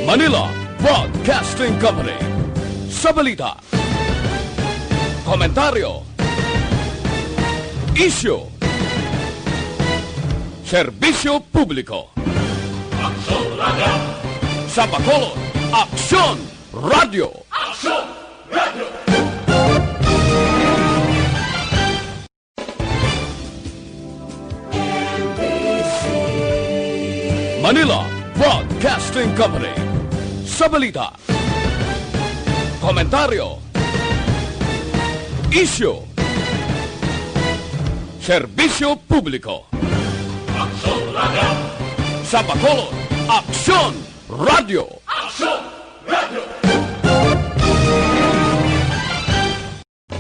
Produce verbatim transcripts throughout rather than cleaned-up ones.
Manila Broadcasting Company. Sa balita, komentaryo, isyu, serbisyo publiko. Aksyon Radio. Sa Bacolod, Aksyon Radio. Aksyon Radio. Manila Broadcasting Company. Sa balita, komentaryo, isyu, serbisyo publiko. Aksyon Radio. Sa Bacolod, Aksyon Radio. Aksyon Radio.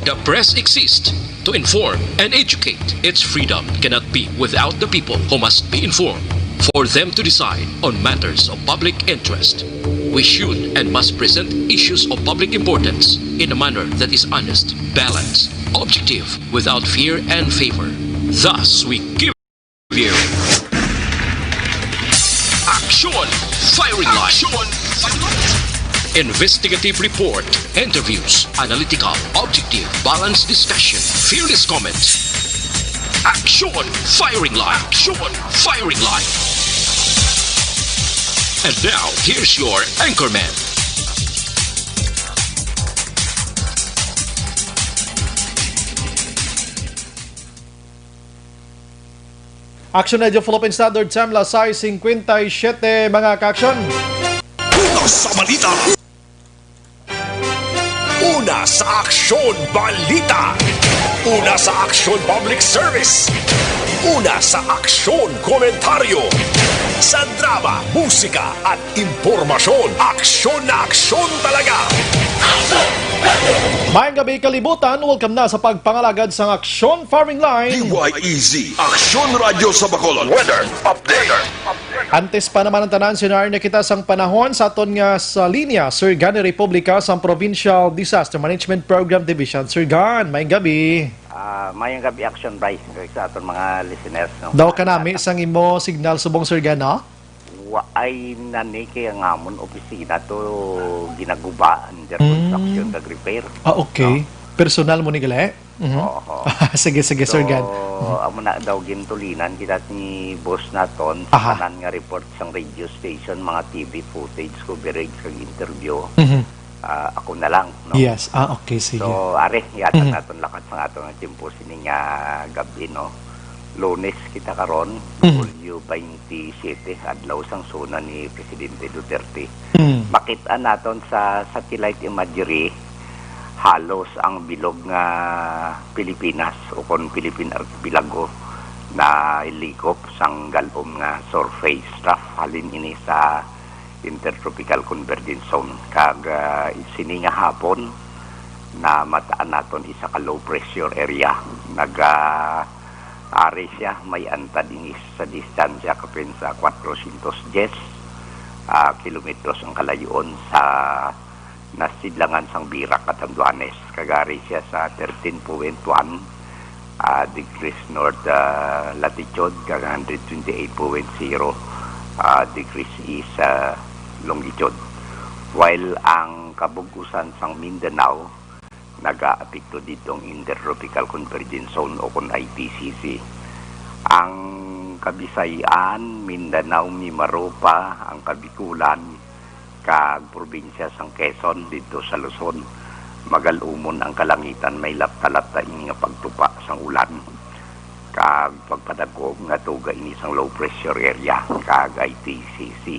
The press exists to inform and educate. Its freedom cannot be without the people, who must be informed for them to decide on matters of public interest. We should and must present issues of public importance in a manner that is honest, balanced, objective, without fear and favor. Thus, we give you Aksyon Firing Line. Investigative report, interviews, analytical, objective, balanced discussion, fearless comments. Aksyon Firing Line. Aksyon Firing Line. And now, here's your anchorman. Aksyon Radio Philippine Standard Time, alas sais singkwenta y siyete, mga ka-aksyon. Una sa balita. Una sa Aksyon Balita. Una sa Aksyon Public Service. Una sa Aksyon Komentaryo. Sa drama, musika, at impormasyon, aksyon na aksyon talaga. Maayong gabi, kalibutan. Welcome na sa pagpangalagad sang Aksyon Firing Line. D Y E Z, Aksyon Radio sa Bacolod. Weather update. Antes pa naman ang tanan, sinari na kita sang panahon sa aton nga sa linya, Sir Gani Republica sang Provincial Disaster Management Program Division. Sir Gan, maayong gabi. Ah, maayong gabi, Aksyon Bry, sa aton mga listeners, no? Daw ka nami sang imo signal subong, Sir Gan, no? Wa ay nani kay ang amon opisina to ginaguba, under Mm. construction, kag repair. Ah, okay. No? Personal mo ni gali? Mhm. Oo. Sige, sige, Sir Gan. So, Mhm. amo na daw gintulinan kita ni boss naton sa Aha. tanan nga report sang radio station, mga T V footage, coverage, kag interview. Mhm. Ah, ako na lang, no? Yes. Ah, okay, sige. So, ari, yata Mhm. naton lakat sang aton nga tiyempo sini nga gab-i, no? Lunes kita karon, Mhm. Hulyo twenty-seven, adlaw sang SONA ni Presidente Duterte. Mhm. Makit-an naton sa satellite imagery, halos ang bilog nga Pilipinas, ukon Philippine Archipelago, nalikop sang gal-om nga surface trough. Halin ini sa Intertropical Convergence Zone. Kag, ah, sini nga hapon, namataan naton isa ka low pressure area. Naga-, ari siya, may antad ini sa distansya kapin sa kwatrocientos diyes, ah, kilometros ang kalayoon sa nasidlangan sang Virac, Catanduanes. Kag ari siya sa thirteen point one, ah, degrees north, ah, latitude, kag hundred twenty-eight point zero, ah, degrees east, ah, longitude. While ang kabug-usan sang Mindanao nagaapekto didtong Intertropical Convergence Zone, ukon I T C Z. Ang Kabisayan, Mindanao, Mimaropa, ang Kabikulan, kag probinsya sang Quezon didto sa Luzon, magal-umon ang kalangitan, may lapta-lapta ini nga pagtupa sang ulan kag pagpadagko nga tuga ini sang low pressure area kag I T C Z.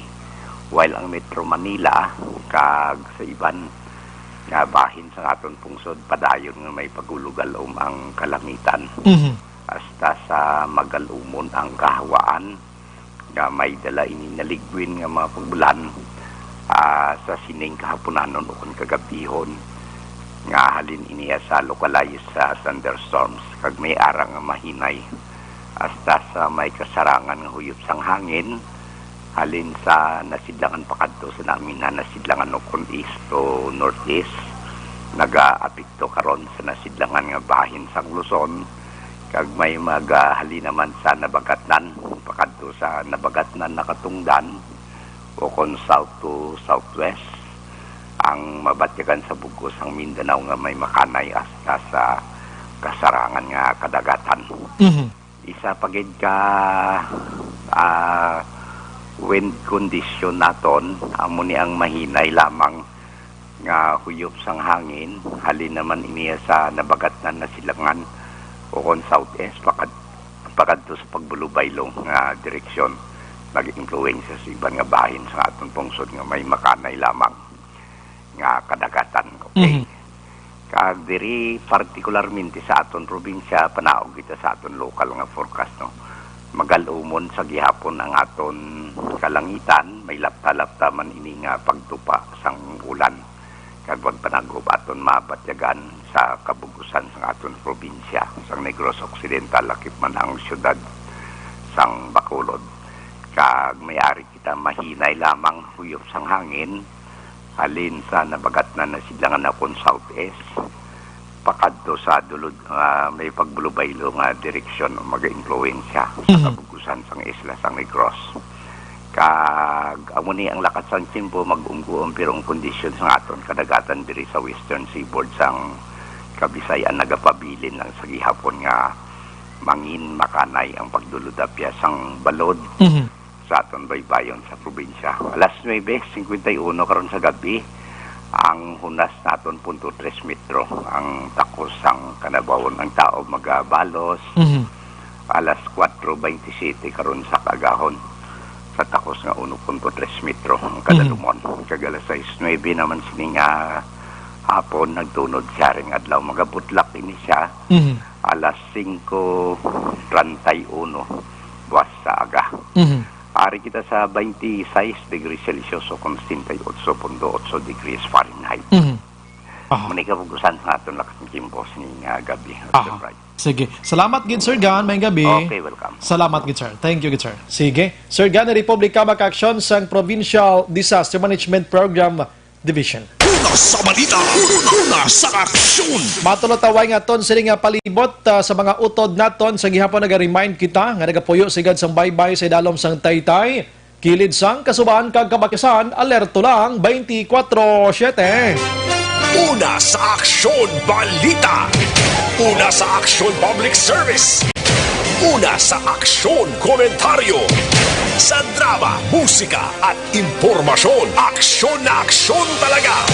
While ang Metro Manila kag sa iban nga bahin sang aton pungsod padayon nga may pag-ulogal-om ang kalangitan. Mhm. Hasta sa magal-umon ang kahawaan nga may dala ini naligwin nga mga pag-ulan, ah, sa sining kahaponanon ukon kagabihon, nga halin ini sa localized, ah, thunderstorms kag may ara nga mahinay hasta sa may kasarangan nga huyop sang hangin halin sa nasidlangan pakadto sa namin nga nasidlangan ukon east to northeast. Nagaapekto karon sa nasidlangan nga bahin sang Luzon, kag may magahalin naman sa Nabagatnan, pakadto sa Nabagatnan, Nakatungdan, o kon south to southwest, ang mabatyagan sa bug-os sang Mindanao nga may makanay as-, nasa kasarangan nga kadagatan. Mhm. Isa pa gid ka, ah, wind condition naton, amo ni ang mahinay lamang nga huyop sang hangin, halin naman ini sa nabagatnan na silangan o kon southeast, pakad-, pakadto sa pagbulubaylo nga direksyon, mag-influensya sa iban nga bahin sa aton pungsod nga may makanay lamang nga kadagatan. Okay? Mhm. Kag diri, partikularmente sa aton probinsya, panaog kita sa aton lokal nga forecast, no? Magalumon sa gihapon ang aton kalangitan, may lapta-lapta man ini nga pagtupa sang ulan. Kag magpanaghob aton mabatyagan sa kabug-usan sang aton probinsya, sang Negros Occidental, lakip man ang siyudad sang Bacolod. Kag may ari kita mahinay lamang huyop sang hangin, halin sa nabagatnan na silangan kon southeast, pakadto sa dulod nga may pagbulubaylo nga direksyon o mag-influensya sa Mhm. kabug-usan sang isla sang Negros. Kag amo ni ang lakat sang tiyempo, mag-umguom pero ang kondisyon sa aton kadagatan diri sa western seaboard sang Kabisayan nagapabilin lang sa gihapon nga mangin makanay ang pagdulod apya sang balod Mhm. sa aton baybayon sa probinsya. Alas nuebe cincuenta y uno karon sa gabi, ang hunas naton punto tres metro ang takos sang kanabawon. Ang tao magabalos, Mhm. alas kuwatro beintisiyete karon sa kaagahon, sa takos nga uno punto tres metro ang Mhm. kadalumon. Kag alas sais nuebe naman sini nga hapon, nagtunod siya ring adlaw. Magabutlak ini siya Mhm. alas singko treinta y uno buwas sa aga. Mhm. Ari kita sa twenty-six degrees Celsius o kon setenta y ocho punto ocho degrees Fahrenheit. Mhm. Aha. Mani kabugusan sa aton lakas ng kimpo sini nga gabi. Aha. Alright. Sige. Salamat gid, Sir Gan. May gabi. Okay, welcome. Salamat gid, sir. Thank you gid, sir. Sige. Sir Gan, Republika, Maka-aksyon sang Provincial Disaster Management Program Division. Una sa balita, una sa aksyon. Matulotaway nga ton sini nga palibot, ah, sa mga utod naton sa gihapon, naga-remind kita nga nagapuyo sigad sang baybay sa idalom sang taytay. Kilid sang kasubahan kag kabakisan, alerto lang twenty-four seven. Una sa aksyon, balita. Una sa aksyon, public service. Una sa aksyon, komentaryo. Sa drama, musika, at impormasyon, aksyon na aksyon talaga.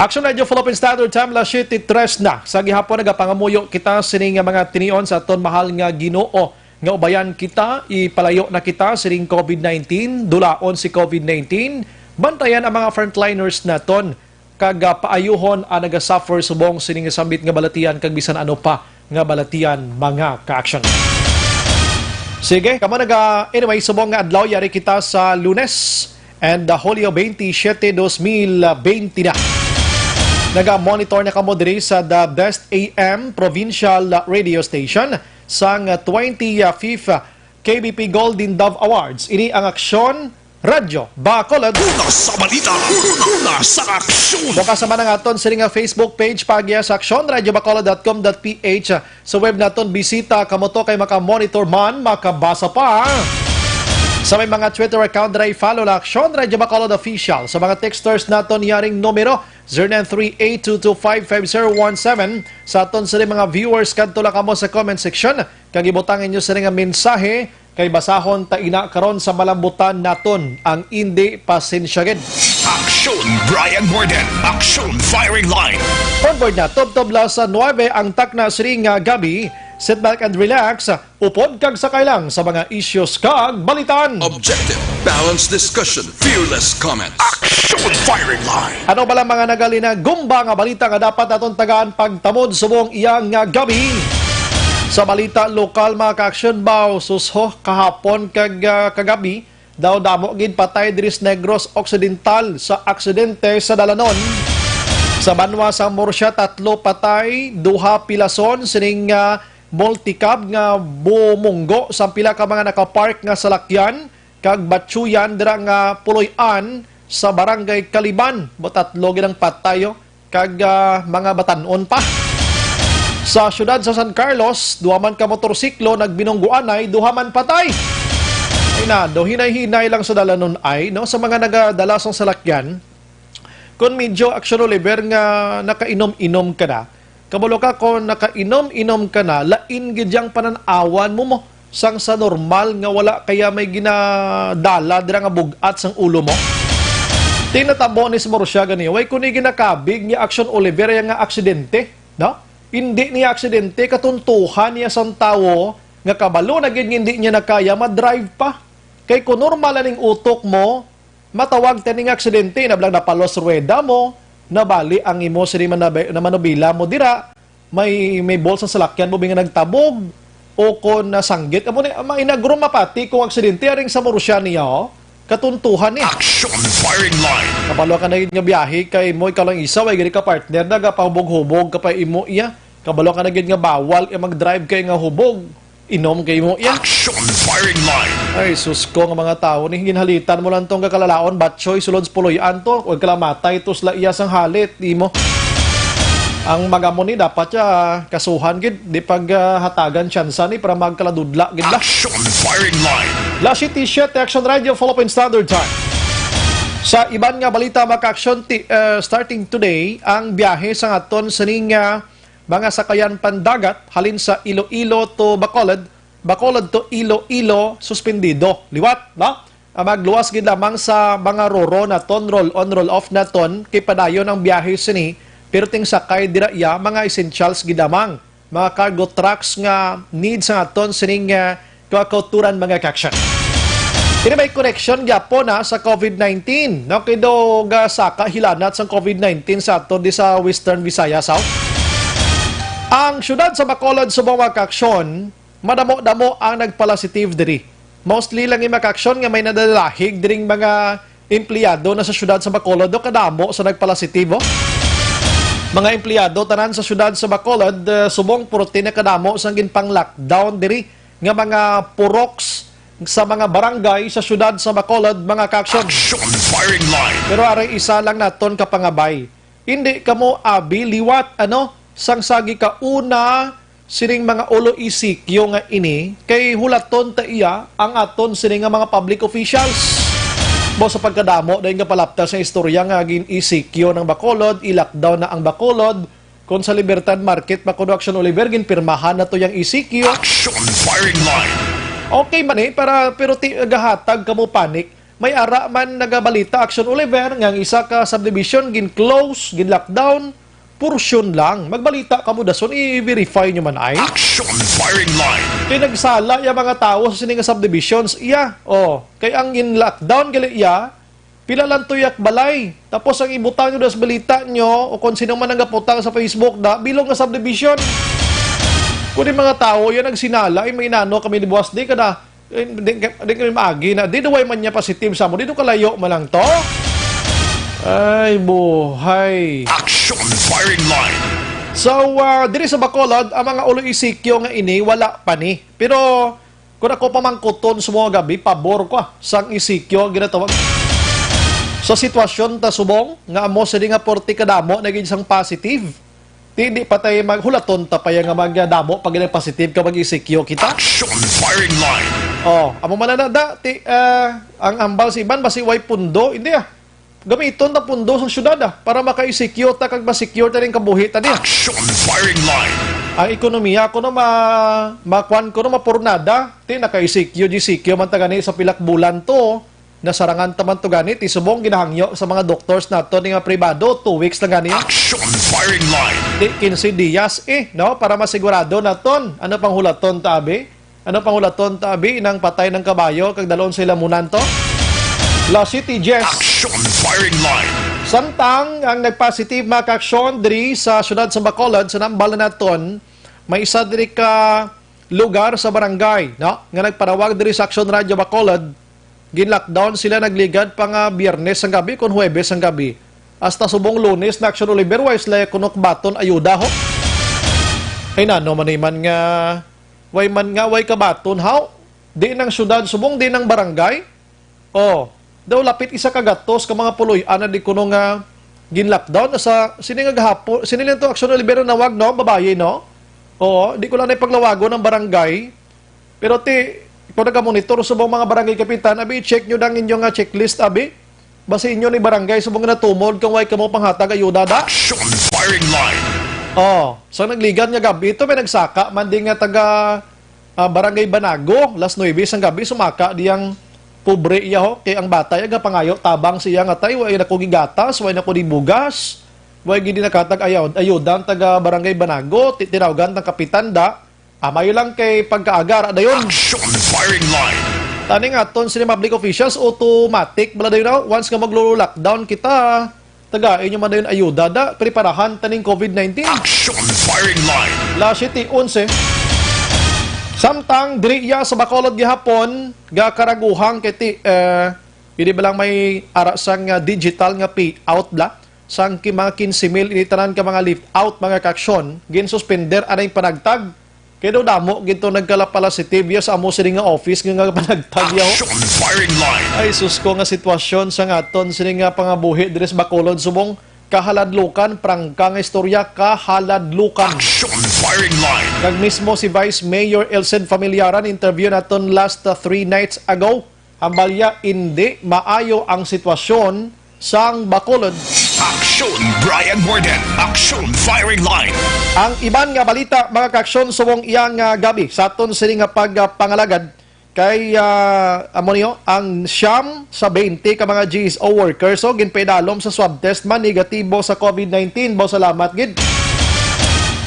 Aksyon Radio Philippine Standard Time, alas siyete tres na. Sa gihapon, nagapangamuyo kita sini nga mga tinion sa aton mahal nga Ginoo, nga ubayan kita, ipalayo na kita sining COVID nineteen, dulaon si COVID nineteen, bantayan ang mga frontliners naton, kag, ah, paayuhon ang nagasuffer subong sining sambit nga balatian kag bisan ano pa nga balatian, mga ka-action. Sige, kamo naga, anyway, subong nga adlaw, yari kita sa Lunes, and, ah, Hulyo twenty-seven, dos mil twenty na. Naga-monitor na kamo diri sa The Best A M Provincial Radio Station sang twenty-fifth K B P Golden Dove Awards. Ini ang Aksyon Radyo Bacolod. Una sa balita, una sa aksyon. Bukas naman ang aton sini nga Facebook page, paagiha sa aksyon radyo bacolod dot com dot P H. Sa web naton, bisita kamo to kay maka-monitor man, makabasa pa. Sa may mga Twitter account, dira i-follow la Aksyon Radyo Bacolod Official. Sa mga texters naton, yaring numero, zero nine three eight two two five five zero one seven. Sa aton sini mga viewers, kadto la kamo sa comment section kag ibutang inyo sini nga mensahe, kay basahon ta ina karon sa malambutan naton ang indi pasensya gid. Aksyon Brian Morden, Aksyon Firing Line. Onboard na, tubtob la sa nuebe ang takna sini nga gabi. Sit back and relax, upod kag sakay lang sa mga issues kag balitan. Objective, balanced discussion, fearless comments. Aksyon Firing Line. Ano bala mga nagalinagumba nga balita nga dapat naton tagaan pagtamod subong iya nga gabi? Sa balita lokal, mga ka-aksyon, baw, sus ho, kahapon kag, ah, kagabi, daw damo gid patay diri sa Negros Occidental sa aksidente sa dalanon. Sa banwa sang Murcia, tatlo patay, duha pilason sining, ah, multicab nga bumunggo sa pila ka mga nakapark nga salakyan kag batsuyan dira nga puloy-an sa Barangay Caliban. Buot tatlo gid ang patay, oh, kag, ah, mga batan-on pa. Sa siyudad sa San Carlos, duha man ka motorsiklo nagbinunggoanay, duha man patay. Hinado, hinay-hinay lang sa dalanon ay, no? Sa mga nagadala sang salakyan, kung medyo Action Oliver nga nakainom-inom ka na, kabalo ka, kung nakainom-inom ka na, lain gid yang panan-awan mo mo sang sa normal nga wala kaya may ginadala dira nga bug-at sang ulo mo. Tinatabo ni sa Marusya gani, way ko ni ginakabig ni Action Oliver ya nga aksidente, no? Hindi niya aksidente, katuntuhan niya sang tawo nga kabalo na gid nga hindi niya na kaya ma-drive pa. Kay kung normal aning utok mo, matawag ta ning aksidente, nablang napalos ruweda mo, nabali ang imo sini manabe-, na manubila mo dira, may, may ball sa salakyan mo, nga nagtabog, o kon nasanggit. Amo ni, mainagro mapati kung aksidente, aring sa Marusya niya, oh. Katuntuhan ni. Action firing line. Kabalo ka na gid nga biyahe kay mo, ikaw lang isa, way gid ka partner, nagapahubog-hubog ka pa imo iya. Kabalo ka na gid nga bawal iya mag-drive kay nga hubog. Inom kay mo iya. Action firing line. Ay, sus ko nga mga tawo ni, ginhalitan mo lang tong kakalalaon, batchoy, sulod sa puloy-an to, o kalamatay to sila iya sang halit, di mo. Ang magamo ni, dapat siya kasuhan gid, di pag, ah, hatagan tsansa ni para magkaladudla gid la. Action firing line. La City siete, Action Radio, Philippine Standard Time. Sa iban nga balita, maka-action ti-, ah, starting today, ang biyahe sa aton sining, ah, mga sakayan pandagat halin sa Iloilo to Bacolod, Bacolod to Iloilo, suspendido. Liwat, no? Ah, magluwas gid lamang sa mga roro naton, roll on, roll off naton, kay padayon ang biyahe sini, pero ting sakay dira iya, mga essentials gid lamang, mga cargo trucks nga need sa aton sining, ah, kauturan, mga ka-action. Ini may koneksyon gyapon na sa COVID nineteen, no? Kay do gasaka hilanat sang COVID nineteen sa aton di sa Western Visayas, South. Ang siyudad sa Bacolod, subong, mga ka-action, madamo-damo ang nagpalasitive diri. Mostly lang, mga ka-action, nga may nadalahig diring mga empleyado na sa siyudad sa Bacolod, do kadamo sa nagpalasitive, oh. Mga empleyado tanan sa siyudad sa Bacolod, eh, subong purti na kadamo sang ginpang-lockdown diri nga mga puroks sa mga barangay sa siyudad sa Bacolod, mga ka-action. Action firing line. Pero aray isa lang naton kapangabay. Hindi kamo abi liwat, ano, sang sa gikauna sining mga ulo isikyo nga ini, kay hulaton ta iya ang aton sini nga mga public officials. Mo sa pagkadamo dayon nga palapta sa istorya nga gin-isikyo ng Bacolod, i-lockdown na ang Bacolod, kung sa Libertad Market pa kuno, Action Oliver, ginpirmahan na to yang E C Q. Action firing line. Okay man eh, para, pero ti-, gahatag kamo panic. May ara man nagabalita, Action Oliver, nga ang isa ka subdivision gin-close, gin-lockdown, portion lang. Magbalita kamo dason, i-verify nyo man ay. Action firing line. Kay nagsala ya mga tawo sa sini nga subdivisions. Iya, oh, kay ang gin-lockdown gali iya, pila lang tuyak balay. Tapos ang ibutang nyo sa balita nyo, o kung sino man ang gaputang sa Facebook, da, bilog nga subdivision. Kung yung mga tawo, yan nagsinala, ay may nano kami ni Buwas, di ka na, eh, di, di kami maagi na, di duway man niya positive sa mo, di do kalayo man lang to. Ay, buhay. Action firing line. So, ah, diri sa Bacolod, ang mga ulo isikyo nga ini, wala pa ni. Pero, kung ako pamangkuton sa mga gabi, pabor ko, ah, sang isikyo ang ginatawag. Sa sitwasyon ta subong, nga amo sini nga porti kadamo na gid sang positive. Di, di pa tayo maghulaton ta pa ya nga magdamo pag ilang positive ka mag-isikyo kita. Action firing line. Oh, amo man na da, ti, ah, ang ambal sa iban, basi way pundo, hindi ah. Gamiton ta pundo sang syudad, ah, para maka-E C Q ta kag ma-secure ta ning kabuhi ta diha. Action firing line. Ang ekonomiya kuno ma-, makuan kuno mapurnada, ti naka-E C Q, G C Q man ta gani sa pilak bulan to. Nasarangan ta man to gani, ti subong ginahangyo sa mga doctors nato ni nga pribado, two weeks lang gani. Action firing line. Ti quince dias eh, no, para masigurado naton. Ano pang hulaton ta abi? Ano pang hulaton ta abi, nang patay ng kabayo kag dalon sa ilamunan to? La City, Jess. Action firing line. Samtang ang nagpositive, mga ka-aksyon, diri sa siyudad sa Bacolod, sa nambal na naton, may isa diri ka lugar sa barangay, no, nga nagpanawag diri sa Aksyon Radyo Bacolod. Gin-lockdown sila, nagligad pa nga Biyernes ang gabi kon Huwebes ang gabi. Hasta subong Lunes na, Aksyon Oliver, way sila kuno kabaton ayuda, ho. Ay, nano man iman nga Way man nga, way kabaton, haw? Di nang syudad subong, di nang barangay? Oh, daw lapit isa ka gatos ka mga puloy-an na di kuno nga gin-lockdown. Sa sini nga gahapon, sini lang to, Aksyon Oliver, nawag, no? Babayi, no? Oo, di ko lang na ipaglawagon ang barangay. Pero ti, Kung naga-monitor subong mga barangay kapitan, abi, check nyo dang inyo nga checklist, abi. Basi inyo ni barangay subong natumod kung way kamo panghatag ayuda da. Action firing line. Oh, sa nagligad nga gabi, ito may nagsaka man di nga taga, ah, Barangay Banago, las nuebe sang gabi, sumaka diyang pobre iya, ho, kay ang bata iya gapangayo tabang siya nga, "Tay, way na ko gigatas, way na ko di bugas, way gid nakatag ayaw, ayuda ang taga Barangay Banago, ti-, tinawgan tang kapitan da." Amayo lang kay pagkaaga ra dayon. Action firing line. Tani nga aton sini public officials, automatic bala dayon na. Once nga maglo-lockdown kita, tagai nyo man dayon ayuda da, preparahan taning COVID nineteen. Action firing line. La siete onse. Samtang diri iya sa Bacolod gihapon, gakaraguhang kay ti, eh, hindi ba lang may ara sang, ah, digital nga payout bla? Sang ki-, mga quince mil ini tanan ka mga lift out, mga kaaksyon, ginsuspender anay panagtag. Kay daw damo gid to nagkalapala si Tibia sa amo sini nga office nga, nga panagtag yaw. Action firing line. Ay, sus ko nga sitwasyon sa nga aton sini nga pangabuhi diri sa Bacolod subong kahaladlukan, prangka nga istorya, kahaladlukan. Action firing line. Kag mismo si Vice Mayor Elced Familiaran, interview naton last, uh, three nights ago. Hambalya, indi maayo ang sitwasyon sang Bacolod. Action, Brian Morden. Action, firing line. Ang iban nga balita, mga kaaksyon, subong iya nga gabi sa aton sini nga pagpangalagad kay, ah, amo niyo, ang siyam sa twenty ka mga G S O workers, so, ginpaidalom sa swab test man negatibo sa COVID nineteen. Baw salamat gid.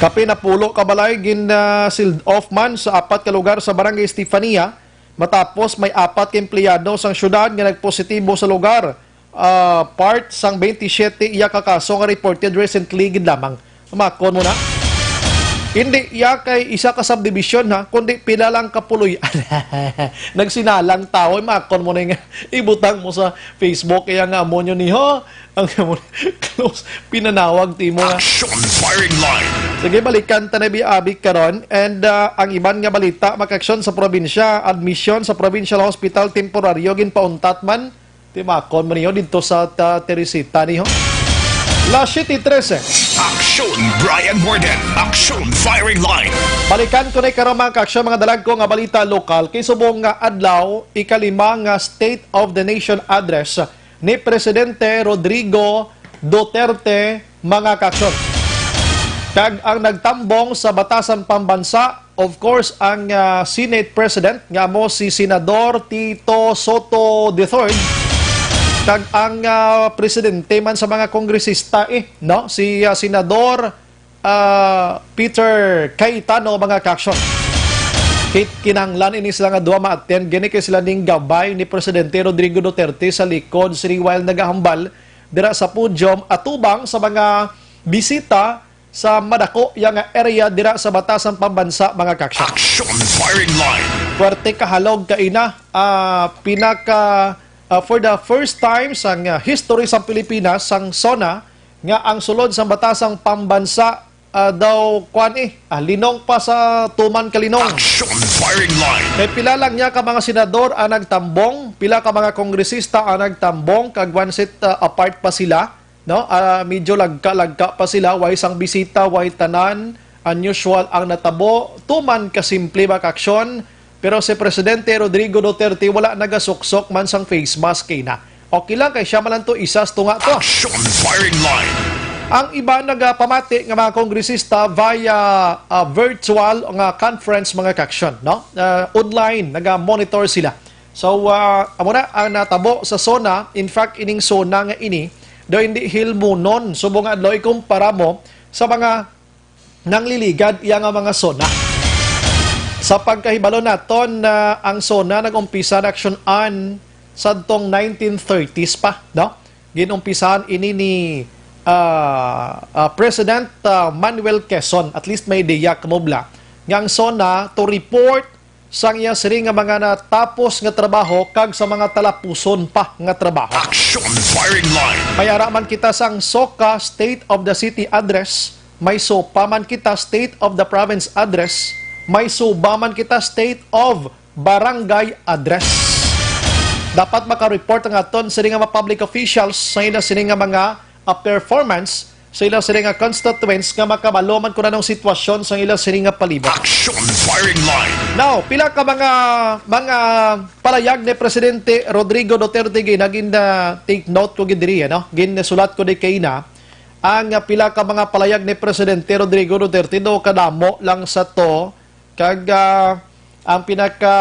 Kapin napulo ka balay gin, ah, sealed off man sa apat ka lugar sa Barangay Estefania. Matapos may apat ka empleyado sang syudad nga nagpositibo sa lugar, ah, part sang twenty-seven iya ka kaso nga reported recently gid lamang. Makon mo na? Hindi iya kay isa ka subdivision, ha, kundi pila lang ka puloy-an. Nagsinalang tawo, makon mo na nga ibutang mo sa Facebook, kaya nga amo nyo ni, ho? Ang close, pinanawag timo nga. Action firing line. Sige, balikan ta na bi-, abi karon. And, ah, ang iban nga balita, mga kaaksyon, sa probinsya, admission sa provincial hospital temporaryo ginpauntat man. Timakon man niyo dito sa ta-, Teresita niyo. La siete trese. Action, Brian Morden. Action firing line. Balikan ko na karon, mga kaaksyon, mga dalagko nga balita lokal. Kay subong nga adlaw, ikalima nga State of the Nation Address ni Presidente Rodrigo Duterte, mga kaaksyon. Kag ang nagtambong sa Batasan Pambansa, of course, ang, ah, Senate President nga amo si Senador Tito Soto the third, kag ang, ah, presidente man sa mga kongresista, eh, no, si, ah, Senador ah, Peter Cayetano, mga kaaksyon. Kit-, kinahanglan ini sila nga duha ma-attend gani kay sila ning gabay ni Presidente Rodrigo Duterte sa likod sini while nagahambal dira sa podium atubang sa mga bisita sa madako iya nga area dira sa Batasan Pambansa, mga kaaksyon. Action firing line. Puwerte kahalog kaina, ah, pinaka, ah, for the first time sa, ah, history sa Pilipinas, sang SONA, nga ang sulod sang Batasang Pambansa, ah, daw, kwan, eh, ah, linong pa sa tuman ka linong. Action firing line. Kay pila lang niya ka mga senador ang nagtambong, pila ka mga kongresista ang nagtambong, kag one seat, ah, apart pa sila, no? Ah, medyo lagka-lagka pa sila, way sang bisita, way tanan, unusual ang natabo, tuman ka simple ba ka aksyon, pero si Presidente Rodrigo Duterte wala nagasuksok man sang face mask kay na. Okay lang kay siya man lang to, isa sa tunga to. Action firing line. Ang iba nagapamati nga mga kongresista via, ah, virtual nga conference, mga kaaksyon, no? Ah, online, naga-monitor sila. So, ah, amo na ang natabo sa SONA. In fact, ining SONA nga ini daw hindi hilmunon subong nga adlaw ikumpara mo sa mga nangliligad iya nga mga SONA. Sa pagkahibalo naton, na ang SONA nag-umpisa na aksyon-an sadtong nineteen thirties pa, no? Ginumpisahan ini ni, ah, ah, President, ah, Manuel Quezon. At least may ideya kamo bala nga ang SONA to report sang iya sini nga mga natapos nga trabaho kag sa mga talapuson pa nga trabaho. Action firing line. May ara man kita sang SOCA State of the City Address, may SOPA man kita State of the Province Address, may SOBA man kita State of Barangay Address. Dapat maka-report ang aton sini nga mga public officials sa ila sini nga mga, ah, performance sa ila sini nga constituents nga makabalo man kung anong sitwasyon sa ila sini nga palibot. Action Firing Line. Now, pila ka mga mga palayag ni Presidente Rodrigo Duterte gina gin take note ko gid diri, no? Ginsulat ko di kay na ang, ah, pila ka mga palayag ni Presidente Rodrigo Duterte, do kadamo lang sa to. Kag, ah, ang pinaka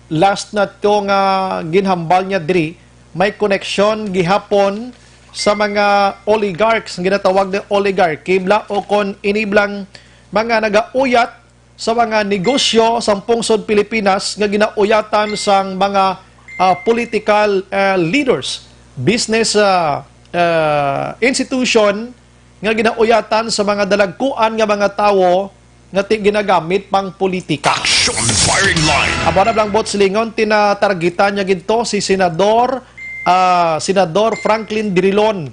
last na to nga ginhambal niya diri, may koneksyon gihapon sa mga oligarchs, ang ginatawag na oligarchy bla, o kon iniblang mga nagauyat sa mga negosyo sa pungsod Pilipinas nga ginauyatan sang mga, ah, political, ah, leaders, business, ah, ah, institution nga ginauyatan sa mga dalagkuan nga mga tawo nga ti ginagamit pang politika. Action Firing Line. Amo na lang bot silingon, tinatargetan niya ginto si Senador, ah, Senador Franklin Drilon.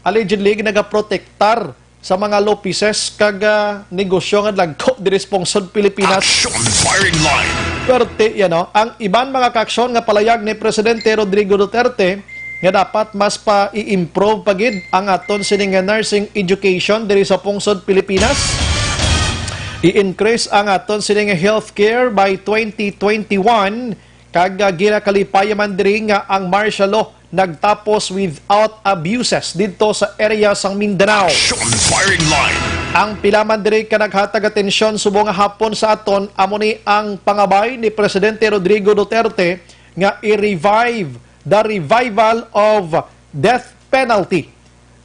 Allegedly, nagaprotektar sa mga Lopeses kag, ah, negosyo nga dagko diri sa pungsod Pilipinas. Action Firing Line. Perti, yan, no? Ang iban mga kaaksyon nga palayag ni Presidente Rodrigo Duterte nga dapat mas pa i-improve pa gid ang aton sini nga nursing education diri sa pungsod Pilipinas. I-increase ang aton sini nga healthcare by twenty twenty-one, kag, ah, ginakalipay man diri nga ang martial law nagtapos without abuses didto sa area sang Mindanao. Action Firing Line. Ang pila man diri ka naghatag atensyon subong nga hapon sa aton, amo ni ang pangabay ni Presidente Rodrigo Duterte nga i-revive the revival of death penalty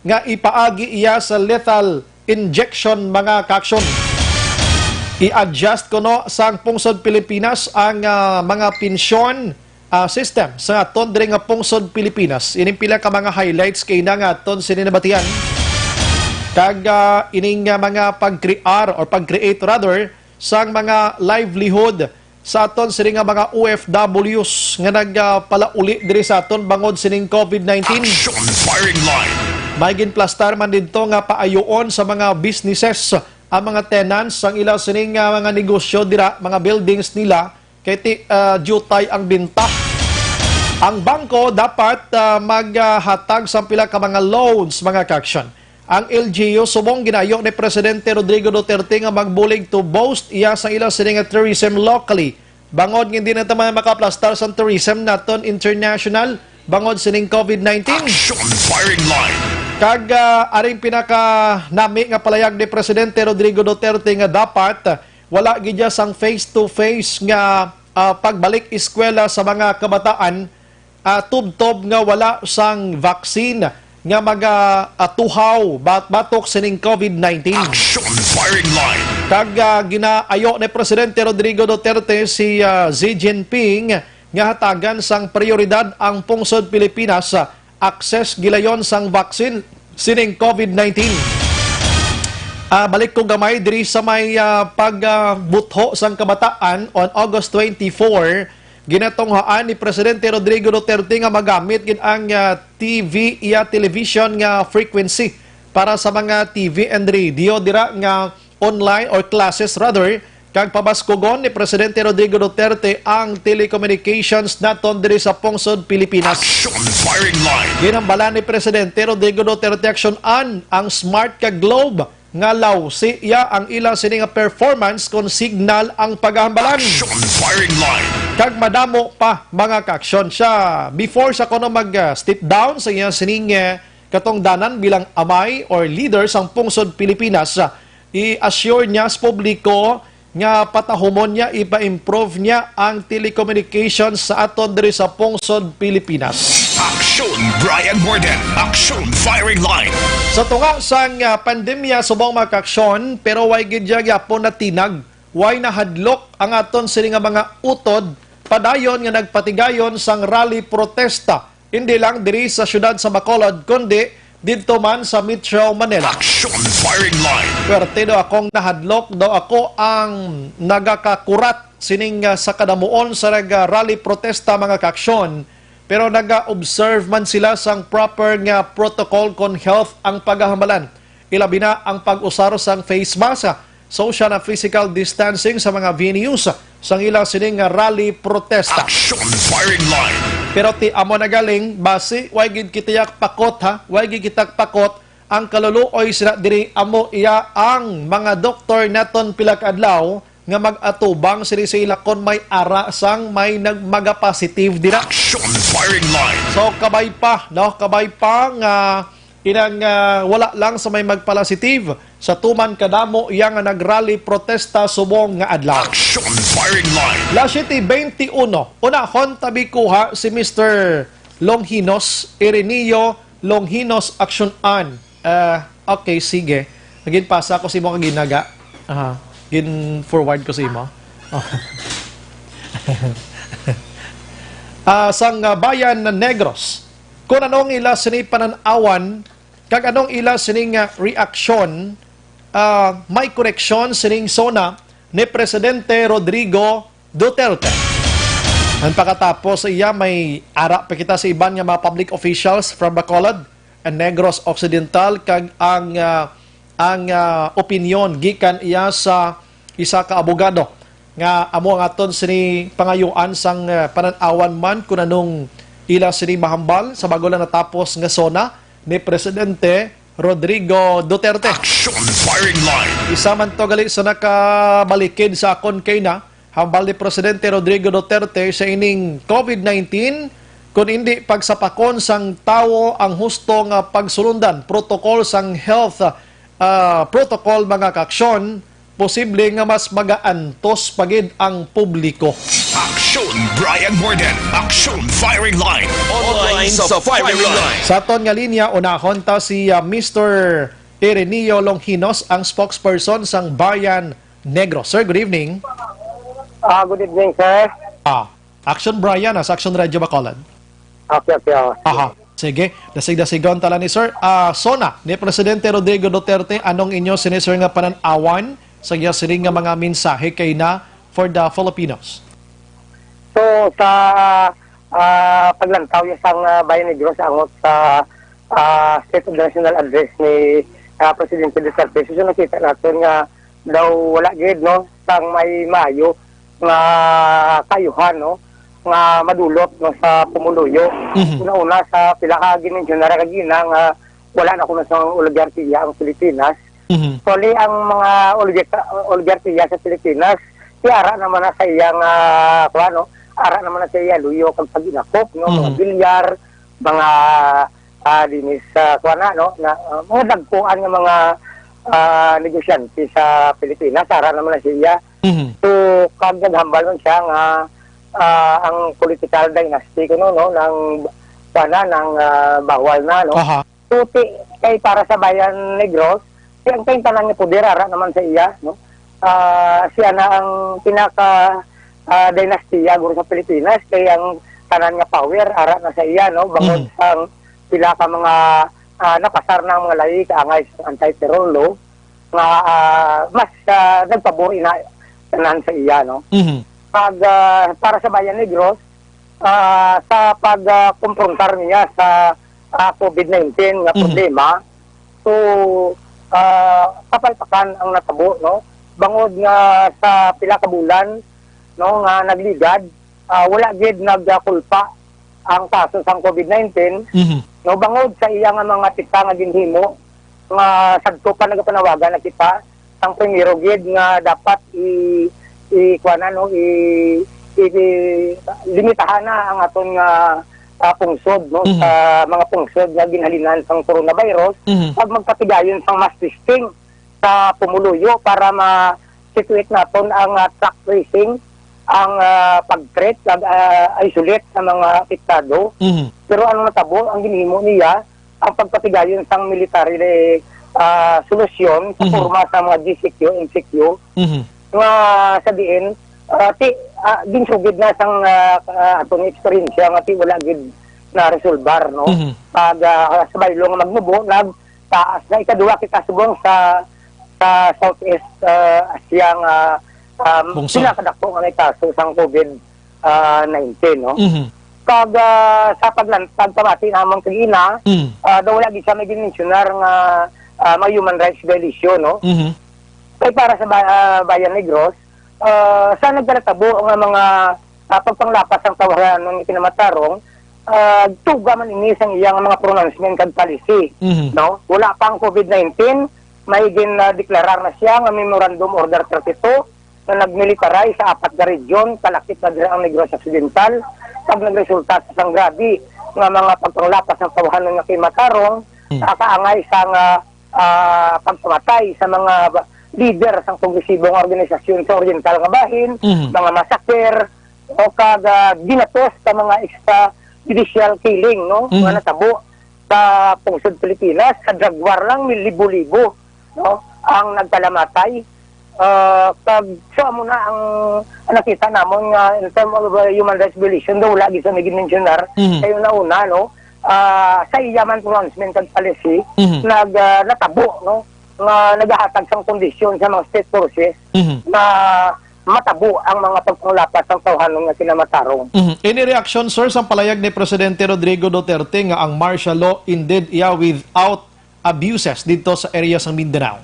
nga ipaagi iya sa lethal injection, mga kaaksyon. I-adjust kuno sang pungsod Pilipinas ang, ah, mga pensyon, ah, system sa aton diri nga pungsod Pilipinas. Ining pila ka mga highlights kay na nga aton sini nabatian. Kag, ah, ining, ah, mga pag-crear or pag-create rather sang mga livelihood sa aton sini nga mga O F Ws nga nagapalauli diri sa aton bangod sining covid nineteen. Action Firing Line. May ginplastar man didto nga paayoon sa mga businesses ang mga tenants sang ila sini nga mga negosyo dira, mga buildings nila, kay ti, ah, diutay ang binta. Ang bangko dapat, ah, maghatag sang pila ka mga loans, mga kaaksyon. Ang L G U subong ginayo ni Presidente Rodrigo Duterte nga magbulig to boost iya sa ila sini nga tourism locally. Bangod nga hindi na ta man makaplastar sa tourism naton international, bangod sining covid nineteen. Action Firing Line. Kag, ah, aring pinakanami nga palayag ni Presidente Rodrigo Duterte nga dapat, ah, wala gid ya sang face-to-face nga, ah, pagbalik eskwela sa mga kabataan, ah, tubtob nga wala sang vaccine nga maga, ah, tuhaw bat-, batok sining covid nineteen. Action Firing Line. Kag, ah, ginaayo ni Presidente Rodrigo Duterte si, ah, Xi Jinping nga hatagan sang prioridad ang pungsod Pilipinas, ah, access gilayon sang vaccine sining covid nineteen. Ah, balik ko gamay diri sa may, ah, pag, ah, butho sang kabataan on August twenty-four, ginatunghaan ni Presidente Rodrigo Duterte nga magamit gid ang, ah, T V, iya television nga frequency para sa mga T V and radio dira nga online or classes rather, kag pabaskugon ni Presidente Rodrigo Duterte ang telecommunications naton diri sa pungsod Pilipinas. Action Firing Line. Ginhambalan ni Presidente Rodrigo Duterte aksyon-an ang Smart kag Globe nga lawsi iya ang ila sini nga performance kon signal ang pagahambalan. Action Firing Line. Kag madamo pa, mga kaaksyon, siya. Before sa kuno mag, ah, step down sa iya sining, eh, katungdanan bilang amay or leader sang pungsod Pilipinas, ah, i-assure niya sa publiko nga patahumon niya, ipa-improve niya ang telecommunications sa aton diri sa pungsod Pilipinas. Action Brian Morden. Action Firing Line. Sa tunga sang, ah, pandemya subong, mga kaaksyon, pero way gid siya gyapon natinag, way nahadlok ang aton sini nga mga utod padayon nga nagpatigayon sang rally protesta, hindi lang diri sa siyudad sa Bacolod, kundi didto man sa Metro Manila. Action Firing Line. Perti daw akong nahadlok, daw ako ang nagakakurat sining, ah, sa kadamuon sa nag-rally protesta, mga kaaksyon, pero naga-observe man sila sang proper nga protocol kon health ang pagahamalan. Ilabi na ang pag-usar sang face mask, social and physical distancing sa mga venues sang ila sining nga rally protesta. Action Firing Line. Pero ti amo na galing, basi way gid kita pakot, ha, way gid kita pakot Ang kaluluoy sila diri amo iya ang mga doktor naton pila ka adlaw nga mag-atubang sila sa ila kon may ara sang may nagmaga-positive dira. Action firing line. So, kabay pa, no? Kabay pa nga inang, ah, wala lang sa may magpalasitive sa tuman kadamo iya nga nagrally protesta subong nga adlaw. Action firing line. Las siete veintiuno, unahon tabi kuha si Mister Longinos, Ireneo Longinos, Action An. Ah, okay, sige. Nagin pasa ko sa imo kaginaga. Aha, gin forward ko sa imo. Ah, sang, ah, Bayan na Negros. Kung anong ila sini panan-awan, kag anong ila sining, ah, reaksyon, ah, may koneksyon sining SONA ni Presidente Rodrigo Duterte. Ang pagkatapos sa iya, may ara pa kita sa iban nga mga public officials from Bacolod and Negros Occidental, kag ang, ah, ang, ah, opinyon gikan iya sa isa ka abogado nga amo ang aton sini pangayuan sang, ah, panan-awan man kung anong ila sini mahambal sa bago lang natapos nga SONA ni Presidente Rodrigo Duterte. Action firing line. Isa man to gali sa nakabalikid sa akon kay na hambal ni Presidente Rodrigo Duterte sa ining COVID nineteen, kun indi pagsapakon sang tawo ang husto nga pagsulundan protocol sang health, ah, protocol, mga kaaksyon, posible nga mas magaantos pa gid ang publiko. Action Brian Morden. Action firing line. Online sa firing line. Sa aton nga linya, unahon ta si, ah, Mister Ireneo Longinos, ang spokesperson sang Bayan Negros. Sir, good evening. Ah, good evening, sir. Ah, Action Brian, ah, sa Action Radio Bacolod. Okay, okay, oh. Aha. Sige, dasig-dasigon tala ni sir. Ah, SONA ni Presidente Rodrigo Duterte, anong inyo sini, sir, nga panan-awan sa iya sini nga mga mensahe kay na for the Filipinos? So, sa, ah, paglantaw niya sang, ah, Bayan Negros angot sa, ah, State of the National Address ni, ah, Presidente Duterte, so, nakita natin nga daw wala gid, no, sang may maayo nga kaayuhan, no, nga madulot, no, sa pumuluyo. Mhm. Una-una sa pila ka ginmensyonar kagina nga wala na kuno sa oligarkiya ang Pilipinas. Mhm. Actually, ang mga oligark-, oligarkiya sa Pilipinas, ti ara naman na sa iyang, ah, kuwan, no, ara naman na sa iya luyo kag pag-inakop, no, mga Mhm. bilyar, mga, ah, dinis, ah, kuwan na, no, na, ah, mga dagkuan nga mga, ah, negosyante sa Pilipinas, ara naman na sa iya. Mhm. So, kag naghambal man siya nga, ah, ang political dynasty kuno, no, nang, kuwan na, nang, ah, bawal na, no. Aha. Tuti kay para sa Bayan Negros, siya ang kay tanan nga poder ara naman sa iya, no? Ah, siya na ang pinaka, ah, dinastiya guro sa Pilipinas, kay ang tanan nga power ara na sa iya, no? Bangod Mm. sang pila ka mga, ah, napasar na ang mga layi kaangay sa anti-terror law nga, ah, mas, ah, nagpabor ina tanan sa iya, no? Mhm. Pag, ah, para sa Bayan Negros, ah, sa pag, ah, komprontar niya sa, ah, COVID nineteen nga Mhm. problema. So, ah, kapalpakan ang natabo, no? Bangod nga sa pila ka bulan, no, nga nagligad, ah, wala gid nagkulpa ang kaso sang COVID nineteen, Mhm. no, bangod sa iya nga mga tita nga ginhimo, nga sadto pa nagapanawagan na kita, sang primero gid nga dapat i, i, kuwan na, no, i, i, i, limitahan na ang aton nga, ah, pungsod, no, Mhm. sa mga pungsod nga ginhalinan sang coronavirus, Mhm. pag magpatigayon sang mass testing sa pumuluyo para ma-situate naton ang, ah, track tracing, ang, ah, pag-treat, pag, ah, isolate sa mga apektado. Mhm. Pero ang natabo, ang ginhimo niya, ang pagpatigayon sang military, ah, solusyon sa Mhm. porma sa mga G C Q, M C Q, Mhm. nga sa diin, ah, ti, ah, ginsugid na sang, ah, ah, atong eksperyensya nga ti wala gid na resolbar, no? Mhm. Pag, ah, sa baylo nga magnubo, nagtaas na. Ikaduha kita subong sa, sa Southeast, ah, Asia nga, um, Pungsod. Pinakadako nga may kaso sang COVID, ah, nineteen, no? Mhm. Kag, ah, sa paglan-, pagpamati namon kagina, Mm. ah, daw wala gid siya may ginmensyonar nga, ah, may human rights violation, no? Mhm. Kay para sa ba-, ah, Bayan Negros, ah, sa nagkatabo nga mga, ah, pagpanglapas sang tawhananon nga kinamatarong, ah, tuga man ini sang iyang mga pronouncement kag policy, Mhm. no? Wala pa ang COVID nineteen, may gin-, ah, deklarar na siya nga Memorandum Order thirty-two nga nagmilitarize sa apat ka region, kalakip na dira ang Negros Occidental, kag nagresulta sa sang grabe nga mga pagpanglapas ng tawhanon nga kinatarong, Mhm. sa kaangay sang, ah, ah, pagpamatay sa mga ba-, leader sang progresibo nga organisasyon sa Oriental nga bahin, Mhm. mga massacre, o kag, ah, ginatos sa mga extrajudicial killing, no, Mhm. nga natabo sa pungsod Pilipinas, sa drug war lang, may libo-libo, no, ang nagkalamatay. Ah, kag, so, amo na ang, ang nakita namon nga in term of, uh, human rights violation, daw wala gid sa naging mensionar Mhm. sa una-una, no? Ah, sa iya man pronouncement kag policy, Mhm. nag, ah, natabo, no? Nga nagahatag sang kondisyon sa mga state forces Mhm. na matabo ang mga pagpanglapas sang tawhanon nga kinamatarong. Mhm. Any reaction, sir, sa palayag ni Presidente Rodrigo Duterte nga ang martial law indeed iya without abuses dito sa area sa Mindanao?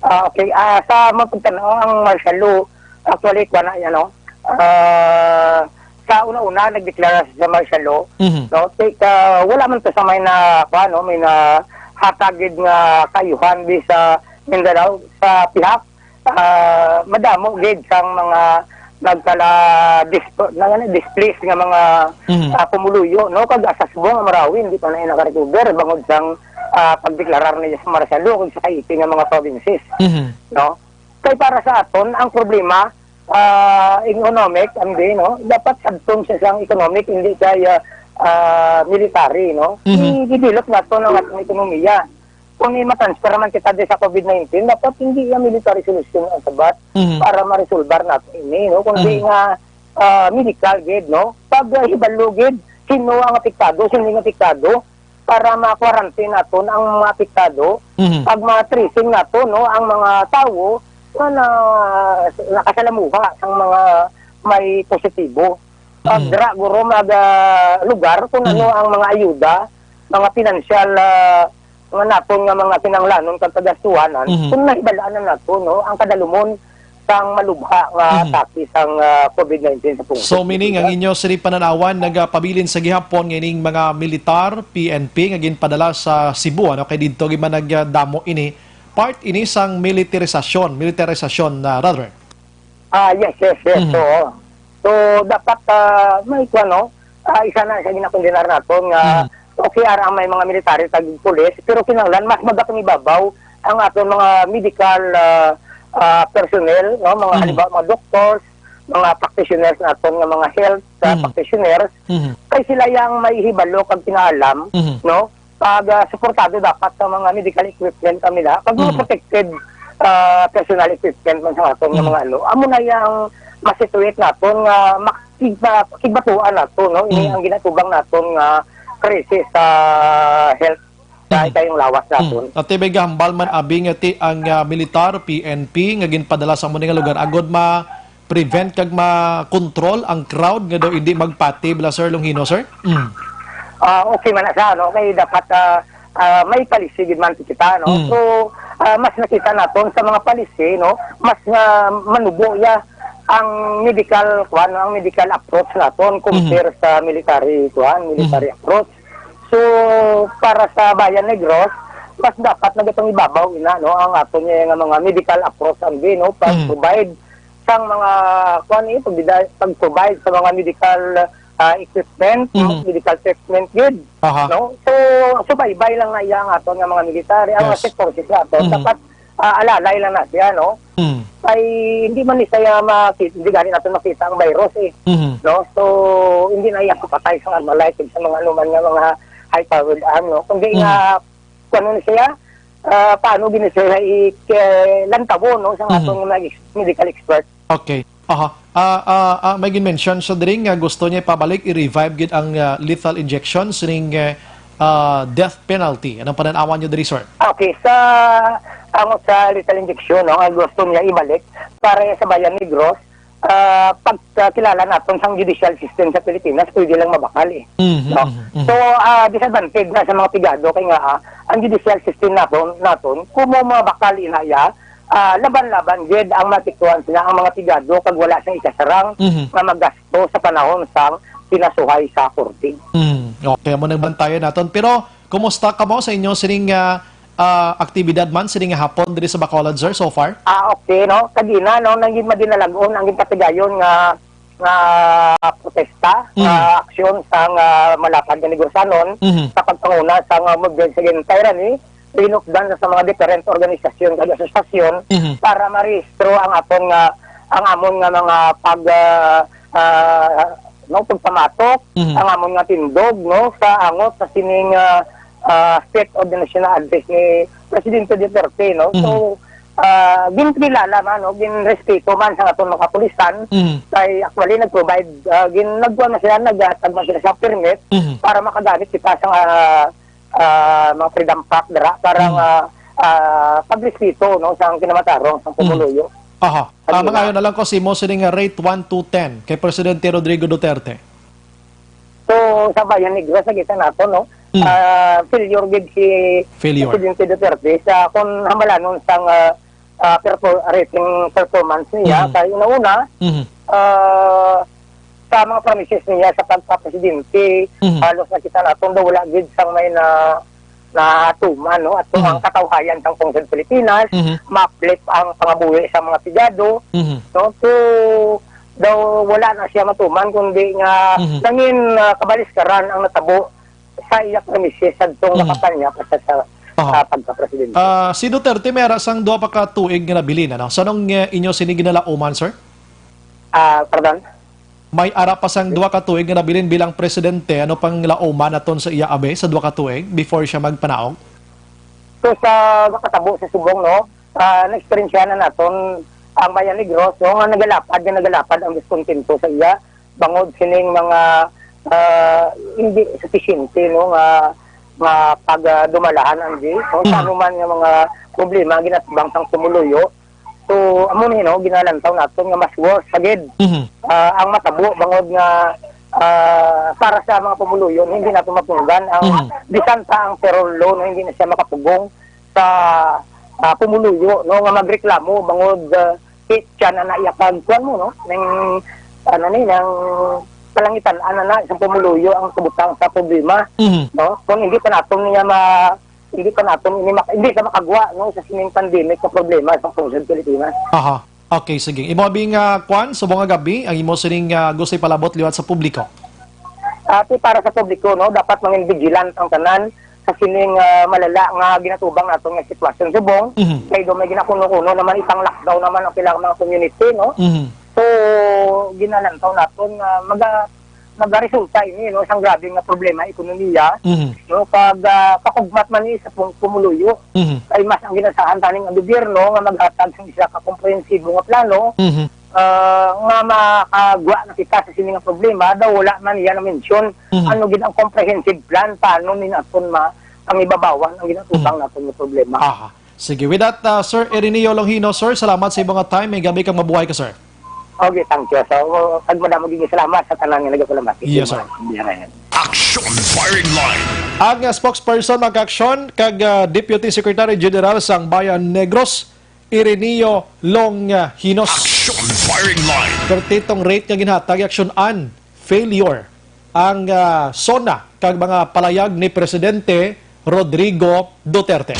Ah, okay. Ah, sa mga pagtanaw, ang martial law, actually, kuha na yan, no? Ah, sa una-una, nagdeklara sa martial law, Mhm. no? Take, ah, wala man to sa may na, kuha, no? May na hatag gid nga kaayuhan di sa Mindanao, sa pihak, ah, madamo gid sang mga nagkala disp-, na, ano, displaced nga mga, Mhm. ah, pumuluyo, no? Kag sa Sugbo nga Marawi, hindi pa na nakarecover bangod sang, ah, pagdeklarar niya sa martial law kag sa kaipi nga mga provinces, Mhm. no? Kay para sa aton, ang problema, ah, economic, ang di, no? Dapat sabton siya sang economic, hindi kay, ah, ah, military, no? Mhm. I-develop naton ang atong ekonomiya. Kung i-transfer man kita di sa COVID nineteen, dapat hindi yung military solution ang sabat Mhm. para ma-resolbar natin ini, no? Kundi Mhm. nga, ah, medical gid, no? Pag, ah, hibalo gid, sino ang apektado, sino ang apektado, para ma-quarantine naton ang mga apektado, Mhm. pag ma-tracing naton, no, ang mga tawo nga na, nakasalamuha sang mga may positibo. Pag Mhm. dira guro mag, ah, lugar kung ano Mhm. ang mga ayuda, mga pinansyal, ah, nga naton nga mga kinahanglanon kag kagastuhanan, Mhm. kung nahibalaan na nato, no, ang kadalumon sang malubha nga Mhm. atake sang, ah, COVID nineteen sa pungsod. So, meaning, ang inyo sini pananawan nagapabilin sa gihapon nga ining mga militar, P N P, nga ginpadala sa Cebu, ano, kay didto gid man nagdamo ini, part ini sang militarisasyon, militarisasyon na, rather. Ah, yes, yes, yes. Mhm. Oo. So, dapat, ah, may kuwan, no? Ah, isa na sa ginakondenar naton nga Mhm. okay, ara ang may mga military kag pulis, pero kinahanglan mas magapangibabaw ang aton mga medical, ah, ah, personnel, no? Mga Mhm. halimbawa, mga doctors, mga practitioners naton nga mga health, ah, Mhm. practitioners. Mhm. Kay sila yang may hibalo kag kinaalam, Mhm. no? Pag, ah, suportado dapat sa mga medical equipment kami na, pag mga Mhm. protected, ah, personal equipment man sa aton nga Mhm. mga ano, amo na yang masituate naton nga makig-, makigbatuan naton, no? Ini Mhm. ang ginatubang naton nga krisis sa health sa Mhm. ikayong lawas naton. Mhm. Ate, may gahambal man abi nga ti ang, ah, militar, P N P, nga ginpadala sa amo ni nga lugar agod ma-prevent kag ma-control ang crowd nga daw hindi magpati, bala, Sir Longino, sir? Mm. Ah, okay man na siya, no? Kay dapat, ah, ah, may policy gid man kita, no? Mm. So, ah, mas nakita naton sa mga policy, no? Mas nga manubo ya ang medical, kuwan, ang medical approach naton Mhm. compare sa military, kuwan, military Mhm. approach. So, para sa Bayan Negros, mas dapat nagapangibabaw ina, no, ang aton nga mga medical approach ang, no, Mhm. pag-provide sang mga, kuwan, eh, pagbida-, pag-provide sa mga medical, ah, equipment, no, Mhm. medical treatment gid, Aha. no? So, subaybay lang na iya ang aton nga mga military, ang Yes. sector sa aton, Mhm. dapat, ah, alalay lang na siya, no? Mhm. Ay, hindi man ni siya maki-, hindi gani natin makita ang virus, eh, Mhm. no? So, hindi na iya kapatay sa mga life sa mga anuman nga mga high-powered arm, no? Kundi Mhm. nga, ano na siya, ah, paano gini siya i-, ke-, lantawon, no, sa Mhm. atong mga ex-, medical expert. Okay. Aha. Ah, ah, ah, may gin-mention siya diri nga gusto niya ipabalik, i-revive gid ang, ah, lethal injection sining, eh, ah, death penalty. Anong pananawan niyo diri, sir? Okay, sa, ang sa lethal injection, no, ang gusto niya ibalik para sa Bayan Negros, ah, pagkakilala naton sa judicial system sa Pilipinas, pwede lang mabakal, eh. Mhm, No? mhm, mhm. So, ah, disadvantage na sa mga pigado kay nga, ah, ang judicial system naton, naton, kung mo mabakal inaya, ah, laban-laban gid ang matiktuhan sila ang mga pigado kag wala siyang ikasarang Mhm. nga magasto sa panahon sang pinasuhay sa korte. Mm, okay, amo nang bantayan naton. Pero kumusta kamo sa inyo sining, ah, ah, aktibidad man sining hapon diri sa Bacolod, sir, so far? Ah, okay, no? Kagina, no, nang gid madinalag-on ang ginpatigayon nga, nga protesta, Mm. nga aksyon sa nga malapad nga Negrosanon Mhm. sa pagpanguna sa nga Movement Against Tyranny, hinukdan sa mga different organisasyon kag asosasyon Mhm. para marehistro ang aton nga, ang amon nga mga pag, ah, ah, no, pagpamatok, Mhm. ang amon nga tindog, no, sa angot sa sining, ah, ah, State of the National Address ni Presidente Duterte, no. So, Mhm. ah, ginkilala man, no, ginrespeto man sa aton mga kapulisan, Mhm. kay actually nag-provide, ah, gin-, nagkuha na sila, naghatag man sila sa permit Mhm. para makagamit kita sa, ah, ah, mga Freedom Park dira para Mm. nga, ah, pagrespeto, no, sa ang kinamatarong sa Mm. pumuluyo. Aha. Ano Ah, mga na? Ayon na lang ko si mo sining nga rate one to ten kay Presidente Rodrigo Duterte. So, sa Bayan Negros, nakita nato, no? Mm. Ah, failure gid si Failure. Presidente Duterte sa kung hambalanon sang, ah, ah, perfor-, rating performance niya. Mhm. Kay una-una, Mhm. ah, sa mga promises niya sa pagka-presidente, Mhm. halos nakita naton daw wala gid sang may na, natuman, no? Ato Mhm. ang katawhayan sang pungsod Pilipinas, Mhm. ma-uplift ang pangabuhi sa mga pigado, Mhm. no? So, daw wala na siya matuman, kundi nga Mhm. nangin, ah, kabaliskaran ang natabo sa iya promises sa tong Mhm. nakampanya pa sa, sa, Aha. sa pagka-presidente. Ah, si Duterte may ara sang duha pa ka tuig nga nabilin, ano? Sa anong, eh, inyo sini ginalauman, sir? Ah, pardon? May ara pa sang duha ka tuig nga nabilin bilang presidente, ano pang lauman naton sa iya, abi, sa duha ka tuig before siya magpanaog? So, sa nakatabo sa subong, no, ah, na-eksperyensyahan na naton ang Bayan Negros, no, nga nagalapad, nga nagalapad ang diskontinto sa iya bangod sining mga, ah, hindi sufisyente, no, nga, nga pagdumalahan ang G, no, sa Mm. anuman nga mga problema ginatubang sang pumuluyo. So, amo ni, no, ginalantaw naton nga mas worse pa gid, Mhm. ah, ang matabo bangod nga, ah, para sa mga pumuluyo, hindi nato mapunggan ang Mhm. bisan pa ang parole law, no, hindi na siya makapugong sa, ah, pumuluyo, no, nga magreklamo bangod, ah, ti-, tiyan na iya kag kuwan mo, no, nang, ano ni, nang kalangitan, ana na, sa pumuluyo ang kabutang sa problema, Mhm. no? Kung hindi pa naton niya ma-, hindi pa naton ini mak-, hindi sa makagwa, no, sa sining pandemic sa problema sa pungsod Pilipinas. Aha. Okay, sige. Imo abi nga kwan, subong nga gabi, ang imo sining, ah, gusto ipalabot liwat sa publiko? Ati para sa publiko, no, dapat mangin vigilant ang tanan sa sining, ah, malala nga ginatubang naton nga sitwasyon subong. Mhm. Kay do may ginakuno-kuno naman, ipang-lockdown naman ang ilang mga community, no? Mhm. So, ginalantaw naton nga maga-, magaresulta ini, no, sang grabe nga problema ekonomiya, Mhm. no, kag, ah, pakugmat man ni sa pum-, pumuluyo. Mhm. Kay mas ang ginasahan taning ang gobyerno nga maghatag sang isa ka komprehensibo nga plano, Mhm. ah, nga makagwa na kita sa sini nga problema, daw wala man iya na-mention Mhm. ano gid ang comprehensive plan paano ni naton ma-, pangibabawan ang ginatubang Mhm. naton nga problema. Aha. Sige, with that, uh, Sir Ireneo Longhino, sir, salamat sa imong time. May gabi kang mabuhay ka, sir. Okay, thank you. So, kag madamo gid salamat sa tanan nga nagapalamati. Yes, sir. Action Firing Line. Ang, uh, spokesperson, mga ka-aksyon, kag, uh, Deputy Secretary General sang Bayan Negros, Ireneo Longhinos. Action Firing Line. Pertitong rate nga ginhatag, action an failure ang, ah, SONA kag mga palayag ni Presidente Rodrigo Duterte.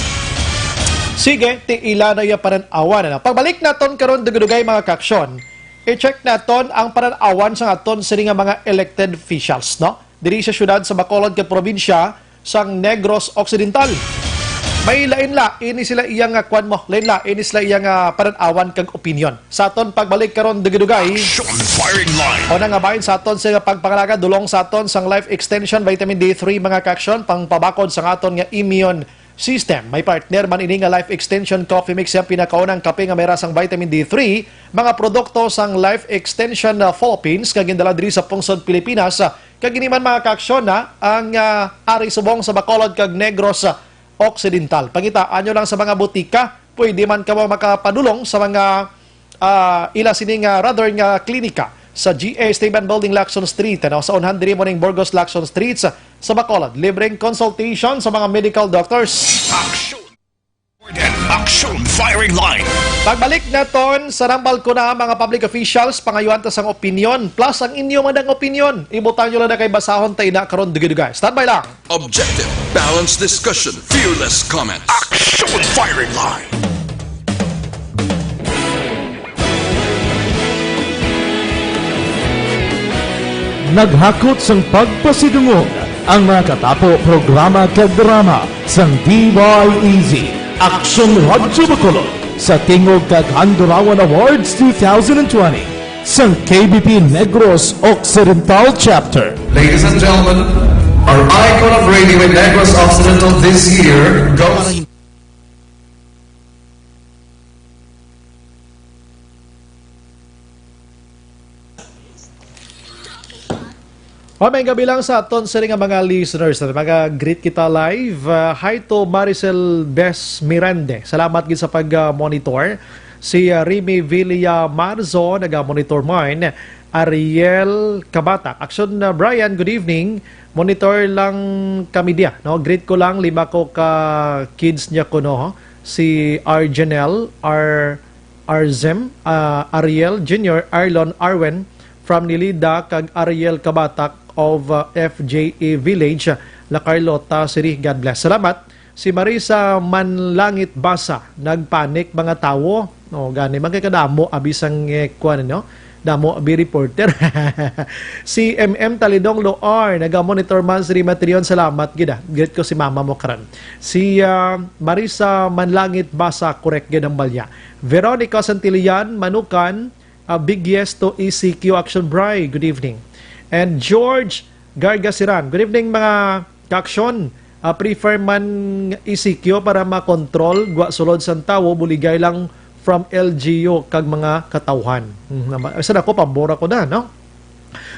Sige, tiila na iya panan-awan, ano? Pagbalik naton karon, dugay-dugay, mga ka-aksyon, i-check naton ang panan-awan sa aton sini nga mga elected officials, no? Diri sa siyudad sa Bacolod kag probinsya sang Negros Occidental. May lain-lain ni sila iya nga kwan mo, lain-lain ni sila iya nga panan-awan kag opinyon. Sa aton pagbalik karon, dugay-dugay. Action Firing Line. Una nga bahin sa aton sa pagpangalaga, dulong sa aton sang Life Extension Vitamin D three, mga ka-aksyon, pangpabakod sa aton nga immune system. May partner man ini nga Life Extension Coffee Mix, ang pinakaunang kape nga may rasang vitamin D three, mga produkto sang Life Extension, uh, Philippines, nga gindala diri sa pungsod Pilipinas, uh, kag ini man, mga ka-aksyon, ha, ang, uh, ari subong sa Bacolod kag Negros, uh, Occidental. Pangitaan nyo lang sa mga butika. Pwede man kamo makapadulong sa mga, ah, ila sini nga rather nga klinika sa G A Esteban Building, Lacson Street, ano, sa unhan diri mo ning Burgos, Lacson Street sa, sa Bacolod. Libreng consultation sa mga medical doctors. Action. Action Firing Line. Pagbalik naton sa nambal ko na, mga public officials, pangayuan ta sang opinyon. Plus, ang inyo man ang opinyon, ibutang nyo lang na kay basahon ta ina karon dugay-dugay. Standby lang. Objective, balanced discussion, fearless comments. Action Firing Line. Naghakot sang pagpasidungog ang mga katapo, programa kag drama sang D Y E Z, Aksyon Radyo Bacolod, sa Tingog kag Handurawan Awards two thousand twenty sang K B P Negros Occidental Chapter. Ladies and gentlemen, our icon of radio in Negros Occidental this year goes O, may gabi lang sa aton sini nga mga listeners. Mga greet kita live. Ah, hi to Maricel Bes Mirande. Salamat gid sa pag-monitor. Si, ah, Remy Villa Marzo, naga-monitor man. Ariel Kabata. Action, ah, Brian, good evening. Monitor lang kami diya, no? Greet ko lang, lima ko ka kids niya kuno, si Arjanel, Ar-, Arzem, ah, Ariel Junior, Arlon, Arwen, from Nilida, kag Ariel Kabatak of, ah, F J A Village, La Carlota City. God bless. Salamat. Si Marisa Manlangit Basa, nagpanik mga tawo. O, gani man kay kadamo abi sang, eh, kuwan, no? Damo abi reporter. Si M M Talidong Loar, naga-monitor man sa Rima Trion. Salamat gid, ah. Greet ko si mama mo karon. Si, ah, Marisa Manlangit Basa, correct gid ang balya. Veronica Santillan Manukan, ah, big yes to E C Q Action Bri. Good evening. And George Gargasiran. Good evening, mga ka-aksyon. Ah, prefer man E C Q para makontrol, gwa sulod sang tawo, buligay lang from L G U kag mga katawhan. Hmm, nama-, sa dako, pabor ako na, no?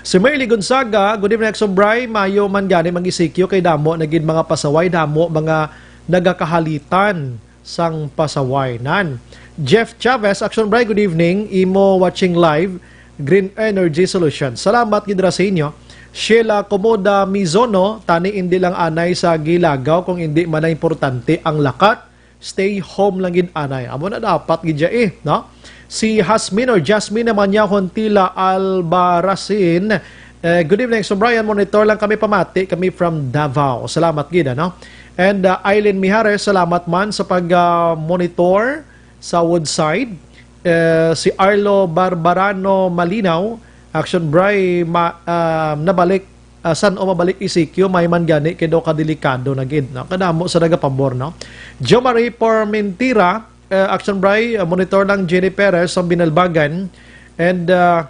Si Merly Gonzaga, good evening, Action Bri. Mayo man gani mag-E C Q kay damo na gid mga pasaway, damo mga nagakahalitan sang pasaway nan. Jeff Chavez, Action Bri, good evening. Imo watching live, Green Energy Solutions. Salamat gid ra sa inyo. Sheila Komoda Mizono, tani indi lang anay sa gilagaw kung indi man na importante ang lakat. Stay home lang gid anay. Amo na dapat gid siya eh, no? Si Hasmin or Jasmine naman niya, Hontila Albarracin. Eh, good evening, Action Brian. Monitor lang kami, pamati kami from Davao. Salamat gid, ano? And, uh, Eileen Mijares, salamat man sa pag, uh, monitor sa Woodside. Eh, si Arlo Barbarano Malinaw, Action Bri, ma-, uh, nabalik, uh, san-o mabalik E C Q, may man gani kay daw kadelikado na gid, no? Kadamo sa nagapabor, no? Jo Marie Pormentira, uh, Action Bri, uh, monitor lang Jenny Perez sa Binalbagan. And, uh,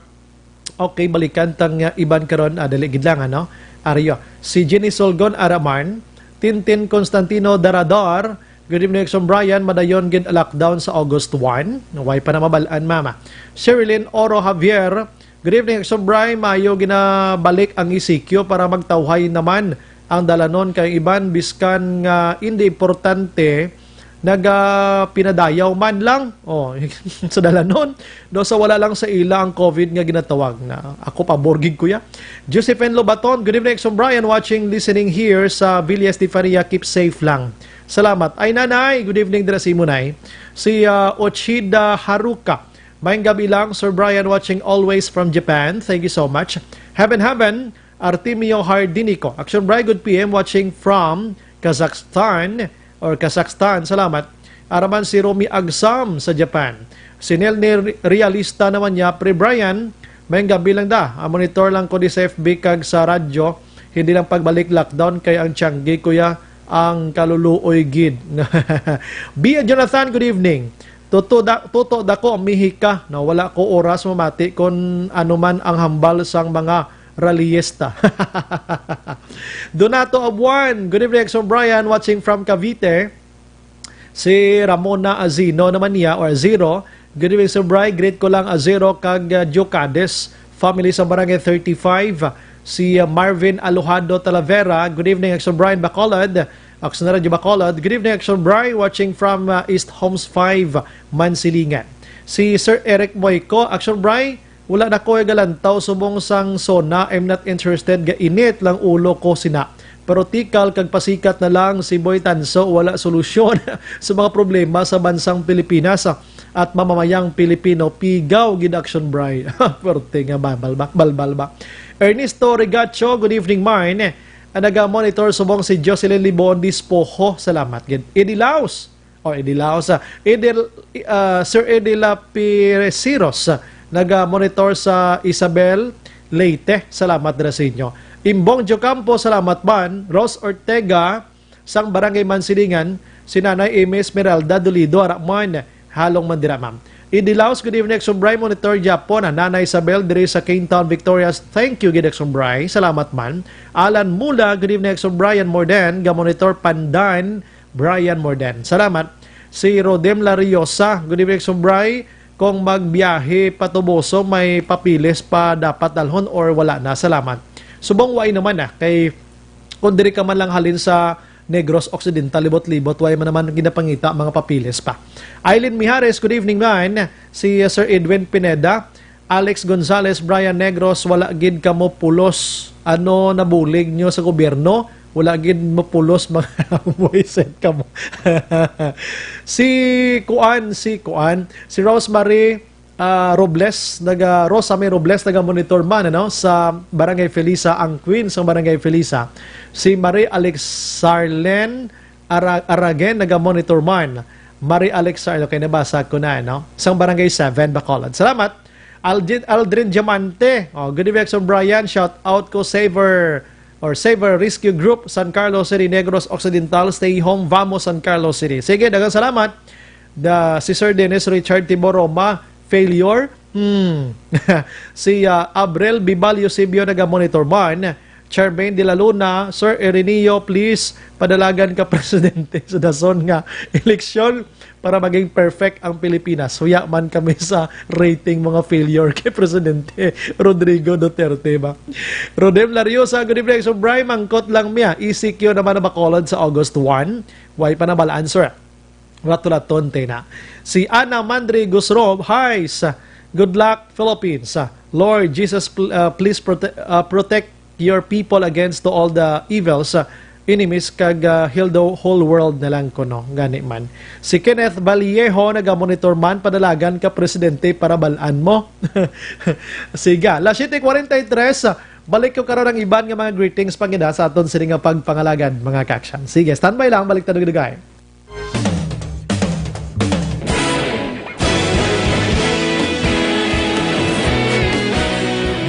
Okay, balikan tang, uh, iban karon, ah, dali gid lang, ano? Ario, si Jenny Solgon Araman, Tintin Constantino Darador, good evening, Action Brian, madayon gid lockdown sa August one. Way pa na mabal-an, mama. Sherilyn Oro Javier, good evening, Action Brian, mayo ginabalik ang E C Q para magtawhay naman ang dalanon kay iban biskan nga indi importante, naga pinadayaw man lang. Oh, sa dalanon. Do sa wala lang sa ila ang COVID nga ginatawag na. Ako pabor gid, kuya. Josephine Lobaton, good evening, Action Brian, watching, listening here sa Villa Estefanía. Keep safe lang. Salamat. Ay, nanay, good evening dira sa imo, nay. Si, ah, Ochida Haruka, maayong gabi lang, Sir Brian, watching always from Japan. Thank you so much. Heaven, heaven, Artemio Hardinico. Action Bri, good P M, watching from Kazakhstan or Kazakhstan. Salamat. Araman si Romy Agsam sa Japan. Si Nelny Realista naman niya, Pre Brian, maayong gabi lang da. Ah, monitor lang ko di sa F B kag sa radyo. Hindi lang pagbalik lockdown kay ang tiyanggi, kuya, ang kaluluoy gid. Bia Jonathan, good evening. Tuto da, tuto dako ang mihika, no? Wala ko oras mamati kon ano man ang hambal sang mga rallyista. Donato Abuan, good evening, Action Brian, watching from Cavite. Si Ramona Azino naman niya, or Zero, good evening, Sir Bri, greet ko lang Azero kag, uh, Diocades family sa Barangay thirty-five. Si, uh, Marvin Alojado Talavera, good evening, Action Brian Bacolod. Action Radio Bacolod, good evening, Action Bri, watching from, uh, East Homes five, Mansilingan. Si Sir Eric Moico, Action Bri, wala na ko galantaw subong sang SONA, I'm not interested, ga init lang ulo ko sina. Pero tikal kag pasikat na lang si Boy Tanso, wala solusyon sa mga problema sa bansang Pilipinas at mamamayang Pilipino. Pigaw gid, Action Bri. Perte nga balbal ba? Balbal ba? Ernesto Regacho, good evening, mine. Ang naga-monitor subong si Jocelyn Libon Dispoho. Salamat gid. Eddie Laos. O, Eddie Laos. Ah, Eddie, ah, Sir Eddie Lapiresiros, ah, naga-monitor sa Isabel, Leyte. Salamat dira sa inyo. Imbong Jocampo, salamat man. Rose Ortega, sang Barangay Mansilingan, si Nanay Amy Esmeralda Dolido, ara man, halong man dira, ma'am. Eddie Laos, good evening, Action Bri, monitor gyapon. Ah, Nanay Isabel, diri sa Kingtown, Victorias. Thank you gid, Action Bri. Salamat man. Alan Mula, good evening, Action Brian Morden, ga-monitor Pandan, Brian Morden. Salamat. Si Rodem Lariosa, good evening, Action Bri. Kung magbiyahe pa Toboso, may papeles pa dapat dalhon or wala na? Salamat. Subong way naman, ah, kay kung diri ka man lang halin sa Negros Occidental, libot-libot, way man naman ginapangita mga papeles pa. Eileen Mijares, good evening, man. Si, uh, Sir Edwin Pineda, Alex Gonzalez, Brian Negros, wala gid kamo pulos. Ano nabulig nyo sa gobyerno? Wala gid mo pulos, mga buwisit kamo. Si Kuan, si Kuan, si Rosemary, ah, Robles, naga, Rosa May Robles, naga-monitor man, ano, sa Barangay Felisa, ang Queen sa Barangay Felisa. Si Marie Alexarlen Ara-, Aragen, naga-monitor man. Marie Alexar-, okay, nabasa ko na, no? Sang Barangay seven, Bacolod. Salamat. Aldrin, Aldrin Diamante. Oh, good evening, Sir Brian. Shout out ko, Saver or Saver Rescue Group, San Carlos City, Negros Occidental. Stay home, vamos, San Carlos City. Sige, daghang salamat. The, si Sir Dennis Richard Tiboroma, failure. Hmm. Si, ah, Abril Bibalyo Sibio, naga-monitor man. Charmaine de la Luna, Sir Ireneo, please, padalagan ka, Presidente, sa dason nga eleksyon para maging perfect ang Pilipinas. Huya man kami sa rating, mga failure kay Presidente Rodrigo Duterte ba. Rodem Lariosa, good evening, Sir Bri. Mangkot lang miya, E C Q naman ang Bacolod sa August one. Why pa na bala answer? Latulaton tayo na. Si Ana Mandri Gusrob, hi, sa Good Luck, Philippines. Sa Lord Jesus, pl-, uh, please prote-, uh, protect your people against to all the evils, uh, enemies, kag, uh, heal the whole world na lang kuno. Gani man. Si Kenneth Vallejo, naga-monitor man, padalagan ka, Presidente, para balaan mo. Siga, las siete cuarenta y tres, uh, balik ko karon ang iban nga mga greetings pangida sa aton sini nga pagpangalagad, mga ka-action. Sige, standby lang, balik ta dugay-dugay.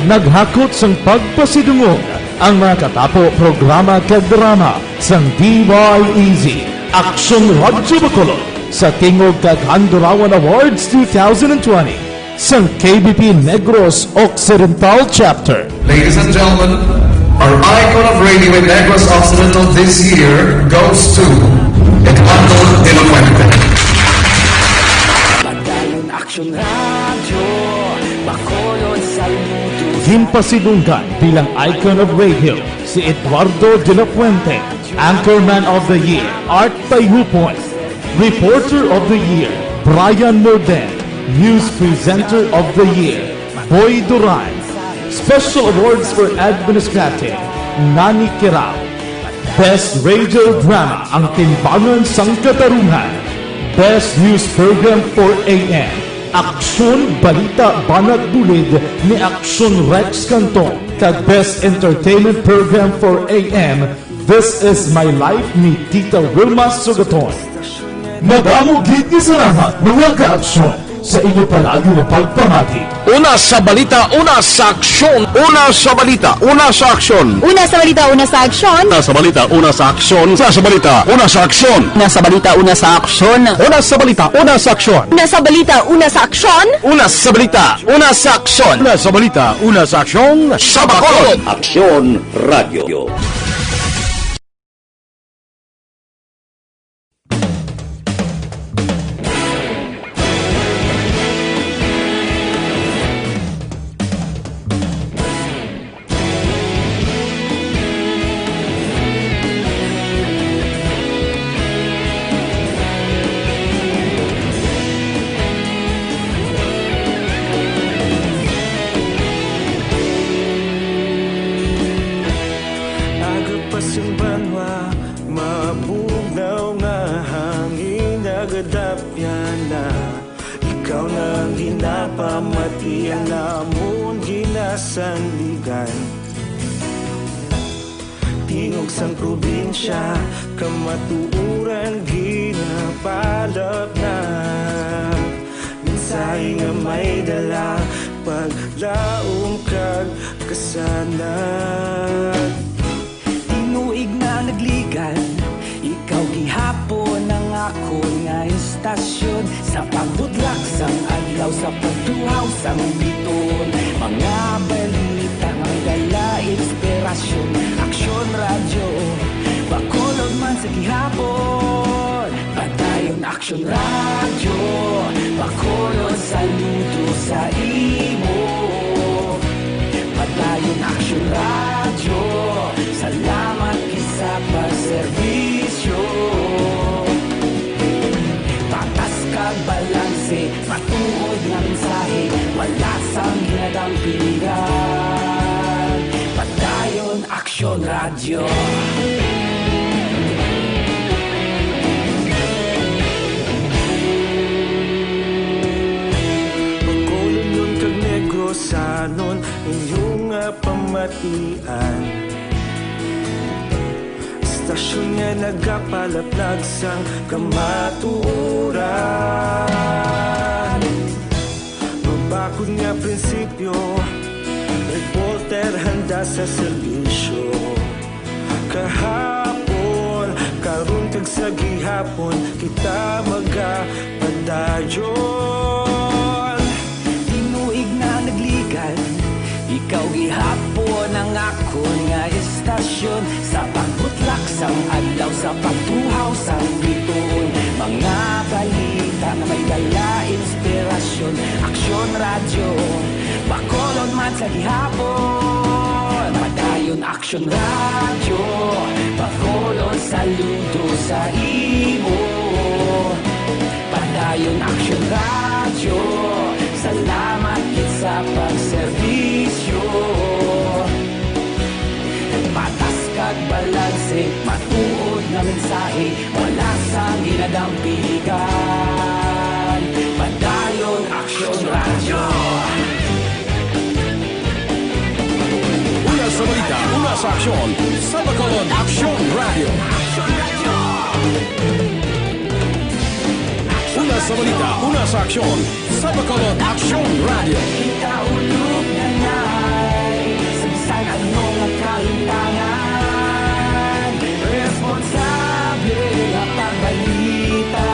Naghakot sang pagpasidungog ang mga katapo, programa kag drama sang D Y E Z, Aksyon Radyo Bacolod, sa Tingog kag Handurawan Awards two thousand twenty. Sang K B P Negros Occidental Chapter. Ladies and gentlemen, our icon of radio in Negros Occidental this year goes to Eduardo de la Fuente. Padayon Aksyon Radyo, Bacolod, saludo. Ginpasidunggan bilang icon of radio si Eduardo de la Fuente, Anchorman of the Year, Art Tayhupon, Reporter of the Year, Brian Morden. News Presenter of the Year, Boy Duran. Special Awards for Administrative, Nani Kirao. Best Radio Drama, Ang Timbangan sang Katarungan. Best News Program for A M, Aksyon Balita Banat Bulid ni Aksyon Rex Canton. Kag Best Entertainment Program for A M, This Is My Life ni Tita Wilma Sugaton. Madamo gid nga salamat, mga ka-aksyon, sa inyo palagi nga pagpamati. Una sa balita, una sa aksyon. Una sa balita, una sa aksyon. Una sa balita, una sa aksyon. Una sa balita, una sa aksyon. Una sa balita, una sa aksyon. Una sa balita, una sa aksyon. Una sa balita, una sa aksyon. Una sa balita, una sa aksyon. Una sa balita, una sa aksyon. Una sa balita, una sa aksyon. Sa Bacolod. Aksyon Radio. Mabugnaw nga hangin nagadapyan na. Ikaw na ang ginapamati, ang amon ginasandigan. Tingog sang probinsya, kamatuoran ginapalap na. Mensahe nga may dala, paglaom kag kasanag. Tinuig na nagligan, ikaw gihapon ang akon nga istasyon. Sa pagbutlak sang adlaw, sa pagtuhaw sang biton, mga balita nga may dala inspirasyon. Aksyon Radyo, Bacolod man sa gihapon. Padayon Aksyon Radyo, Bacolod, saludo sa imo. Padayon Aksyon Radyo, salamat gid sa pagserbisyo. Patas kag balanse, matuod nga mensahe, wala sang ginadampigan. Padayon Aksyon Radyo. Bacolodnon kag Negrosanon, inyo nga pamatian. Istasyon nga nagapalaplag sang kamatuoran. Mabakod nga prinsipyo, reporter handa sa serbisyo. Kahapon, karon kag sa gihapon, kita magapadayon. Tinuig na nagligan, ikaw gihapon ang akon nga istasyon. Sa pagbutlak sang adlaw, sa pagtuhaw sang bituon, mga balita nga may dala inspirasyon. Aksyon Radyo, Bacolod man sa gihapon. Padayon Aksyon Radyo, Bacolod, saludo sa imo. Padayon Aksyon Radyo, salamat gid sa pagserbisyo. Patas kag balanse, matuod nga mensahe, wala sang ginadampigan. Padayon Aksyon Radyo. Una sa balita, una sa aksyon, sa Bacolod Aksyon Radyo. Una sa balita, una sa aksyon, sa Bacolod Aksyon Radyo. Kita ulog na ngay, sa bisan ano nga kalimtangan, responsable nga pagbalita,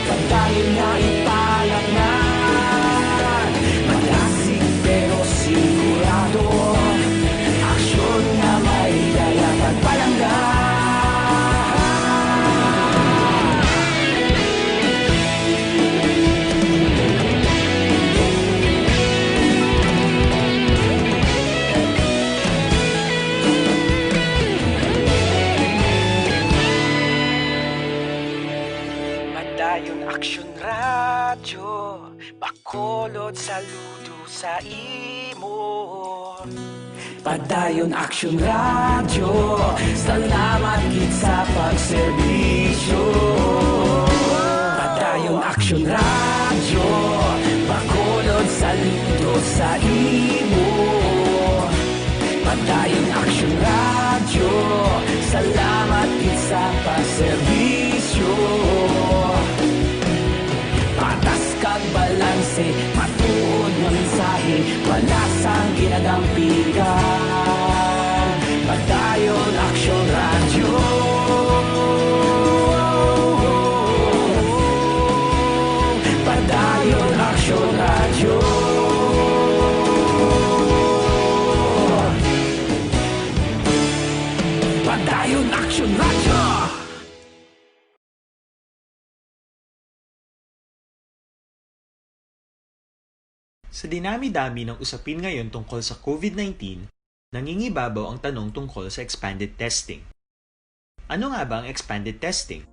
padayon nga ipalapnan. Malasig pero sigurado, aksyon nga may dala pagpalangga. Padayon Aksyon Radyo, Bacolod, saludo sa imo. Padayon Aksyon Radyo, salamat gid sa pagserbisyo. Padayon Aksyon Radyo, Bacolod, saludo sa imo. Padayon Aksyon Radyo, salamat gid sa pagserbisyo. Patas kag balanse, matuod nga mensahe, wala sang ginadampigan. Padayon Aksyon Radyo. Padayon Aksyon Radyo. Padayon Aksyon Radyo. Sa dinami-dami ng usapin ngayon tungkol sa covid nineteen, nangingibabaw ang tanong tungkol sa expanded testing. Ano nga ba ang expanded testing?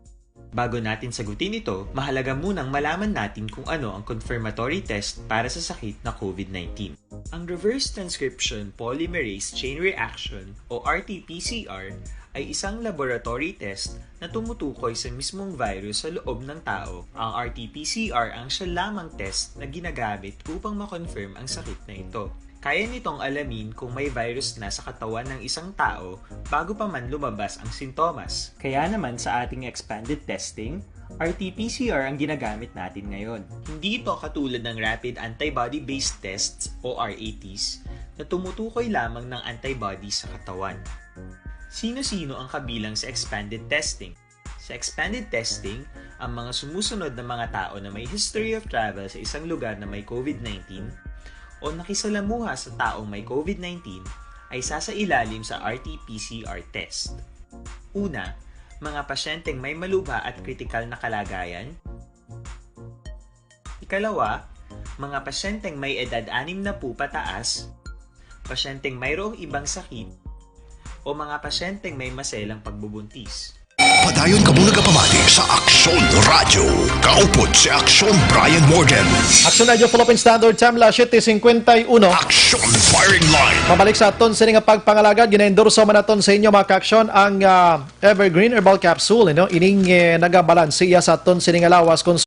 Bago natin sagutin ito, mahalaga munang malaman natin kung ano ang confirmatory test para sa sakit na covid nineteen. Ang reverse transcription polymerase chain reaction o R T P C R ay isang laboratory test na tumutukoy sa mismong virus sa loob ng tao. Ang R T P C R ang siya lamang test na ginagamit upang ma-confirm ang sakit na ito. Kaya nitong alamin kung may virus na sa katawan ng isang tao bago pa man lumabas ang sintomas. Kaya naman sa ating expanded testing, R T P C R ang ginagamit natin ngayon. Hindi ito katulad ng rapid antibody-based tests o R A Ts na tumutukoy lamang ng antibody sa katawan. Sino-sino ang kabilang sa expanded testing? Sa expanded testing, ang mga sumusunod na mga tao na may history of travel sa isang lugar na may COVID nineteen o nakisalamuha sa taong may COVID nineteen ay sasailalim sa R T P C R test. Una, mga pasyenteng may malubha at kritikal na kalagayan. Ikalawa, mga pasyenteng may edad anim na po pataas, pasyenteng mayroong ibang sakit, o mga pasyenteng may maselang pagbubuntis. Padayon kamo nagapamati sa Aksyon Radyo. Kaupod si Aksyon Brian Morgan. Aksyon Radyo Philippine Standard Time, las siete cincuenta y uno. Aksyon Firing Line. Mabalik sa aton sini nga pagpangalagad, ginaendorso man naton sa inyo, mga ka-aksyon, ang, ah, Evergreen Herbal Capsule, no? Ining, eh, nagabalanse iya sa aton sini nga lawas kung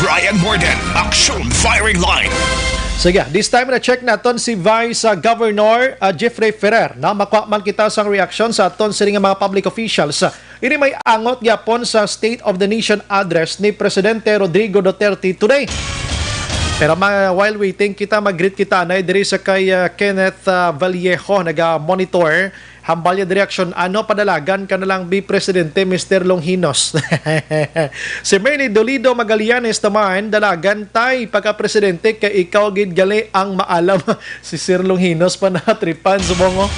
Brian Morgan, Aksyon Firing Line. Sige, this time na-check naton si Vice, uh, Governor, uh, Jeffrey Ferrer, na makuha man kita sang reaksyon sa aton sini nga mga public officials. Ini may angot gyapon sa State of the Nation Address ni Presidente Rodrigo Duterte today. Pero ma-, while waiting, kita mag-greet kita na diri sa kay, uh, Kenneth, uh, Vallejo, naga-monitor. Hambal niya diri aksyon, ano, padalagan ka na lang, bi Presidente, Mister Longinos. Si Merly Dolido Magallanes naman, dalagan tay pagka-presidente kay ikaw gid gali ang maalam. Si Sir Longinos pa natripan, subong, oh.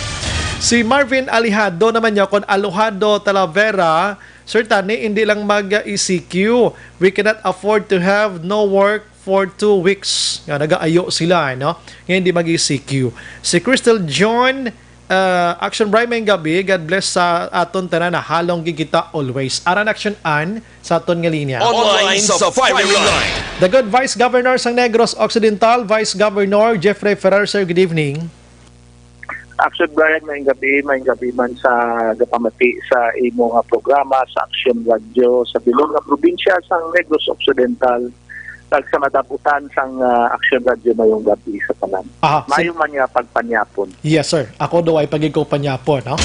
Si Marvin Alejado naman niya, kon Alojado Talavera, Sir Tani, hindi lang mag-E C Q. We cannot afford to have no work for two weeks. Nga, nagaayo sila, eh, no? Nga hindi mag-E C Q. Si Crystal John, uh, Action Bright, maayong gabi. God bless sa aton tanan. Nahalong gid kita always. Aran Action Ann sa aton nga linya. Online sa firing line. The good Vice Governor sang Negros Occidental, Vice Governor Jeffrey Ferrer, sir, good evening. Action Brian, maayong gabi, maayong gabi man sa gapamati sa imo nga programa sa Action Radio sa bilog nga probinsya sang Negros Occidental, kag sa madap-utan sang, ah, Action Radio, maayong gabi sa tanan. Aha, si- Maayo man nga pagpanyapon. Yes, sir. Ako daw ay pagigko panyapon, no?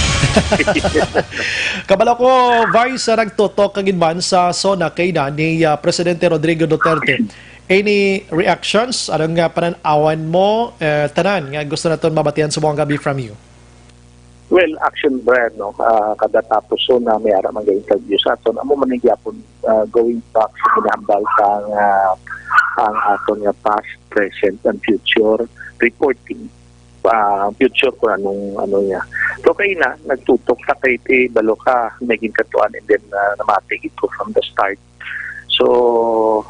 Kabalo ko, Vice, sa nagtutok kagid man sa SONA kay na ni, ah, Presidente Rodrigo Duterte. Any reactions? Ano nga panan-awan mo, eh, tanan nga gusto naton mabatian sa buong gabi from you? Well, Action Brian, no? Ah, kada tapos SONA may ara man ga-interview sa aton. Amo man ang gyapon, ah, going back sa ginahambal kang, ah, ang aton nga past, present, and future reporting. Ah, future kung anong ano niya. So, kay na, nagtutok sa kay ti, balo ka, may ginkatuan, and then, ah, namati gid ko from the start. So,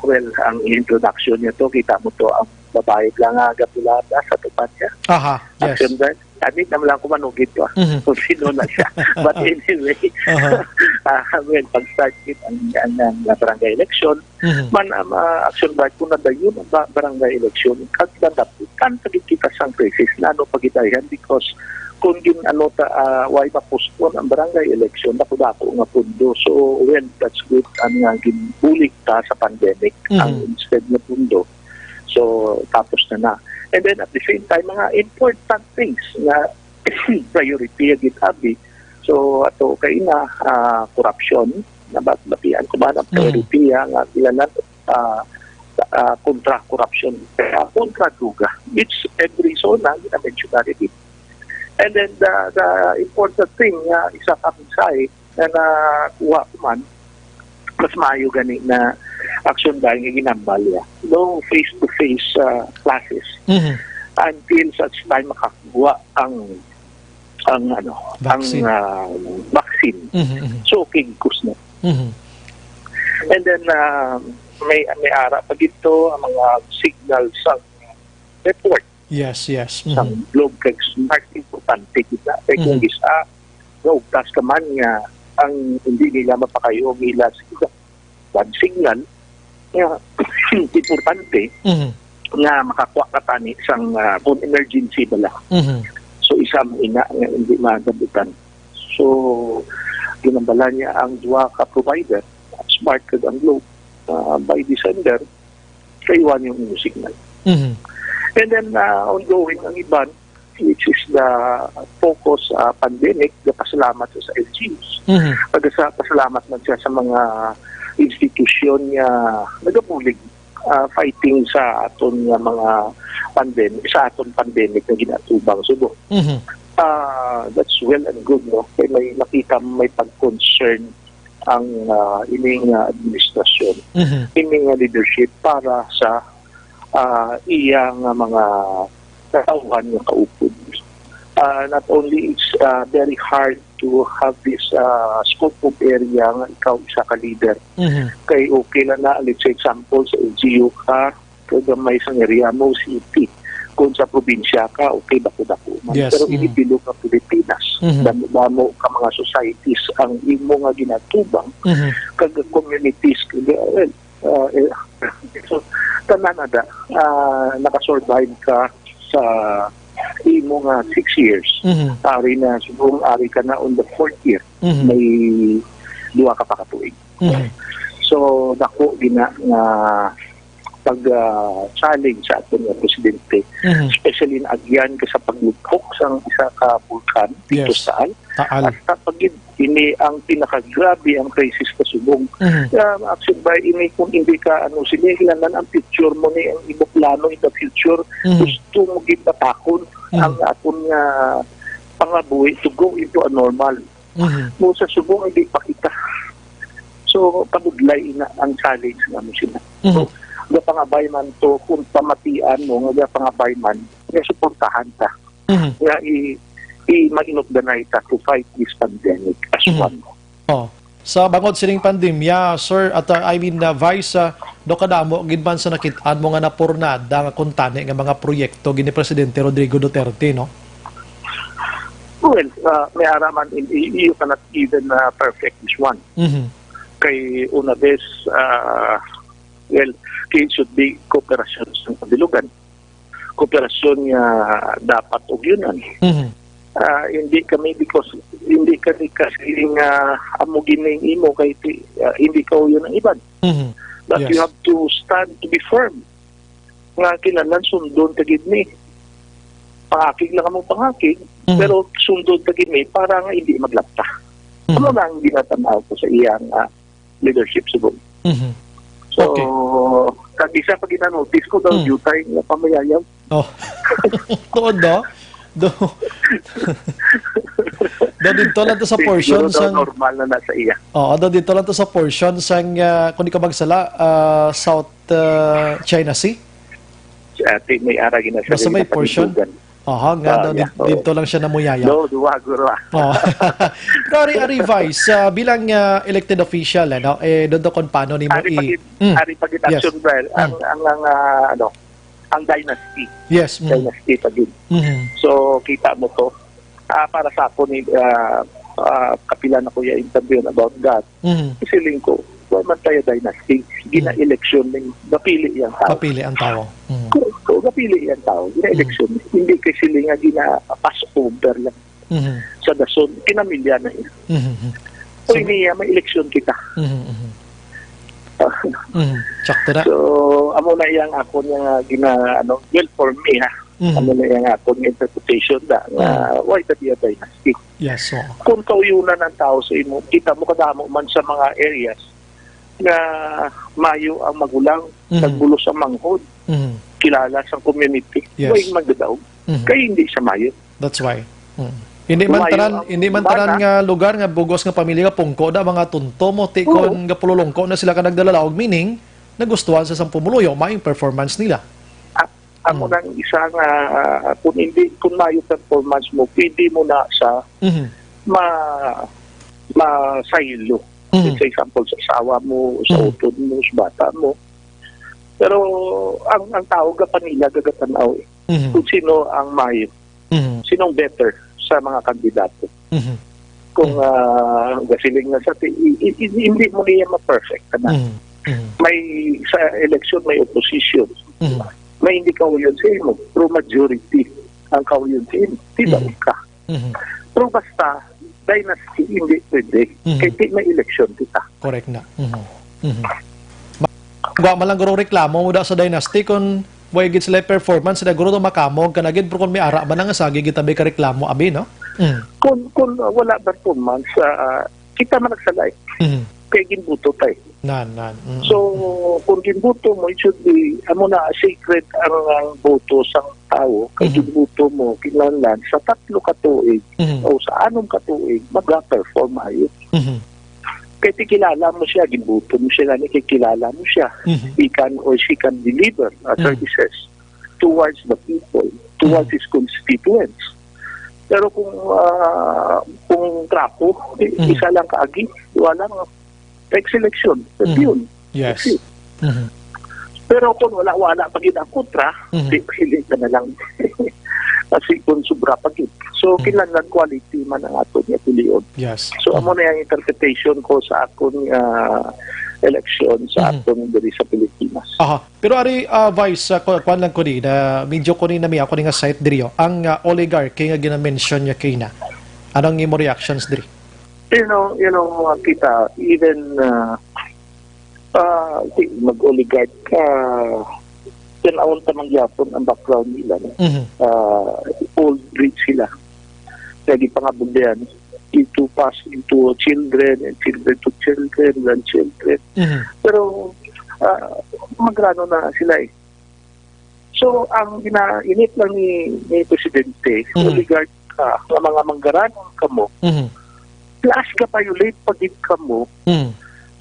well, ang introduction niya to, kita mo to, ang babae lang nga gapulada sa tupad niya. Aha, yes. Action Brian. Sabi naman lang kung manugid to, ah, Mhm. kung sino na siya. But anyway, Aha. ah, well, pag-start it ang, ang, ang barangay election, Mhm. man, um, ah, Action Brian, kung nadayon ang ba-, barangay election, kag nadaputan pa gid kita sang crisis na ano pagidayhan because kung gin-, ano ta, ah, why ma-postpone ang barangay election, dako-dako nga pundo. So, well, that's good. Ang nga ginbulig ta sa pandemic, Mhm. ang instead nga pundo. So, tapos na na. And then, at the same time, mga important things nga priority gid abi. So, ato kay na, ah, corruption, nabat-, batian ko ba ang Mhm. priority, ah, nga sila na, ah, ah, kontra corruption, kaya kontra druga, which every zona, gina-mention na rin. And then the, the important thing nga isa ka mensahe nga nakuha ko man, mas maayo gani na action ba nga ginambal niya. No face-to-face, ah, classes Mhm. until such time makakuha ang, ang ano, Vaccine. ang, ah, vaccine. Mhm, mhm. So, okay, kus na. Mhm. And then, ah, may, may ara pa gito ang mga signal sa network. Yes, yes. Sa Mhm. Globe kag Smart, importante gid na. Kay kung Mhm. isa, nga ugtas ka man nga ang hindi nila mapakayo ang ila sa one signal, nga importante Mhm. nga makakuha ka tani sang, ah, kung emergency bala. Mhm. So, isa mo ina nga hindi magabutan. So, ginambala niya ang duha ka provider, Smart kag ang Globe, ah, by December, kaiwan yung inyong signal. Mhm. And then, ah, ongoing ang iban, which is the focus, ah, pandemic, nagapasalamat sa, sa L G Us. Mhm. Nagasa-, pasalamat man siya sa mga institusyon nga nagabulig, ah, fighting sa aton nga mga pandemic, sa aton pandemic nga ginaatubang subong. Mhm. Ah, that's well and good, no? Kay may makita, may pag-concern ang, ah, ining, ah, administrasyon, Mhm. ining, ah, leadership para sa, ah, iya nga mga katawhan nga kaupod. Ah, not only it's, ah, very hard to have this, ah, scope of area nga ikaw isa ka leader. Mhm. Kay okay na na, let's say, example, sa L G U ka, kay gamay sang area mo, city. Kung sa probinsya ka, okay, dako-dako man. Yes, Pero mm. ini bilog nga Pilipinas, Mhm. damo-damo ka mga societies ang imo nga ginatubang, Mhm. kag communities, kag, well, ah, eh, so, tanan na da, ah, nakasurvive ka sa imo nga six years. Mhm. Ari na, siguro ari ka na on the fourth year. Mhm. May duha ka pa ka tuig. Mhm. So, dako gina nga pag, ah, challenge sa aton nga presidente, Mhm. especially na agyan ka sa paglubhok sang isa ka bulkan dito Yes. sa Taal. Taal. At sa pag-, ini ang pinakagrabe ang crisis sa subong. Mhm. Ah, actually, ba, ini kung hindi ka, ano, sinihilanan ang future mo ni, ang imo plano in the future, Mhm. gusto mo gid batakon Mhm. ang aton nga pangabuhi to go into a normal. Mhm. Mo sa subong, hindi pa kita. So, pabudlay ina ang challenge nga mo sila. Mhm. So, gapangabay man to, kung pamatian mo, nga gapangabay man, nga suportahan ta. Mhm. Nga i-, i-, mainugdanay ta to fight this pandemic as Mhm. one. Oh. Sa bangod sining pandemya, Sir, at, uh, I mean, uh, Vice, uh, do kadamo gid man sa nakit-an mo nga napurnada nga kuntani nga mga proyekto gini Presidente Rodrigo Duterte, no? Well, uh, may ara man, in, i-, you cannot even, uh, perfect this one. Mhm. Kay una bes, uh, well, kay it should be cooperation sa kabilugan. Kooperasyon nga dapat og yun, ano. Mhm. Ah, hindi kami because, hindi kami kasi nga amo gining imo kay ti-, ah, hindi ka yun ang iban. Mhm. But Yes. you have to stand to be firm. Nga kinahanglan sundon ta gid ni. Pangakig lang among pangakig, Mhm. pero sundon ta gid ni para nga hindi maglabta. Mhm. Ano na ang ginatanaw ko sa iyang, ah, leadership subong. Mhm. So, Okay. kag isa pa gina-notice ko daw, Mm. jutay nga pamayayaw. Oh. Tuod, no? Do, do dito lang to sa Siguro portion daw sa normal na na sa iya. Oo, do dito lang to sa portion sa, ah, kung di ka magsala, ah, South, ah, China Sea. Sa ating may ara gina sa Basta may gina portion. Katibugan. Aha, nga Ah, daw, yeah, di-, oo. Dito lang siya namuyaya. No, duwa, guro, ah. Oh. Pero ari, ari, Vice, ah, bilang, ah, elected official, ano, eh, doon to kung paano nimo Ari i-, pagit-, mm. ari pagit Yes. action, Brian. Ang, Mm. ang, ang, ah, ano, ang dynasty. Yes, mm. Dynasty pa din. Mhm. So, kita mo to. Ah, para sa ako ni, ah, ah, kapila na ko yung interview about that. Mhm. Siling ko, wala man tayo dynasty. Mhm. Gina-election ning napili yang tao. Mapili ang tao. Mhm. Kung, kung napili yang tao, gina-election. Mhm. Hindi kay sila nga gina-pass over lang. Mhm. Sa Dason, kinamilya na iya. Mhm. Uy, So, niya, may eleksyon kita. Mhm, mhm. Mhm. Sakto na. So, amo na iyang ako niya nga gina-, ano, well, for me, ha, Mhm. amo na iyang ako nga interpretation na, nga Mhm. why the Dia dynasty? Yes, oo. Kung kauyunan ang tao sa imo, kita mo kadamo man sa mga areas nga mayo ang magulang, Mhm. nagbulos ang manghod, Mhm. kilala sa community. Yes. Why magdadaog? Mhm. Kay hindi siya mayo. That's why. Mm. Hindi man Mayo tanan, ang hindi man tanan bana. nga lugar nga bugos nga pamilya nga pungko na mga tunto mo, ti Oo. kon gapululungko na sila ka nagdalalaog, meaning, nagustuhan sa sang pumuluyo, may performance nila. A-, amo Mm. nang isa nga, ah, kung hindi, kung mayo performance mo, pwede mo na sa Mhm. ma-, masaylo. Mhm. Say, sa example, sa asawa mo, sa Mhm. utod mo, sa bata mo. Pero ang, ang tao gapanila, gagatan-aw eh. Mhm. Kung sino ang mayo, Mhm. sinong better sa mga kandidato. Mhm. Kung, Mhm. ah, gasiling na sa ti-, i-, i-, i-, hindi mo niya ma-perfect, ana. Mhm. Mhm. May, sa election, may opposition. Mhm. May hindi kauyon sa imo, pero majority ang kauyon sa imo. Di ba Mhm. ka? Mhm. Pero basta, dynasty, hindi pwede. Mhm. Kay di may election kita. Correct na. Mhm. Mhm. Ma-, wa man lang guro reklamo mo da sa dynasty kung way gid sila performance, sila guro do makamog ka na gid, pero kung may ara man nga sagi gitabi ka reklamo, abi, no? Mm. Kung, kung, uh, wala performance, uh, kita man nagsalay. Mhm. Kay ginbuto tay. Nan, nan. Mm. So, kung ginbuto mo, it should be, amo na, sacred ang, ang boto sang tawo. Kay Mhm. ginbuto mo, kinahanglan, sa tatlo ka tuig Mhm. o sa anom ka tuig, maga-perform maayo. Mhm. Kay ti kilala mo siya, ginbuto mo siya, gani kay kilala mo siya. Mhm. He can or she can deliver, uh, Mhm. services towards the people, towards Mhm. his constituents. Pero kung, ah, kung trapo, i-, Mhm. isa lang kaagi, wala nga. Next election, Mhm. yun. Yes. That's it. Mhm. Pero kung wala, wala pa gid ang kontra, Mhm. di, pili ka na lang. Kasi kung sobra pa gid. So, Mhm. kinahanglan quality man ang aton nga pilion. Yes. So, amo Mhm. na yung interpretation ko sa akon, ah, election sa Mhm. aton diri sa Pilipinas. Aha. Pero ari, ah, Vice, ah, ku-, kuwan lang ko ni, na medyo ko ni nami ako ni nga site diri, oh. Ang, ah, oligarchy nga ginamention niya kay na. Anong imo reactions diri? You know, you know, uh, kita, even, uh, uh, di, mag-oligarch ka, tan-awon ta man gyapon ang background nila, no? Mhm. Uh, old rich sila. Lagi pangabugdayan, it will pass into children and children to children, grandchildren. Mhm. Pero, uh, magrano na sila eh. So, ang ginainit lang ni, ni Presidente, Mhm. oligarch ka, nga mga manggaranon kamo, Mhm. plus ga-violate pa gid kamo Mhm.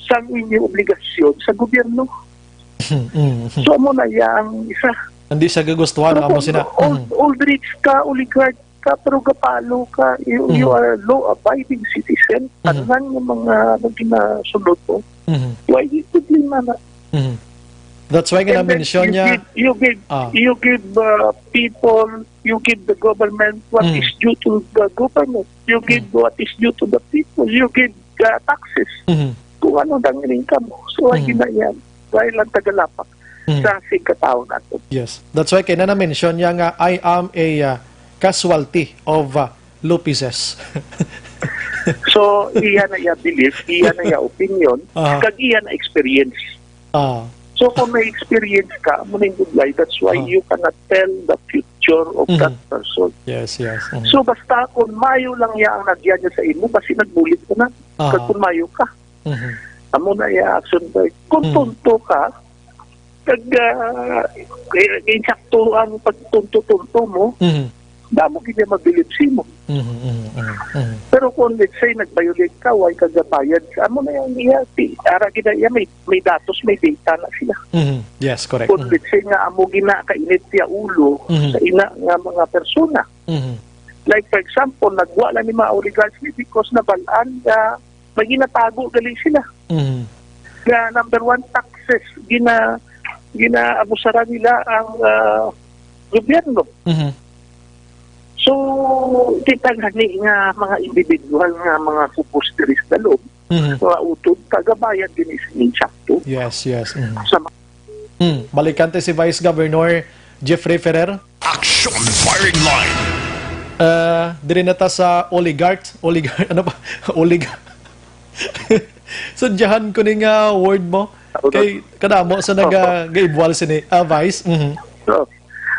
sang inyo obligasyon sa gobyerno. Mhm. Mhm. So, amo na iya ang isa. Hindi siya gagustuhan Pero ang amo kung sina. old, Mhm. old rich ka, oligarch ka, pero gapalo ka, you, you Mhm. are law-abiding citizen, Mhm. tanan nga mga, mga ginasunod mo, Mhm. why di problema na? Mhm. That's why And then gina-mention you niya. give, you give, Ah. you give, uh, people, you give the government what Mm. is due to the government. You give Mm. what is due to the people. You give the taxes. Mhm. Kung ano ang income mo. So, ay Mm. gina yan. Dahil lang tagalapak Mm. sa sigkataon nato. Yes. That's why kaya na na-mention niya nga, "I am a, uh, casualty of, uh, Lopez's." So, iya na iya belief, iya na iya opinion, Aha. kag iya na experience. Ah. So, kung may experience ka, mo ning budlay, that's why Ah. you cannot tell the future of Mhm. that person. Yes, yes. Mhm. So, basta kung mayo lang iya ang nagyan niya sa imo, basi nagbulit ka na. Ah. Kag kung mayo ka, Mhm. amo na iya action ba? Kung Mhm. tonto ka, kag, ah, eh, insakto ang pagtunto-tunto mo, Mhm. damo gid niya mabilib sa imo. Mhm, mhm, mhm, mhm. Pero kung, let's say, nag-violate ka, way ka gabayad, amo na yung iya, ti-, ara gid na iya, may, may datos, may data na sila. Mhm. Yes, correct. Kung, Mhm. let's say, nga amo gina kainit siya ulo Mhm. sa ina nga mga persona. Mhm. Like, for example, nagwa lang ni mga oligarchs ni because nabalaan nga may ginatago gali sila. Mhm. Nga number one, taxes, gina-, gina-abusaran nila ang, ah, gobyerno. Mhm. So, kita gani nga mga individual nga mga kubos diri sa dalom, Mhm. mga utod, tagabayad gani sa insakto. Yes, yes. Mhm. Sa ma- Hmm. Balikan ta si Vice Governor Jeffrey Ferrer. Action Firing Line. Ah, diri na ta sa oligarch, oligarch, ano pa? Oligarch. Sudyahan ko ni nga word mo. Ako Kay kadamo sa naga gaibwal sini, ah, Vice. Mhm. So,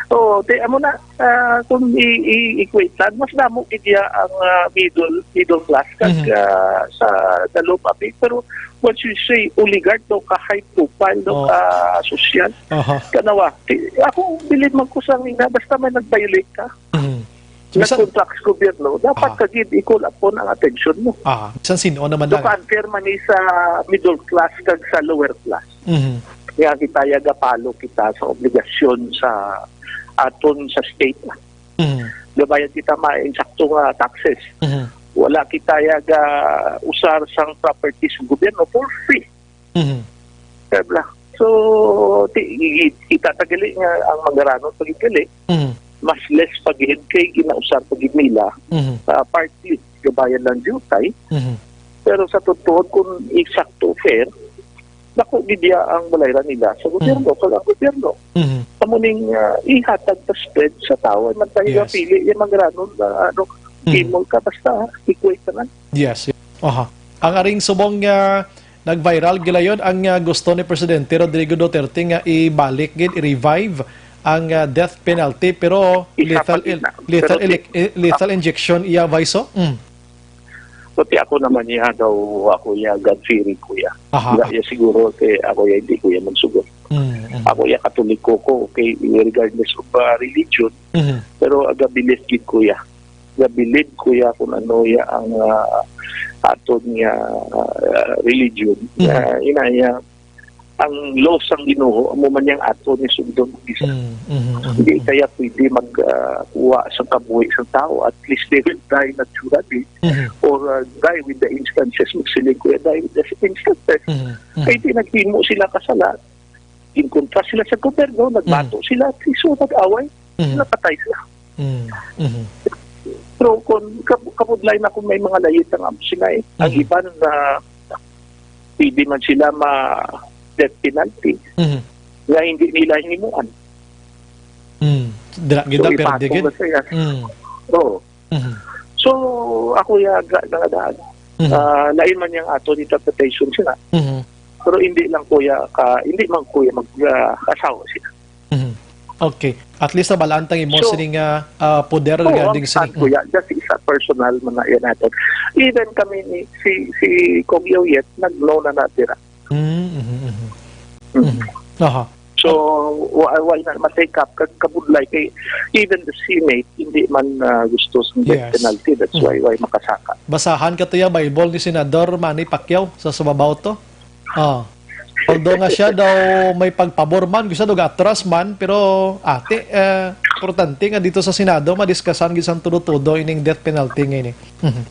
oo, te, amo na, ah, kung i-, i-equate lang, mas damo gid iya ang, ah, middle, middle class kag, Mhm. ah, sa Dalupa, pe. Pero once you say oligarch, no, ka high profile, no, Oo. ka sosyal, Aha. tanawa, ti-, ako, bilib man ko sa ina, basta may nag-violate ka, Mhm. So, bisan nag-contract sa gobyerno, dapat Ah. ka gid i-call upon ang atensyon mo. Ah, bisan sino naman So, lang. ka-unfair man ni sa middle class kag sa lower class. Mhm. Nga kita ya gapalo kita sa obligasyon sa aton sa state. Mhm. Gabayad kita ma insakto nga taxes. Mhm. Wala kita ya ga usar sang properties sa gobyerno for free. Mhm. Kaya bla. So, ti-, i-, kita ta gali nga ang manggaranon pa gid gali, Mhm. mas less pa gid kay ginausar pa gid nila, Mhm. ah, partly gabayad lang diutay. Mhm. Pero sa totoo, kung exacto fair, dako gid iya ang balayran nila sa gobyerno, Mhm. kag ang gobyerno. Mhm. Amo ning, ah, ihatag ta spread sa tawo. Man tayo Yes. pili yung manggaranon na, ano, Mhm. imol ka, basta equate na lang. Yes. Aha. Ang aring subong nga nag-viral gilayon ang, ah, gusto ni Presidente Rodrigo Duterte nga ibalik gid, i-revive ang, ah, death penalty, pero Isa lethal pa gid el-, na. lethal Pero elec-, ti-, eh, lethal injection iya, Vice, oh? Mm. Pati ako naman niya daw, ako niya God-fearing, kuya. Aha. Wala niya siguro, kay ako niya, hindi ko niya magsugot. Mm, mm. Ako niya Katoliko ko, okay, regardless of, ah, religion, Mhm. pero aga-believe gid, kuya. Nga bilib ko ya kung ano ya ang, ah, aton nga, ah, religion. Mhm. Nga inaya, ang law sang Ginoo amo man yang aton nga sundon ug isa. Mm, mhm, mhm, Hindi mhm. kaya pwede mag, ah, kuha sa kabuhi sa tao. At least they will die naturally Mhm. or, ah, die with the instances. Magsiling ko ya, die with the instances. Mhm, mhm. Kay di naghimo sila kasala, ginkontra sila sa gobyerno, nagbato Mm. sila, priso, nag-away, Mm. napatay sila. Mm. Mhm. Pero kung kab-, kabudlay na kung may mga layit ang amsinay, ang Mm. iban na pwede man sila ma death penalty Mhm. nga hindi nila himuan. Mm. Dira So, gid na, perde ipatong gid. na siya. Mm. Oo. Mhm. So, ako ya ga-, nangadaan. Mhm. Ah, lain man yang aton interpretation sila. Mhm. Pero hindi lang kuya ka, hindi man kuya mag, ah, asawa sila. Mhm. Okay. At least nabalaan tang imo So, sining, ah, ah, poder Oo, regarding ang sining, saan, mm. kuya, just isa personal man na yan natin. Even kami ni si, si Kong Yoyet, nag-no na natira. Mm, mhm, mhm. Mm. Mhm. Aha. So, wa-, why not ma-take up? Kag kabudlay kay even the Senate, hindi man, ah, gusto sa death Yes. penalty. That's Mm. why, why makasaka. Basahan ka to ya Bible ni Senador Manny Pacquiao sa subabaw to. Ah. Although nga siya daw may pagpabor man, gusto daw atras man, pero ate, eh, importante nga dito sa Senado, madiskasan gid sang tudo-tudo ining death penalty nga ini. Mhm.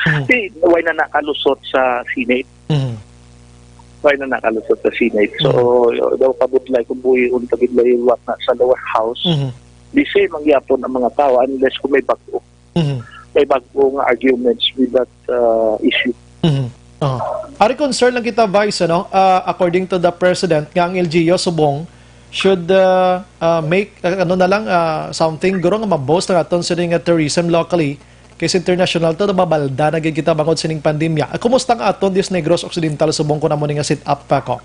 Mhm. Di, why na nakalusot sa Senate? Mhm. Why na nakalusot sa Senate? So, Mhm. daw kabudlay kung buhion pa gid liwat na sa lower house. Mhm. Di same ang gyapon ang mga tao unless kung may bag-o. Mhm. May bag-o nga arguments with that, uh, issue. Mhm. Oh. Ari concern lang kita, Vice, ano? Ah, according to the president, nga ang L G U subong should, uh, uh, make, uh, ano na lang, uh, something, guro nga ma-boost ang aton sini nga tourism locally, kaysa international to, mabalda na gid kita bangod sining pandemya. Ah, kumusta ang aton dis Negros Occidental subong ko namo ni nga set up pa ko?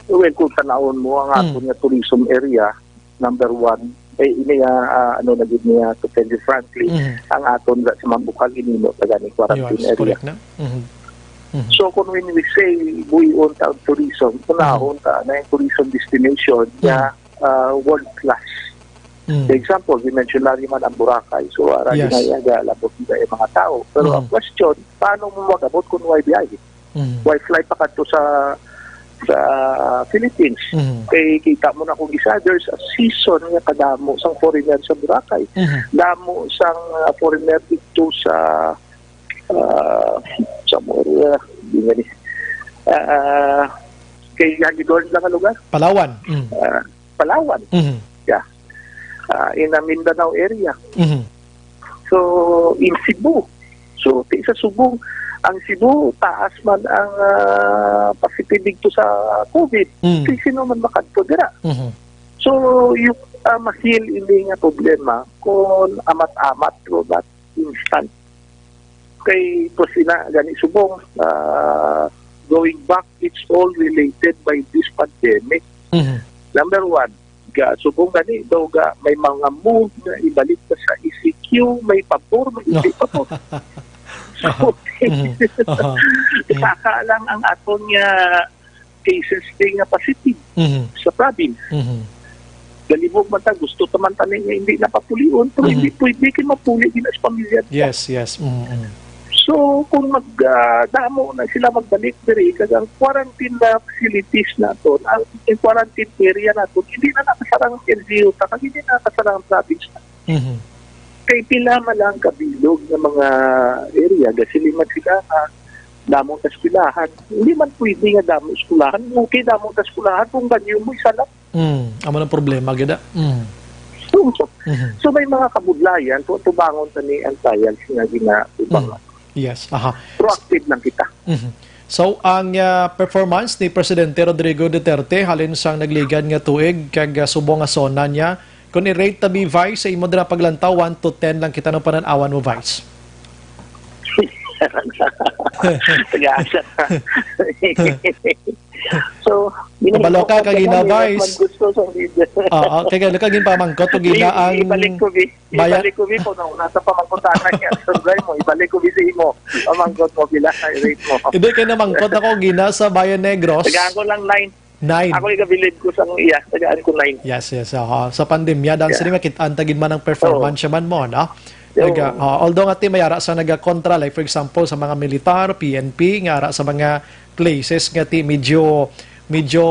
Well, kung tanawon mo ang Hmm. aton nga tourism area, number one, eh, ini, ah, ah, ano na gid niya, to tell you frankly, Mhm. ang aton sa Mambukal, ginimo ta gani quarantine Yes, area. correct na. Mhm. Mhm. So, kung when we say buhion ta ang tourism, unahon Mhm. ta na yung tourism destination Mhm. nga, ah, world class. Mhm. For example, gi-mention lang man ang Boracay. So, ara Yes. ginayaga labot nila yung mga tao. Pero ang Mhm. question, paano mo mag-abot kung way biyahe? Mhm. Way flight pa kadto sa, sa Philippines? Mhm. Kay kita mo na kung isa, there's a season nga kadamo sang foreigner sa Boracay. Mhm. Damo sang, ah, foreigner dito sa, ah, sa more, ah, di nga ni, ah, kay Hagadorn lang nga lugar. Palawan. Mhm. Ah, Palawan. Mhm. Yeah. Ah, in a Mindanao area. Mhm. So, in Cebu. So, ti sa Subong, ang Cebu, taas man ang, ah, positive dito sa COVID. Mhm. Ti sino man makadto dira? Mhm. So, you, Ah, ma-heal ini nga problema kung amat-amat, through that instant. Kay, pues, ina gani subong, ah, going back, it's all related by this pandemic. Mhm. Number one, ga subong gani daw ga may mga move nga ibalik pa sa E C Q, may pabor, may hindi pabor. So, Mhm. Aha. Mm. Saka lang ang aton nga cases kay nga positive Mhm. sa province. Mhm. Galibog man ta, gusto ta man tani nga hindi na papulion, pero Mhm. hindi pwede kay mapuli gina sa pamilya. Yes, yes. Mm, mm. So, kung mag, ah, damo na sila magbalik diri, kag ang quarantine na facilities naton, ang, ang quarantine area naton, hindi na nakasarang ang L G U ta, kag hindi na nakasarang ang province na. Mhm. Kay pila man lang kabilog nga mga area, gasiling man sila nga damo sa eskwelahan. Hindi man pwede nga damo eskwelahan. Okay, damo sa eskwelahan kung ganyo mo isa lang. Mm, amo ang problema gid, ah. Mm. So, so, Mhm. so may mga kabudlayan, so tubangon ta ni ang trials nga ginaubang. Mm. Yes, aha. Proactive lang kita. Mhm. So, ang, ah, performance ni Presidente Rodrigo Duterte halin sang nagligad nga tuig kag, ah, subong nga SONA niya, kung i-rate ta, bi, Vice, sa imo dira paglantaw, one to ten lang kita, anong panan-awan mo, Vice? Taga-asa ka. So, Kabalo ka, kagina, Vice. Gusto sa leader. Oo, kay gani, kagin pamangkot, kagina ang ibalik ko, bi. Baya- Ibalik ko, bi, kung nasa pamangkot na niya. Survey mo, ibalik ko, bi, sa imo. Pamangkot mo, pila ka rate mo. Hindi, kay namangkot ako, gina, sa Bayan Negros. Tagaan ko lang nine. Nine. Ako, ikabilib ko sa iya. Tagaan ko nine. Yes, yes. Aha. Sa pandemya, dan Yeah. sini makit-an ta gid man ang performance Oo. man mo, no? Oo. Nag-, ah, although nga ti may ara sa nagakontra, like, for example, sa mga militar, P N P, nga ara sa mga places nga ti medyo, medyo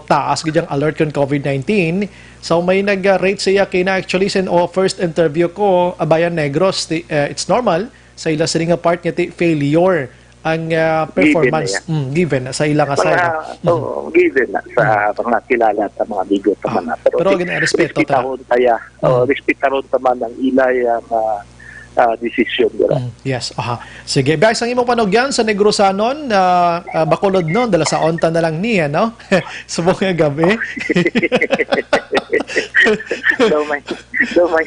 taas gid ang alert kon COVID nineteen. So, may nag-rate siya kay na actually sin, oh, first interview ko, Abayan Negros, ti, eh, it's normal sa ila sini nga part nga ti failure ang, ah, Given na performance. Yan. Mm, given sa ila nga Mga, side, ah. Mm. Oo, given na sa Mm. mga kilala sa mga bigot Ah, naman na. Pero pero ti-, gina-respeto ta. respetahon kaya, Oh, Mm. respetaron ta man ang ilay ang, ah, ah, desisyon nila. Mm, yes, aha. Sige, guys, ang imong panugyan sa Negrosanon, ah, ah, Bacolod, no? Dala sa onta na lang ni, ano? Subong nga gabi. Daw may, daw may,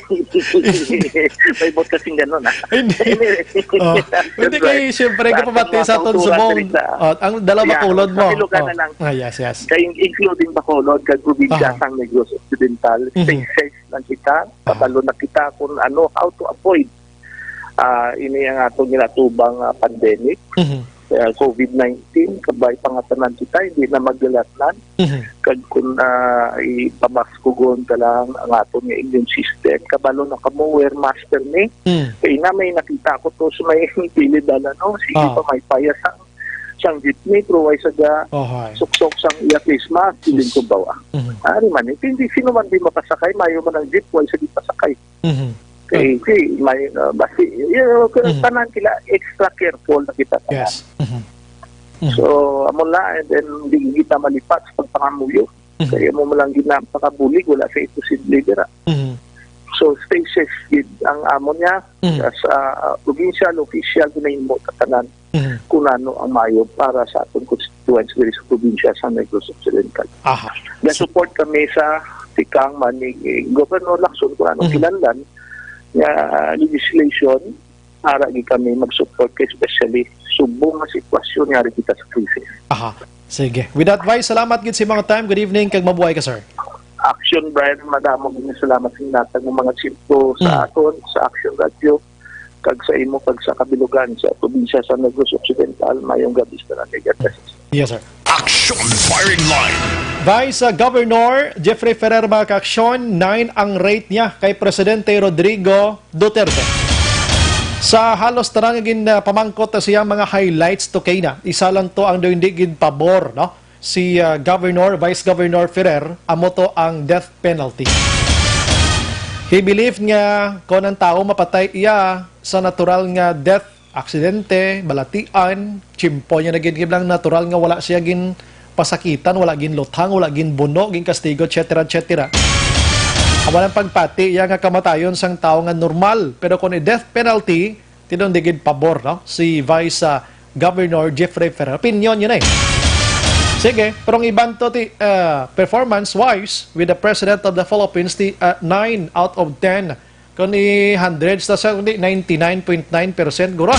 may bot kasing ganun, ah. Hindi. Anyway. Oh, hindi That's kay, right. siyempre, Lahat kapamati ng mga sa aton kultura subong. Diri sa Oh, ang dala Yeah, Bacolod sa mo. Silogan Oh. na lang. Ah, yes, yes. Kay including Bacolod, kag probinsya Aha. sang Negros Occidental, Mhm. spaces lang kita, Aha. kabalo na kita kung ano, how to avoid, ah, ini ang atong ginatubang, ah, pandemic, Mhm. ah, COVID nineteen, kabay pangatanan kita, hindi na maglalatnan. Mhm. Kag kung, ah, ipamaskugon ka lang ang aton nga immune system, kabalo na kamo, wear mask ni. Mm. Kay na may nakita ko to sa may kilid, ano, sige Ah. pa may payas ang sang jeepney, pero way sa ga Ohay. suksok sang iya face mask, siling Sus. ko bawa. Mhm. Ari man, eh, hindi, sino man di makasakay, mayo man ang jeep, way sa di pasakay. Mhm. Kay, si, may, uh, basi, you know, Mhm. tanan kila extra careful na kita tanan. Yes. Mhm. Mhm. So, amo na, and then, di kita malipat sa pagpangamuyo. Mhm. Kaya mo lang ginapakabulig, wala sa imposible dira. Mhm. So, stay safe gid ang amo niya Mhm. as, uh, provincial official, ginahimo ta tanan Mhm. kung ano ang mayo para sa atong constituents diri sa probinsya sa Negros Occidental. Aha. Ga-support kami sa tikang man ni Governor Lacson kung ano Mhm. kinahanglan nga legislation, ara gid kami mag-support kay especially subong nga sitwasyon nga ari kita sa krisis. Aha. Sige. With that, Vice, salamat gid sa imong time. Good evening, kag mabuhay ka, sir. Action, Brian, madamo gid nga salamat sa inatag mo mga sitio sa Mm. aton, sa Action Radio, kag sa imo, kag sa kabilugan sa probinsya sa Negros Occidental. Mayong gabi sa tanan, kay God bless. Yes, sir. Action Firing Line. Vice, uh, Governor Jeffrey Ferrer, mga ka-aksyon, nine ang rate niya kay Presidente Rodrigo Duterte. Sa halos tanan nga gin, uh, pamangkot sa iyang mga highlights to kay na, isa lang to ang daw hindi gid pabor, no? Si, uh, Governor, Vice Governor Ferrer, amo to ang death penalty. He believed nga kon ang tawo mapatay iya sa natural nga death, aksidente, balatian, tsimpo niya na gid, kiblang natural nga wala siya ginpasakitan, wala ginluthang, wala ginbuno, ginkastigo, et cetera, et cetera. Amo lang pagpati iya nga kamatayon sang tawo nga normal. Pero kung i-death penalty, tinuod di gid pabor, no? Si Vice, ah, Governor Jeffrey Ferrer. Opinion yun eh. Sige, pero ang iban to ti, ah, performance-wise with the President of the Philippines, ti, ah, nine out of ten. Kung i-hundred sa, sa, kundi ninety-nine point nine percent guro.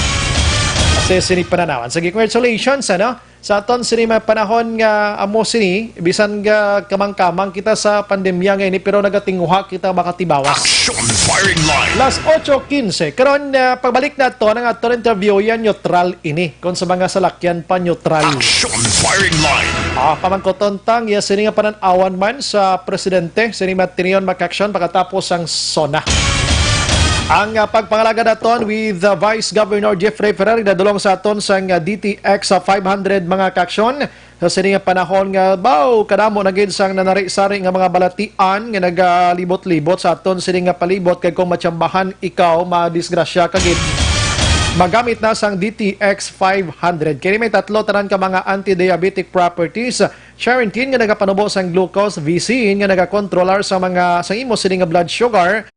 Kasi sini pananawan. Sige, congratulations, ano? Sa aton sini mga panahon nga amo sini, bisan nga kamang-kamang kita sa pandemya nga ini, pero nagatinguha kita makatibawas. Action Firing Line. Las ocho quince. Karon, ah, pagbalik nato, ang aton interview yan, neutral ini. Kung sa mga salakyan pa, neutral. Action Firing Line. Ah, pamangkoton tang, iya sini nga panan-awan man sa presidente, sini matinion makaksyon pagkatapos ang SONA. Ang, ah, pagpangalaga naton with, ah, Vice Governor Jeffrey Ferrer, nadulong sa aton sang, ah, D T X five hundred mga kaksyon. Sa sini nga panahon nga, baw, kadamo na gid sang nanari-sari nga mga balatian nga nagalibot-libot sa aton sini nga palibot, kay kung matsambahan ikaw, madisgrasya ka gid. Magamit na sang D T X five hundred. Kini may tatlo tanan ka mga anti-diabetic properties. Charantin nga nagapanubo sang glucose, Visin nga nagakontrolar sa mga, sa imo sini nga blood sugar.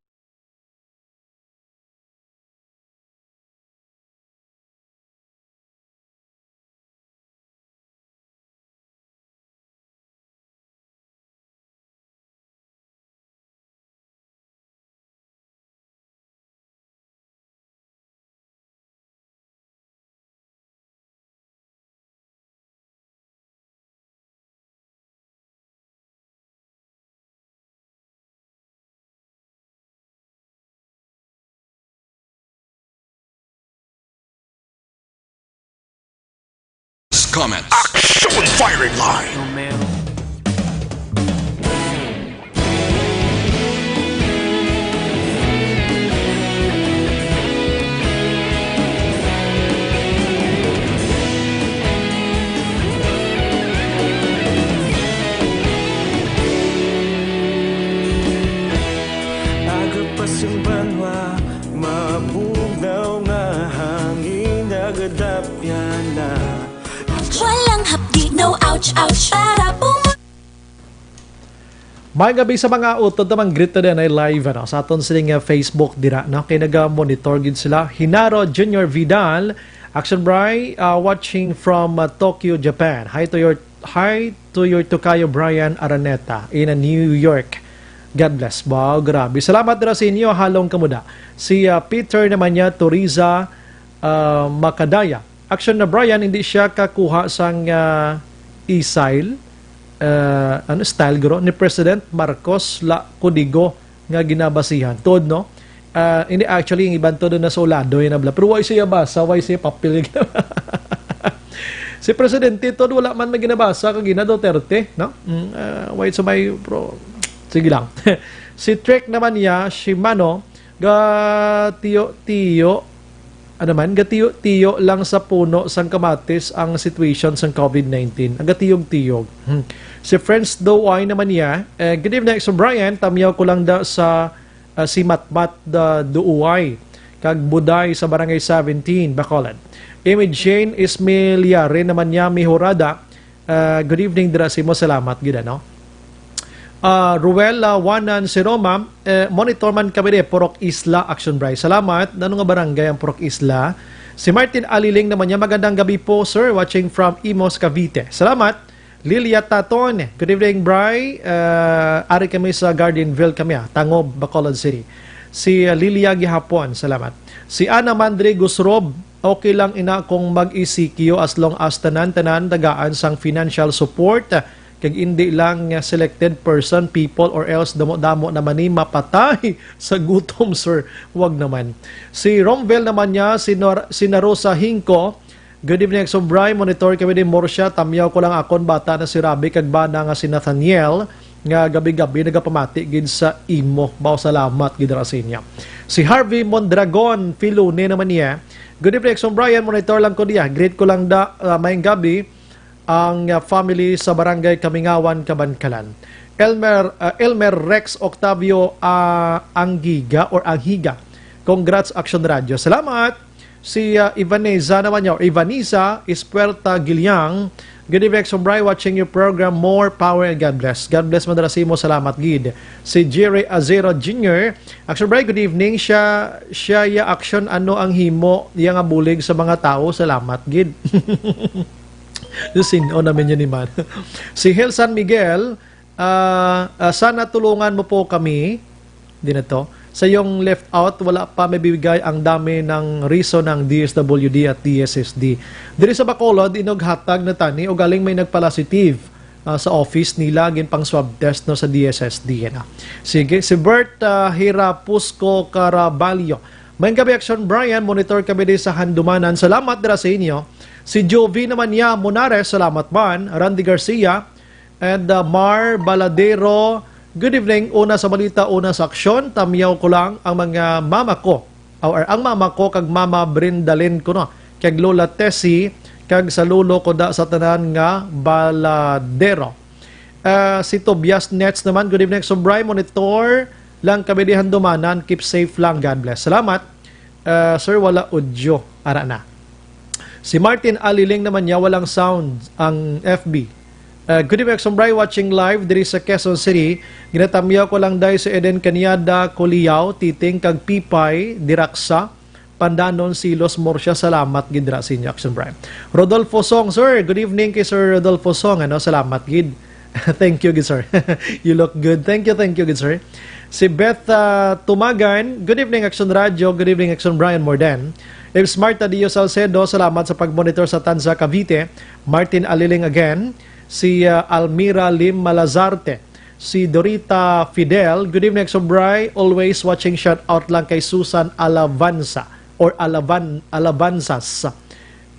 Comments. Action Firing Line. Agapas ang banwa, mabugnaw nga hangin, nagadapyan na. Walang hapdi, no ouch, ouch, para pumu- May gabi sa mga utod naman greet today na live, ano, sa aton sining, uh, Facebook dira, no? Kay naga-monitor gid sila. Hinaro Junior Vidal, Action Bry, uh, watching from, uh, Tokyo, Japan. Hi to your, hi to your Tokayo Brian Araneta in, uh, New York. God bless. Wow, grabe. Salamat dira sa inyo, halong kamuda. Si, uh, Peter naman niya, Toriza, uh, Makadaya. Action na Brian, hindi siya kakuha sang, ah, e-style, ah, ano, style guro ni President Marcos la Codigo nga ginabasihan. Tuod, no? Ah, hindi, actually, yung iban to doon na sa ulado, yun na bla. Pero why siya basa? Why siya papel? Si Presidente to, wala man may ginabasa kag ina Duterte, no? Mm, ah, why sa may, bro? Sige lang. Si Trek naman niya, si Mano, ga tiyo-tiyo, ano man, gatiyo-tiyo lang sa puno sang kamatis ang situation sang COVID nineteen. Ang gatiyog-tiyog. Hmm. Si Friends Doay naman niya, eh, "Good evening, Exo Brian. Tamyaw ko lang da sa, ah, si Matmat da Duuay kag Buday sa Barangay seventeen, Bacolod." Image Jane Ismiliare naman niya, Mihurada, Ah, good evening dira sa imo. Salamat gid, ano? Ah, Ruel, ah, Wanan si Roma, eh, monitor man kami di, Purok Isla, Action Bry. Salamat. Nano nga barangay ang Purok Isla? Si Martin Aliling naman niya, "Magandang gabi po, sir. Watching from Imus, Cavite." Salamat. Lilia Taton, "Good evening, Bry. Ah, ari kami sa Gardenville kami, ah, Tangob, Bacolod City." Si, ah, Lilia gihapon, salamat. Si Ana Mandre Gusrob, "Okay lang ina kung mag-E C Q as long as tanan-tanan tagaan sang financial support, kag indi lang nga selected person, people, or else damo-damo naman ni mapatay sa gutom, sir." Wag naman. Si Romvel naman niya, si Nor-, si Narosa Hingko, "Good evening, Exo Bry. Monitor kami ni Morsia. Tamyaw ko lang akon bata na si Rabi kag bana nga si Nathaniel nga gabi-gabi nagapamati gid sa imo." Baw, salamat gid ra sa inyo. Si Harvey Mondragon Filone naman niya, "Good evening, Exo Brian. Monitor lang ko diya. Greet ko lang da, ah, maayong gabi ang, ah, family sa Barangay Kamingawan, Kabankalan." Elmer, ah, Elmer Rex Octavio, ah, Angiga or Anhiga. "Congrats, Action Radio." Salamat. Si, ah, Ivaneza naman niya, or Ivanisa Ispuerta Giliang, "Good evening, Exo Bry, watching your program. More power and God bless." God bless, madala sa imo. Salamat gid. Si Jerry Azero Junior, "Exo Bry, good evening." Siya, siya ya action, ano ang himo iya nga bulig sa mga tao? Salamat gid. Sin-o naman yun, man? Si Hel San Miguel, ah, ah, sana tulungan mo po kami. Di na to. Sa iyong left out, wala pa mabibigay ang dami ng reason ng D S W D at D S S D. Diri sa Bacolod, inughatag na tani o galing may nagpalasitive, ah, sa office nila, ginpang swab test, no, sa D S S D, ano. Sige, si Bert, ah, Hirapusco Caraballo. Maayong gabi, Action Brian. Monitor kami di sa Handumanan. Salamat dira sa inyo. Si Jovi naman niya, Monares, salamat man. Randy Garcia and, uh, Mar Baladero. Good evening. Una sa balita, una sa aksyon. Tamyaw ko lang ang mga mama ko, or ang mama ko kag Mama Brindalin ko, no, kag Lola Tessie, kag sa lolo ko da sa tanan nga Baladero. Ah, si Tobias Nets naman, "Good evening, Subray. Monitor lang kami di Handumanan. Keep safe lang. God bless." Salamat. Ah, sir, wala audio. Ara na. Si Martin Aliling naman niya, walang sound ang F B. Ah, "Good evening, Subray. Watching live diri sa Quezon City. Ginatamyaw ko lang day sa Eden Cañada, Culiao, Titing, kag Pipay, Diraksa, Pandanon, Silos, Murcia. Salamat gid ra sa inyo, Action Brian." Rodolfo Song, sir. Good evening kay Sir Rodolfo Song. Ano, salamat gid. Thank you gid, sir. You look good. Thank you, thank you gid, sir. Si Beth, ah, Tumagan, "Good evening, Action Radio. Good evening, Action Brian Morden." If Smart Tadio Salcedo, salamat sa pag-monitor sa Tanza, Cavite. Martin Aliling again. Si, ah, Almira Lim Malazarte. Si Dorita Fidel, "Good evening, Action Bri. Always watching, shout out lang kay Susan Alabanza or Alaban-, Alabanzas."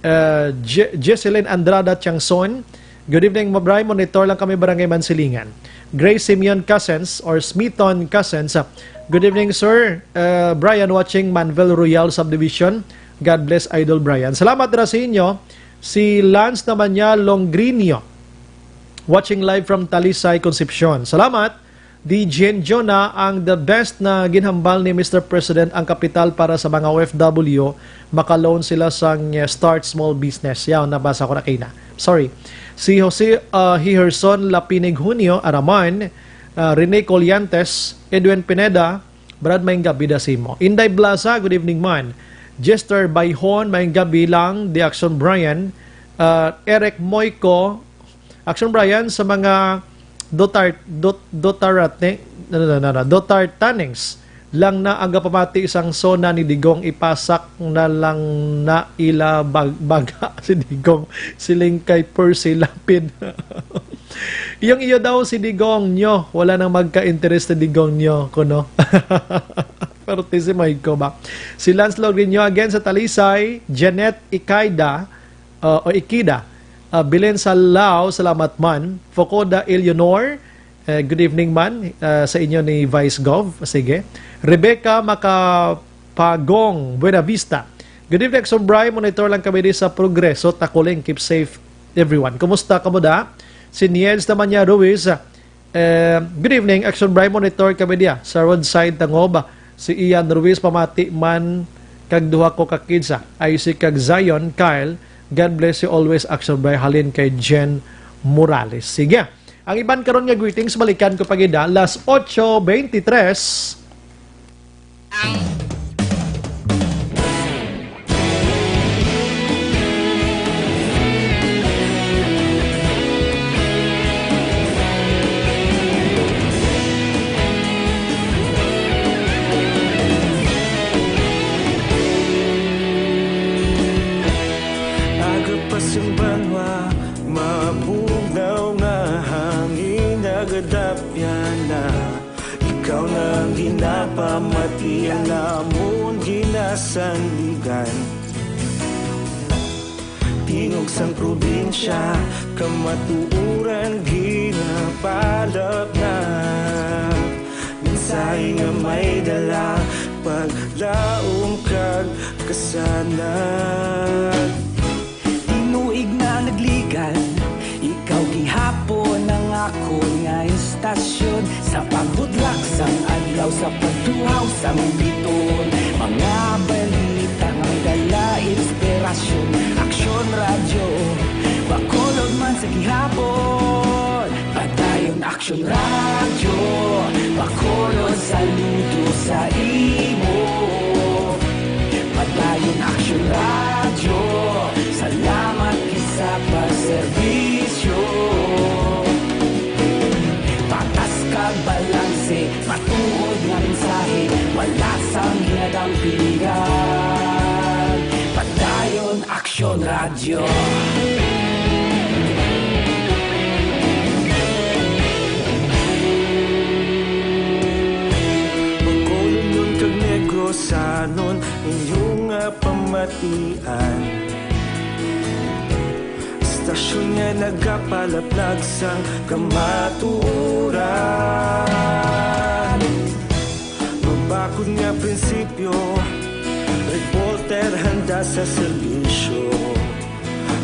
Uh, Je-, Jesselyn Andrada Tiangson, "Good evening, Mabray. Monitor lang kami, Barangay Mansilingan." Grace Simeon Cousins or Smithon Cousins, uh, "Good evening, Sir. Uh, Brian watching Manvel Royal Subdivision. God bless, Idol Brian." Salamat ra sa inyo. Si Lance naman niya, Longrinio, watching live from Talisay, Concepcion. Salamat. Di Jen Jonah, ang the best na ginhambal ni Mister President ang kapital para sa mga O F W, maka-loan sila sang, eh, start small business. Yaw, nabasa ko na kay na. Sorry. Si Jose, uh, Hiherson Lapinig Junio, Araman, uh, Rene Colliantes, Edwin Pineda, Brad, maayong gabi da sa imo. Inday Blaza, good evening man. Jester Bayhon, maayong gabi lang. The Action Brian, uh, Eric Moico, Action Brian, sa mga Dotar-, Dot-, Dotarate-, no, no, no, no, Dotartanings lang na ang gapamati sang sona ni Digong, ipasak na lang na ila bag-, baga si Digong, siling kay Percy Lapid. Yung iyo daw si Digong nyo, wala nang magka-interest sa Digong nyo, kuno. Pero tisi mo ko ba? Si Lance Logrinio again sa Talisay, Janet Ikaida, uh, o Ikida, uh, Belen Salao, salamat man. Focoda Eleanor, uh, good evening man, uh, sa inyo ni Vice Gov. Sige. Rebecca Macapagong, Buena Vista. "Good evening, Action Bri. Monitor lang kami di sa Progreso, Takuling. Keep safe, everyone." Kumusta kamo da? Si Niels naman niya, Ruiz, uh, Eh, good evening, Action Bri. Monitor kami diya sa roadside Tangob. Si Ian Ruiz, pamati man kag duha ko ka kids, ah, Isaac kag Zion, Kyle. God bless you always, Action Bri. Halin kay Jen Morales. Sige. Ang iban karon nga greetings, balikan ko pa gid, ah. Las ocho veintitrés. Aga pa sang banwa, mabugnaw nga hangin, nagadapyan na. Ikaw na ang ginapamati, ang amon ginasandigan. Tingog sang probinsya, kamatuoran ginapalapnap. Mensahe nga may dala, paglaom kag kasanag. Tinuig na nagligan, ikaw gihapon ang akon nga istasyon. Sa pagbudlak sang adlaw, sa pagtuhaw sang biton, mga balita nga dala inspirasyon. Aksyon Radyo, Bacolod man sa gihapon. Padayon Aksyon Radyo, Bacolod, saludo sa imo. Padayon Aksyon Radyo, salamat gid sa pagserbi. Bacolodnon kag Negrosanon, inyo nga pamatian. Istasyon nga nagapalaplag sang kamatuoran. Mabakod nga prinsipyo, reporter handa sa serbisyo.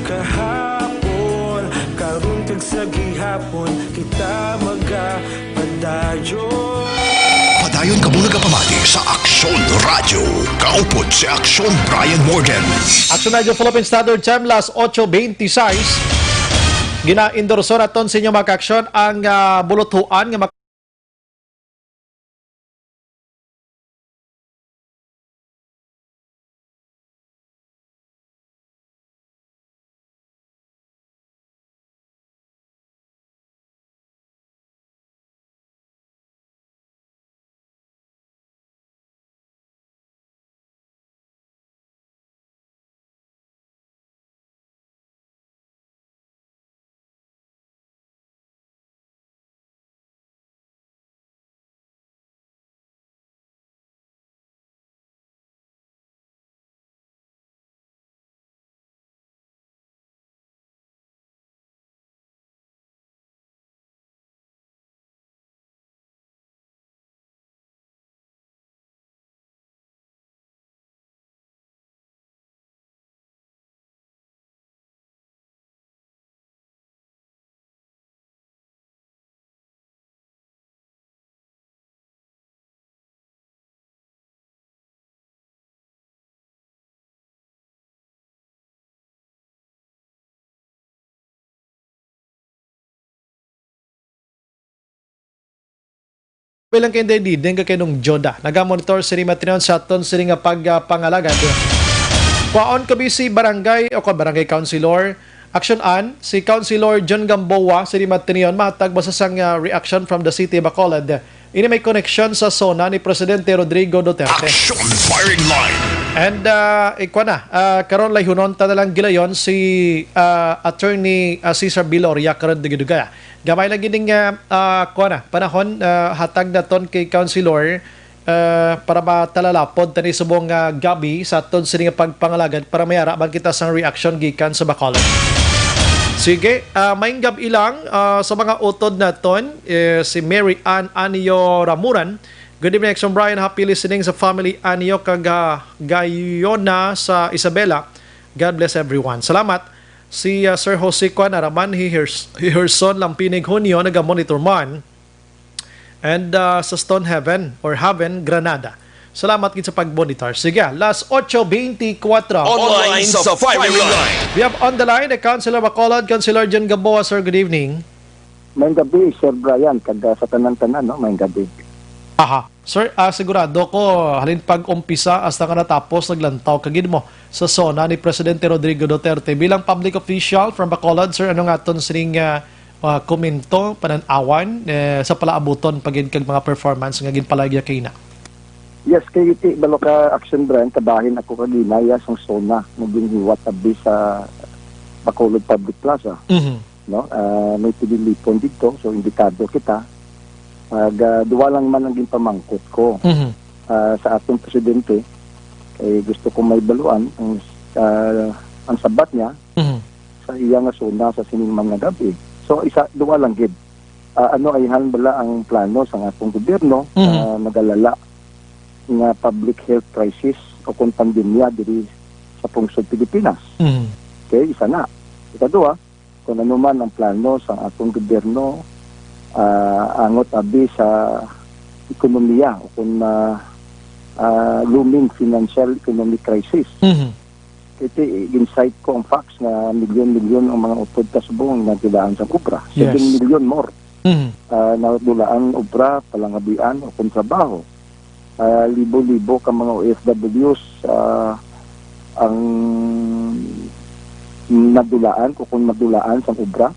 Kahapon, karon kag sa gihapon, kita magapadayon. Padayon kamo nagapamati sa Aksyon Radyo. Kaupod si Aksyon Brian Morgan. Aksyon Radyo Philippine Standard Time, las ocho veintiséis. Gina-endorso naton sa inyo, mga ka-aksyon, ang, ah, buluthuan nga Bilang kay Inday Diding kag kay Nong Joda, nagamonitor sini matinion sa aton sini nga pag, ah, pangalagad. Kwaon ko bi si barangay o kon barangay councilor. Action an, si Councilor John Gamboa, sini matinion, mahatag basta sang, ah, reaction from the city of Bacolod. Ini may koneksyon sa SONA ni Presidente Rodrigo Duterte. Action Firing Line. And, ah, ikwa na, ah, karon layhunon ta na lang gilayon si, ah, Attorney, ah, Cesar Viloria karon dugay-dugay. Gamay lang gid ning, ah, ah, kuwan na, panahon, ah, hatag naton kay Councilor, ah, para matalalapod tani subong nga gabi sa aton sini nga pagpangalagad para may ara man kita sang reaction gikan sa Bacolod. Sige, ah, maayong gab-i lang, ah, sa mga utod naton, eh, si Mary Ann Anio Ramuran. Good evening, Action Brian. Happy listening sa family Anio kag, ah, Gayona sa Isabela. God bless everyone. Salamat. Si, ah, Sir Jose Kuan Araman, hi Hers-, hi Herson Lampinig Junio, naga-monitor man. And, ah, sa Stone Heaven or Haven, Granada. Salamat gid sa pagmonitor. Sige, las ocho veinticuatro. Online sa firing line. We have on the line the Councilor Bacolod, Councilor John Gamboa. Sir, good evening. Maayong gabi, Sir Brian, kag, ah, sa tanan-tanan, no? Maayong gabi. Aha. Sir, ah, sigurado ko, halin pag-umpisa hasta nga natapos, naglantaw ka gid mo sa SONA ni Presidente Rodrigo Duterte. Bilang public official from Bacolod, sir, ano nga aton sining, ah, ah, komento, panan-awan, eh, sa palaabuton pa gid kag mga performance nga ginpalayag niya kaina? Yes, kay iti balo ka, Action Brian, kabahin ako kagina ya sang SONA nga ginhiwat abi sa Bacolod Public Plaza. Mhm. No? Ah, may tililipon didto, so imbitado kita. Ah, ga-, duwa lang man ang ginpamangkot ko, Mhm. ah, sa aton presidente. Kay gusto ko mahibaluan ang, ah, ang sabat niya Mhm. sa iya nga SONA sa sining man nga gabi. So, isa, duwa lang gid. Ah, ano ayhan bala ang plano sang atong gobyerno Mhm. nga magalala nga public health crisis o kon pandemya diri sa pungsod Pilipinas? Mhm. Okay, isa na. Ikaduha, kung ano man ang plano sang atong gobyerno, ah, angot abi sa ekonomiya o kung, ah, ah, looming financial economic crisis. Mhm. Iti, gin-cite ko ang facts nga milyon-milyon ang mga utod kasubong nga nadulaan sang obra. Yes. Seven million more, Mhm. ah, nadulaan obra, palangabuhian o kon trabaho. Ah, libo-libo ka mga O F Ws, ah, ang nadulaan o kon madulaan sang obra,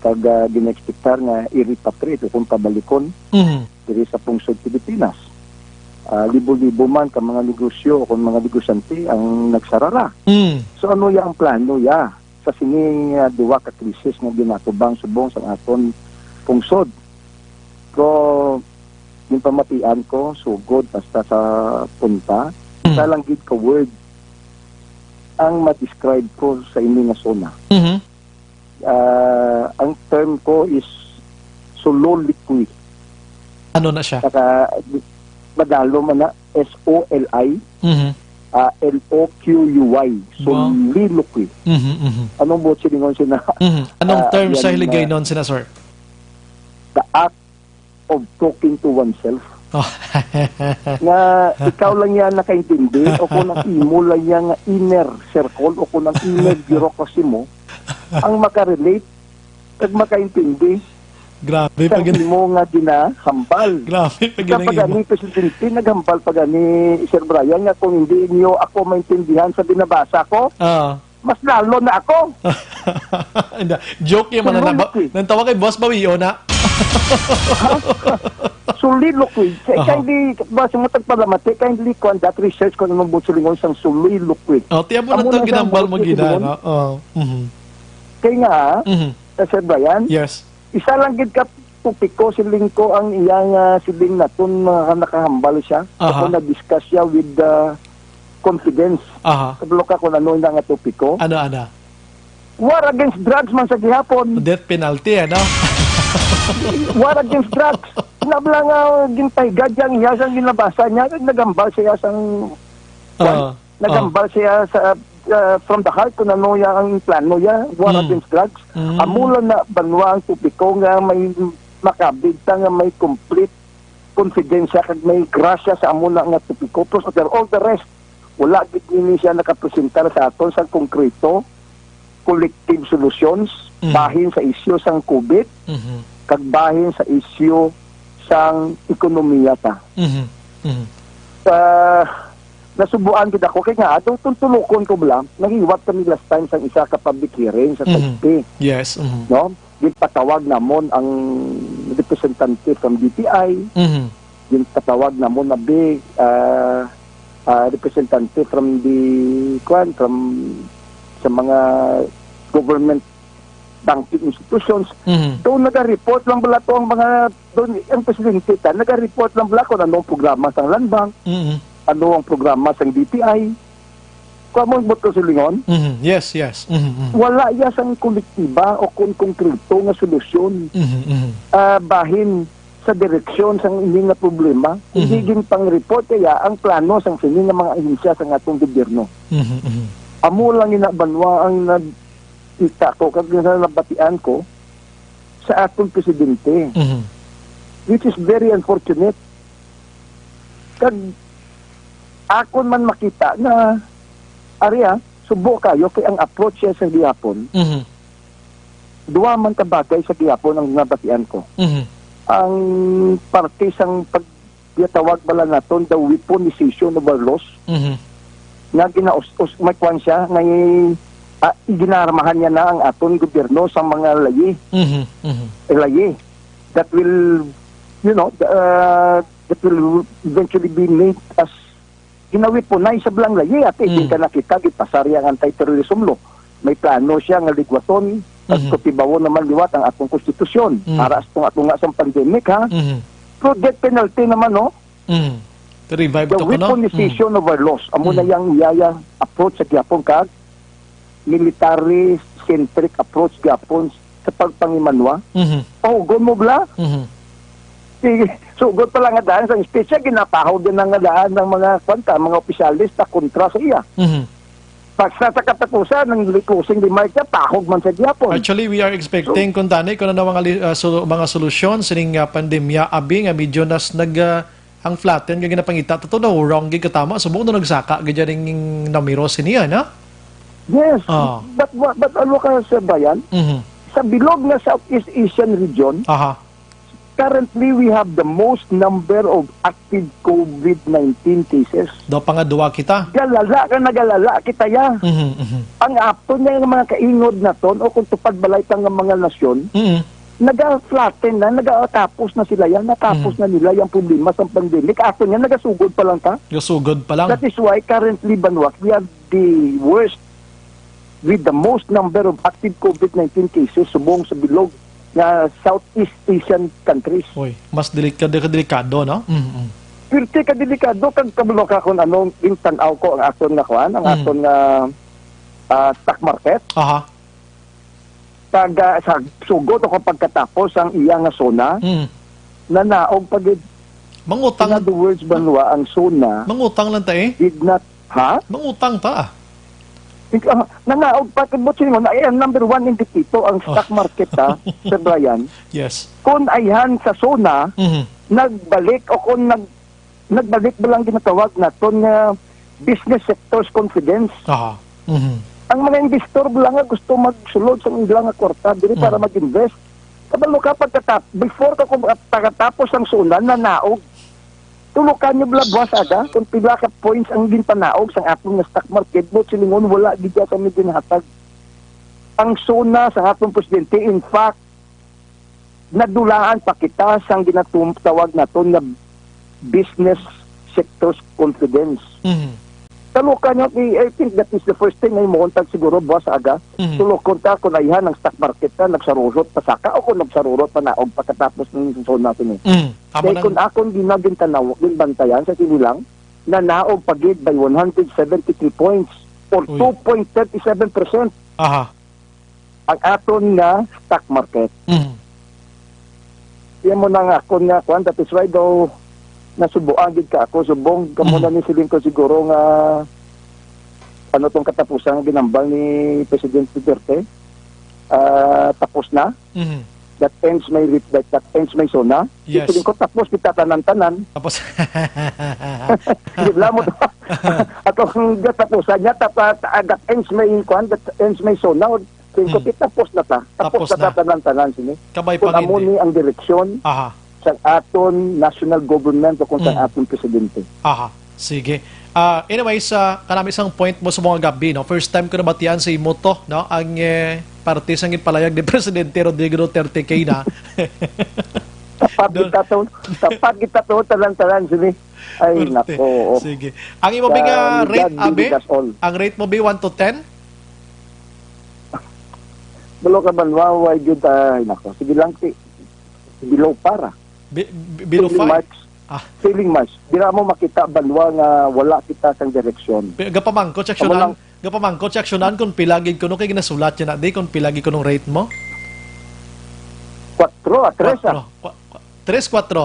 kag, ah, gina-expectar nga i-repatriate o kon pabalikon Mhm. diri sa pungsod Pilipinas. ah, libo-libo man ka mga negosyo o kung mga negosyante ang nagsarara. Mm. So, ano ya ang plano ya sa sini nga duwa ka krisis nga ginatubang subong sa aton pungsod? Ko, yung pamatian ko, sugod basta sa punta, Mm. isa lang gid ka word ang ma-describe ko sa ini nga zona. Mhm. Ah, ang term ko is soliloquy. Ano na siya? Saka, madalo man na, S O L I, Mhm. ah, L O Q U Y, Wow. soliloquy. Mhm, mhm. Anong buot silingon sina? Mhm. Anong Ah, term sa yan, Hiligaynon sina, sir? The act of talking to oneself. Oh. Nga ikaw lang yan nakaintindi, o kung ang imo lang yan nga inner circle, o kung ang inner bureaucracy mo, ang makarelate kag makaintindi Grabe sa pa gid. imo nga ginahambal. Grabe pa Sa gid ang pagani, imo. Presidente, naghambal pa gani, Sir Brian, nga kung hindi niyo ako maintindihan sa binabasa ko, Ah. mas lalo na ako. Hindi. Joke yung mga Tulog naba-, eh. Nang tawag kay Boss Bawiyo na. Soliloquy. Kay Aha. Kindly, ba, sa mga tagpalamati, kindly conduct research kung anong buot silingon sang soliloquy. Oh, tiyan mo na Amo to, na siyang ginambal mo buot gina, silingon. No? Oh. Mhm. Kay nga, Mhm. eh, Sir Brian, Yes. isa lang gid ka topiko, siling ko, ang iya nga siling naton, mga nakahambal siya. Aha. Ako na-discuss siya with the confidence. Aha. Kabalo ka kung ano na nga topiko? Ano, ano? War against drugs man sa gihapon. Death penalty, ano? War against drugs. Nabla nga ginpahigad niya ang iya sang ginabasa niya, naghambal siya sang, Ah, nagambal siya sa, ah, from the heart kung ano niya ang plano niya, war Mm. against drugs. Mm. Amo lang na banwa ang topiko nga may makabigta nga may complete confidence siya kag may grasya sa amo na nga topiko. Pero for all the rest, wala gid nini siya nakapresentar sa aton sa konkreto, collective solutions, Mm. bahin sa isyu sang COVID, Mhm. kag bahin sa isyu sang ekonomiya ta. Mhm. Mhm. Ah, nasubuan gid ako kay nga atong tuntulokon ko bala, nanghiwat kami last time sang isa ka public hearing sa Mhm. Taipei. Yes, mhm. No? Ginpatawag namon ang representante from D T I, Mhm. ginpatawag namon na big, ah, ah, representante from the, kuwan, from sa mga government banking institutions. Mhm. Doon naga-report lang bala to ang mga, doon ang presidente ta, naga-report lang bala kung ano ang programa sang Land Bank, Mhm. ano ang programa sang D T I. Kung amo ang buot ko silingon, Mhm. Yes, yes. Mhm, mhm. wala iya sang kolektiba o kon konkreto nga solusyon, Mhm, mhm. ah, bahin sa direksyon sang ini nga problema, kundi Mhm. ginpang-report kaya ang plano sang sini nga mga ahensya sa atong gobyerno. Mhm, mhm. Amo lang ina banwa ang nagkita ko kag nabatian ko sa atong presidente, Mhm. which is very unfortunate. Kag akon man makita nga, ari, ah, subo kayo kay ang approach siya sa gihapon, Mhm. duwa man ka bagay sa gihapon ang nabatian ko. Mhm. Ang parte sang pag-, ginatawag bala naton the weaponization of our laws, Mhm. nga ginaus-, us-, may kwan siya, may, ah, ginarmahan niya na ang aton gobyerno sa mga layi. Mhm. Mhm. Layi that will, you know, uh, that will eventually be made as ginaweaponize sa balang layi. Ate, Mm. di ka nakita, gipasar ang anti-terrorism law. May plano siya nga ligwason, Mhm. pagkutibawon naman liwat ang atong konstitusyon. Mm. Para sa tunga-tunga sang pandemic, ha? Mhm. Pero death penalty naman, no? Mhm. To revive The to ko, no? weaponization Mm. of our laws. Amo na Mm. yang iyaya approach sa gihapon kag military-centric approach gihapon sa pagpangimanwa. Mhm. Pahugon mo bala? Mhm. Sige, sugod pa lang nga daan sa speech, siya, ginapahog din ang nga daan ng mga, kwan ta, mga opisyalis na kontra sa iya. Mhm. Basta sa katapusan, ang closing remark niya, pahog man sa gihapon. Actually, we are expecting, So, kung tani, kung ano mga li-, ah, so, mga solusyon sining, ah, pandemya, abi nga medyo nas nag, ah, ang flatten nga ginapangita, totoo na wrong gid katama, subong na nagsaka gid dyan ning numero siniya, na? Yes, Ah. but, but, but ano ka, Sir Bayan? Mhm. Sa bilog nga Southeast Asian region, Aha. currently we have the most number of active COVID nineteen cases. Daw pangadwa kita. Galala ka, nagalala kita ya. Mhm, mhm. Ang ato niya nga mga kaingod naton, o kung tupad balay ta nga mga nasyon, Mhm. naga-flatten na, nagatapos na sila yan, natapos Mm. na nila yung problema sa pandemic. Ato niya, nagasugod pa lang ka. Gasugod pa lang. That is why currently, Banwa, we have the worst with the most number of active COVID nineteen cases subong sa bilog nga Southeast Asian countries. Uy, mas delika-, delika-, delikado, no? Mm, mm. Pirti ka delikado kag kabalo ka kung anong gintan-aw ko ang aton nga kuan, ang Mm. aton nga, ah, stock market. Aha. Pag, ah, sa sugod o kung pagkatapos ang iya nga SONA, Mm. nanaog pa gid. Mangutang, In other words, Banwa, ang SONA mangutang lang ta eh. did not, ha? Mangutang ta. Ikaw, nanaog pa, kay Botsing, na, eh, ang number one indicator ang Oh. stock market, ha, Sir Brian. Yes. Kung ayhan sa SONA, Mhm. nagbalik o kung nag-, nagbalik ba lang ginatawag naton nga business sector's confidence? Aha. Mhm. Ang mga investor ba lang nga gusto magsulod sa ila nga kwarta diri para Mm. mag-invest. Kabalo ka, pagkatap-, before ka kung pagkatapos ang SONA, nanaog. Tulokan niyo bala buwas aga kung pila ka points ang ginpanaog sang aton nga stock market, but silingon wala gid siya sa may ginhatag. Ang SONA sa aton presidente, in fact, nadulaan pa kita sang ginatawag naton nga business sector's confidence. Mhm. Tulokan niyo, I, I think that is the first thing nga imo untag siguro, buwas aga. Mhm. Tulokon ta kung ayhan ang stock market na nagsarurot pa saka o kung nagsarurot pa naog pagkatapos ng sesyon natin eh. Mm. Tama Kay na. Kung akon ginagintanaw, ginbantayan sa sinilang, nanaog pa gid by one hundred seventy-three points or Uy. two point thirty-seven percent Aha. ang aton nga stock market. Mhm. Yan mo na nga akon nga kwan, that is why daw nasubuan gid ka ako, subong, kamo Mhm. na ni siling ko siguro nga ano tong katapusan nga ginambal ni President Duterte, ah, tapos na. Mhm. That ends my rep-, that, that ends my SONA. Yes. Siling ko, tapos kita tanan-tanan. Tapos. Di ba mo to? Atong katapusan niya, tapa-, ah, that ends my kwan, that ends my SONA. Siling ko, Hmm. tapos na ta. Tapos Tapos na ta na. tanan-tanan sini. Kabay Kung pa amo gid. ni ang direksyon Aha. sa aton national government o kung sa Hmm. aton presidente. Aha. Sige. Ah, anyways, ah, kanami isang point mo sa mga gabi, no? First time ko nabatian sa imo to, no? Ang, eh, parte sang ginpalayag ni Presidente Rodrigo Duterte kay na. Tapat Do- kita to, tapat kita to, tanan-tanan sini. Ay, Perte. nako, oo. Sige. Ang imo bing, ah, Sa rate, Ligan, Abi? Ligas all. Ang rate mo, Bi, one to ten? Balo ka man, wow, why good, ay, nako. Sige lang, ti. Below para. Bi-, bi-, below Failing five? marks. Ah. Failing marks. Dira mo makita, Banwa, nga wala kita sang direksyon. Pi-, gapamangkot sa Amo aksyonan, lang. gapamangkot sa aksyonan kung pila gid kuno kay ginasulat niya na, di, kung pila gid kunong rate mo? Kwatro, ah, tres, ah. Kwatro. Kwa-, kwa-, tres, kwatro.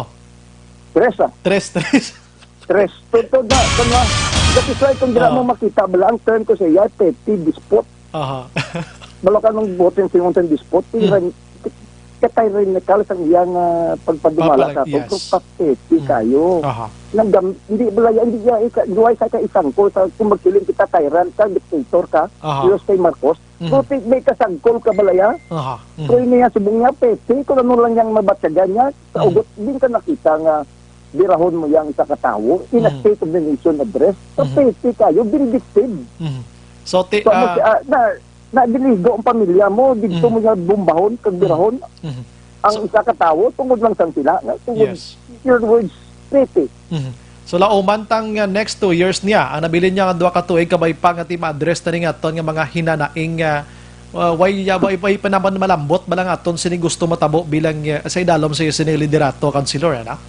Tres, ah. Tres, tres. Tres. Totoo na, kung ma-, that is why kung dira Ah. mo makita, bala ang term ko sa iya, petty despot. Aha. Bala ka nung bote sa imong term despot, Hmm. tiran-, katyrannical sang iya nga pagpadumala Papalag-, sa ato, yes. pero pathetic Hmm. kayo. Aha. Nanggam-, hindi bala yan, hindi niya ika-, duway sa ka isangkol sa kung magsiling kita tyrant ka, dictator ka, Aha. Diyos kay Marcos. Mhm. Buti may kasangkol ka bala ya? Aha. Mhm. So, ini nga subong niya, petty, kung ano lang yang mabatyagan niya, sa Mhm. ugot, din ka nakita nga birahon mo yang isa ka tawo in a Mhm. State of the Nation address. So, Mhm. petty kayo, vindictive. Mhm. So, ti-, So, ah, mag-, ah, na, nadiligo ang pamilya mo, dito Mhm. mo niya bumbahon, kag Mhm. birahon. Mhm. Ang So isa ka tawo, tungod lang sang sila, nga tungod, Yes. your words, petty. Mhm. So, lauman tang, uh, next two years niya, ang nabilin niya nga duha ka tuig, kabay pa nga ti ma-address na ni nga aton nga mga hinanaing, uh, uh, way, uh, way, way pa naman malambot, bala nga aton sini gusto matabo bilang, uh, sa idalom sa sini liderato, Councilor, ano?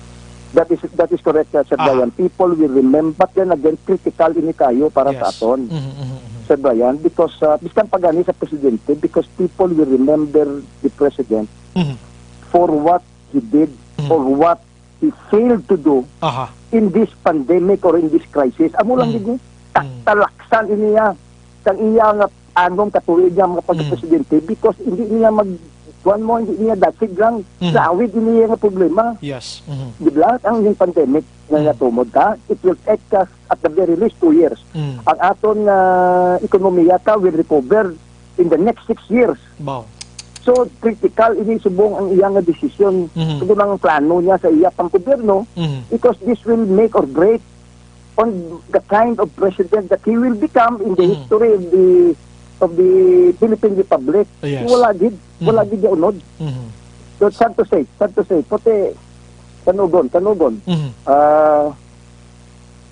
That is, that is correct, uh, Sir Aha. Brian. People will remember, but then again, critical ini kayo para sa Yes. aton, Mhm, mhm, mhm. Sir Brian, because, uh, biskan pa gani sa presidente, because people will remember the president Mhm. for what he did Mhm. or what he failed to do Aha. in this pandemic or in this crisis. Amo lang Mm. gid ni, ta-, Mm. talaksan ini niya. Sang iya nga anom ka tuig niya mga Mm. pagka-presidente because hindi niya mag-, kuwan mo, hindi niya dasig lang, Mm. lawig ini nga problema. Yes. Mhm. Di ba? Ang yung pandemic na Mm. natumod ka, it will take us at the very least two years. Mm. Ang aton nga ekonomiya ta will recover in the next six years. Wow. So, critical ini subong ang iya nga desisyon, Mhm. subong ang plano niya sa iya pang gobyerno, Mhm. because this will make or break on the kind of president that he will become in the Mhm. history of the, of the Philippine Republic. Yes. Wala gid, wala Mhm. gid niya unod. Mhm. So, sad to say, sad to say, puti, kanugon, kanugon. Mhm. Ah,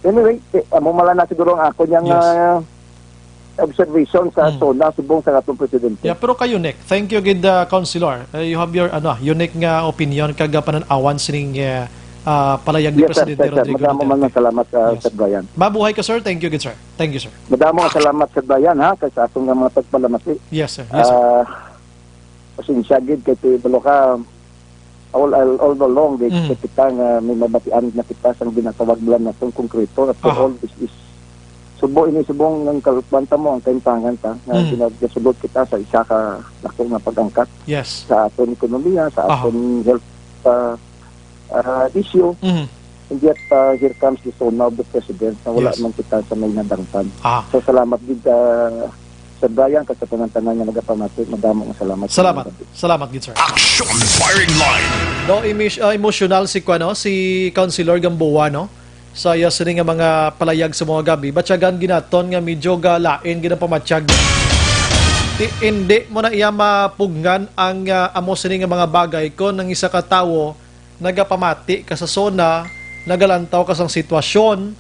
anyway, eh, amo mala na siguro ang ako niyang, Yes. ah, observation sa Mm. SONA subong sa atong presidente. Yeah, pero kayo, Nick, thank you gid, uh, Councilor. Uh, you have your, ano, unique nga opinion kag, uh, panan-awan sining, uh, uh, palayag ni Yes, sir, Presidente sir, sir. Rodrigo Madamo man Duterte. Nga salamat, uh, Yes. Sir Brian. Mabuhay ka, sir. Thank you, gid, sir. Thank you, sir. Madamo nga salamat, Sir Brian, ha, kay sa atong nga mga pagpalamati. Yes, sir. Yes, sir. Ah, pasensya gid kay ti-, balo ka, all, all, all along, di Mm. kita nga may mabatian na kita sang ginatawag lang naton konkreto. After Aha. all, this is subo ini, subong ang kalukwan ta mo, ang kaimpangan ta, nga Mm. ginagasulod kita sa isa ka dako nga pag-angkat Yes. sa aton ekonomiya, sa Aha. aton health, ah, ah, issue. Mhm. And yet, ah, here comes the SONA of the president na wala Yes. man kita sa may nadangtan. Ah. So, salamat gid, ah, Sir Brian, kag sa tanan-tanan nga nagapamati, madamo nga salamat. Salamat. Salamat gid, sir. Action Firing Line. No, emis-, ah, emosyonal si, kuwan, no, si Councilor Gamboa, no? Sa iya sini nga mga palayag sa mga gabi, batyagan ginaton nga medyo ga lain gid ang pamatyag. Ti-, hindi mo na iya mapugngan ang, ah, amo sini nga mga bagay kon ang isa ka tawo nagapamati ka sa SONA, nagalantaw ka sang sitwasyon,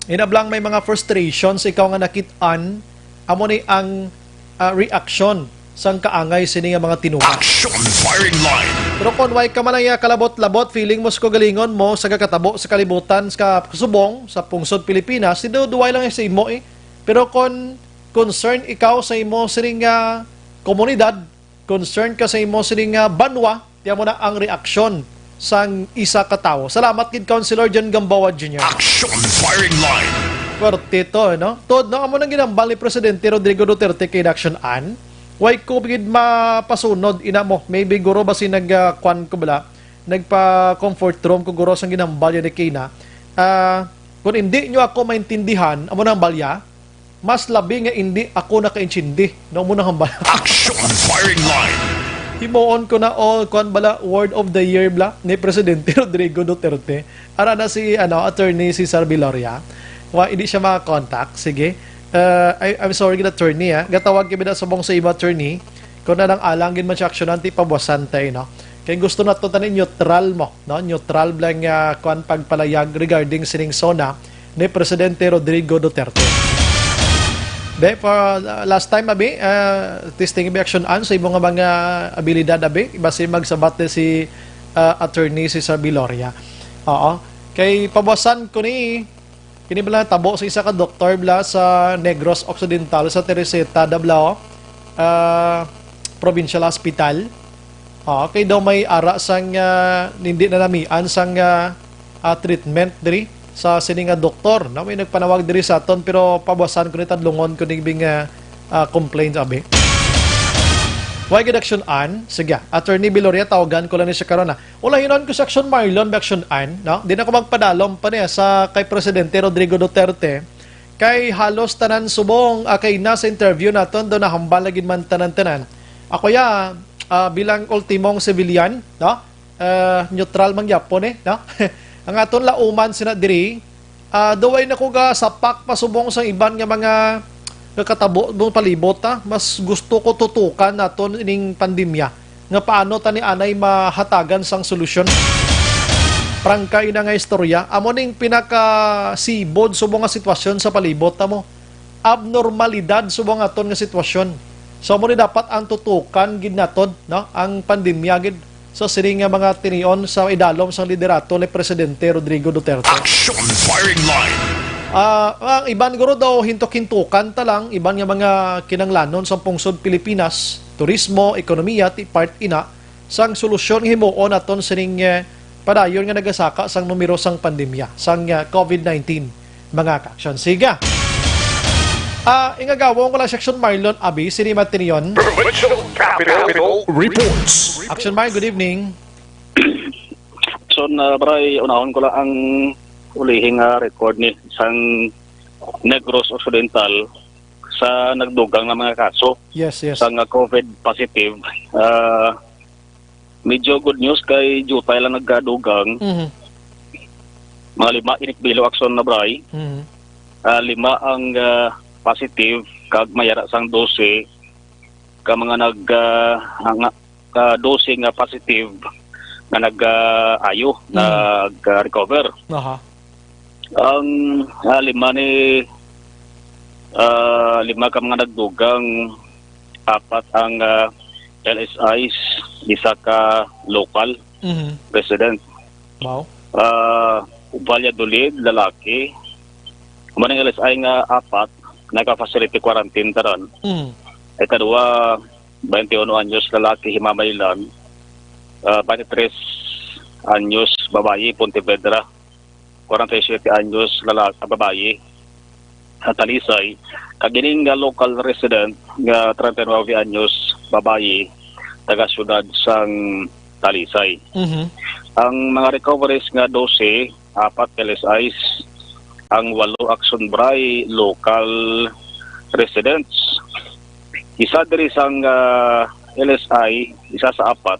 inablang may mga frustrations ikaw nga nakit-an, amo ni ang, ah, reaksyon sang kaangay sini nga mga tinuga. Action Firing Line. Pero kon way ka man ang kalabot-labot, feeling mo sa kagalingon mo sa kakatabo sa kalibutan sa subong sa pungsod Pilipinas, sinuduway lang sa imo eh. Pero kon concern ikaw sa imo sining nga komunidad, concern ka sa imo sining nga banwa, tiyan mo na ang reaksyon sang isa ka tawo. Salamat gid, Councilor John Gamboa Junior. Action Firing Line. Pwerte to, no? Tod, no? Amo nang ginambal ni Presidente Rodrigo Duterte kay Action Ann. Way ko gid mapasunod, ina mo. Maybe guro ba si nag, ah, kwan ko bala? Nagpa-comfort room ko guro sang ginambal niya ni Kina. Ah, kung hindi nyo ako maintindihan, amo nang balya, mas labi nga indi ako nakaintindi, no, mo nahambal. Action Firing Line. Himuon ko na, o, kuwan bala, word of the year bala ni Presidente Rodrigo Duterte. Ara na si, ano, Attorney Cesar Viloria. Wa, hindi siya makakontak. Sige. Uh, I, I'm sorry, attorney, ah. Gatawag kami na subong sa imo, attorney. Kung alang-alang gid man siya aksyonan, ti pabuwasan tayo, no? Kay gusto nato tani neutral mo, no? Neutral lang, ah, kuwan, pagpalayag regarding sining SONA ni Presidente Rodrigo Duterte. Be, for, uh, last time, abi, uh, testing reaction an sa imo nga mga abilidad, abi, basi magsabat ni si, uh, Attorney Cesar Viloria. Oo. Kay pabuwasan ko ni, kini bala tabo sa isa ka doktor bala sa Negros Occidental sa Teresita, Dablao, ah, Provincial Hospital. Ah, kay daw may ara sang, ah, hindi na namian sang, ah, ah, treatment diri sa sini nga doktor. Na may nagpanawag diri sa aton, pero pabuwasan ko ni, tadlungon ko ni bing, ah, ah, complaint, abi. Why gid action an? Sige, Attorney Viloria, tawagan ko lang ni siya karon, ah. Ulahinon ko si Action Marlon, Action Ann, no? Di na ko magpadalom pa niya sa kay Presidente Rodrigo Duterte. Kay halos tanan subong, ah, kay na sa interview naton, do nahambal lagi man tanan-tanan. Ako ya, ah, bilang ultimong civilian, no? Ah, neutral man gyapon eh, no? Ang aton lauman sina diri, ah, duway na ko ga sapak pa subong sa iban nga mga nagkatabo mo palibot, ha. Mas gusto ko tutukan naton ining pandemya nga paano tani anay mahatagan sang solusyon. Prangkay na nga istorya, amo ning pinakasibod subong nga sitwasyon sa palibot ta mo. Abnormalidad subong aton nga sitwasyon. So, amo ni dapat ang tutukan gid naton, no? Ang pandemya gid sa sini nga mga tinion sa idalom sang liderato ni Presidente Rodrigo Duterte. Action Firing Line. Ah, ang iban guro daw hintok-hintukan ta lang, iban nga mga kinanglanon sa pungsod Pilipinas, turismo, ekonomiya, ti part ina sang solusyon himuon naton sining, eh, padayon nga nagasaka sang numero sang pandemya sang, eh, covid nineteen. Mga ka-action. Siga. Ah, ingagawon ko lang si Action Marlon Abi, sini matinion. Provincial Capital Reports. Action Mar, good evening. So, na, Bray, unahon ko lang ang ulihing, ah, record ni sang Negros Occidental sa nagdugang nga mga kaso Yes, yes. sang, ah, covid positive. Ah, medyo good news kay diutay lang nagkadugang. Mhm. Mga lima init bilo, Action, na, Bray. Mhm. Ah, lima ang, ah, positive, kag may ara sang dose ka mga nag, ah, nga, ah, dose nga positive nga nag-ayo, Mm. nag-recover. Aha. Ang, ah, lima ni, ah, lima ka mga nagdugang, apat ang, ah, L S Is, isa ka local Mhm. resident. Wow. Ah, Valladolid, lalaki. Amo ning L S I nga apat, naka-facility quarantine tanan. Mhm. Ikaduha, twenty-one anyos, lalaki, Himamaylan. Ah, twenty-three anyos, babayi, Pontevedra. Kwarenta y siyete anyos, lalaki, babayi, sa Talisay. Kag ining nga local resident nga treinta y nuebe anyos, babayi, taga siyudad sang Talisay. Mhm. Ang mga recoveries nga dose, apat L S Is, ang walo Action Bray local residents. Isa diri sang, ah, L S I, isa sa apat,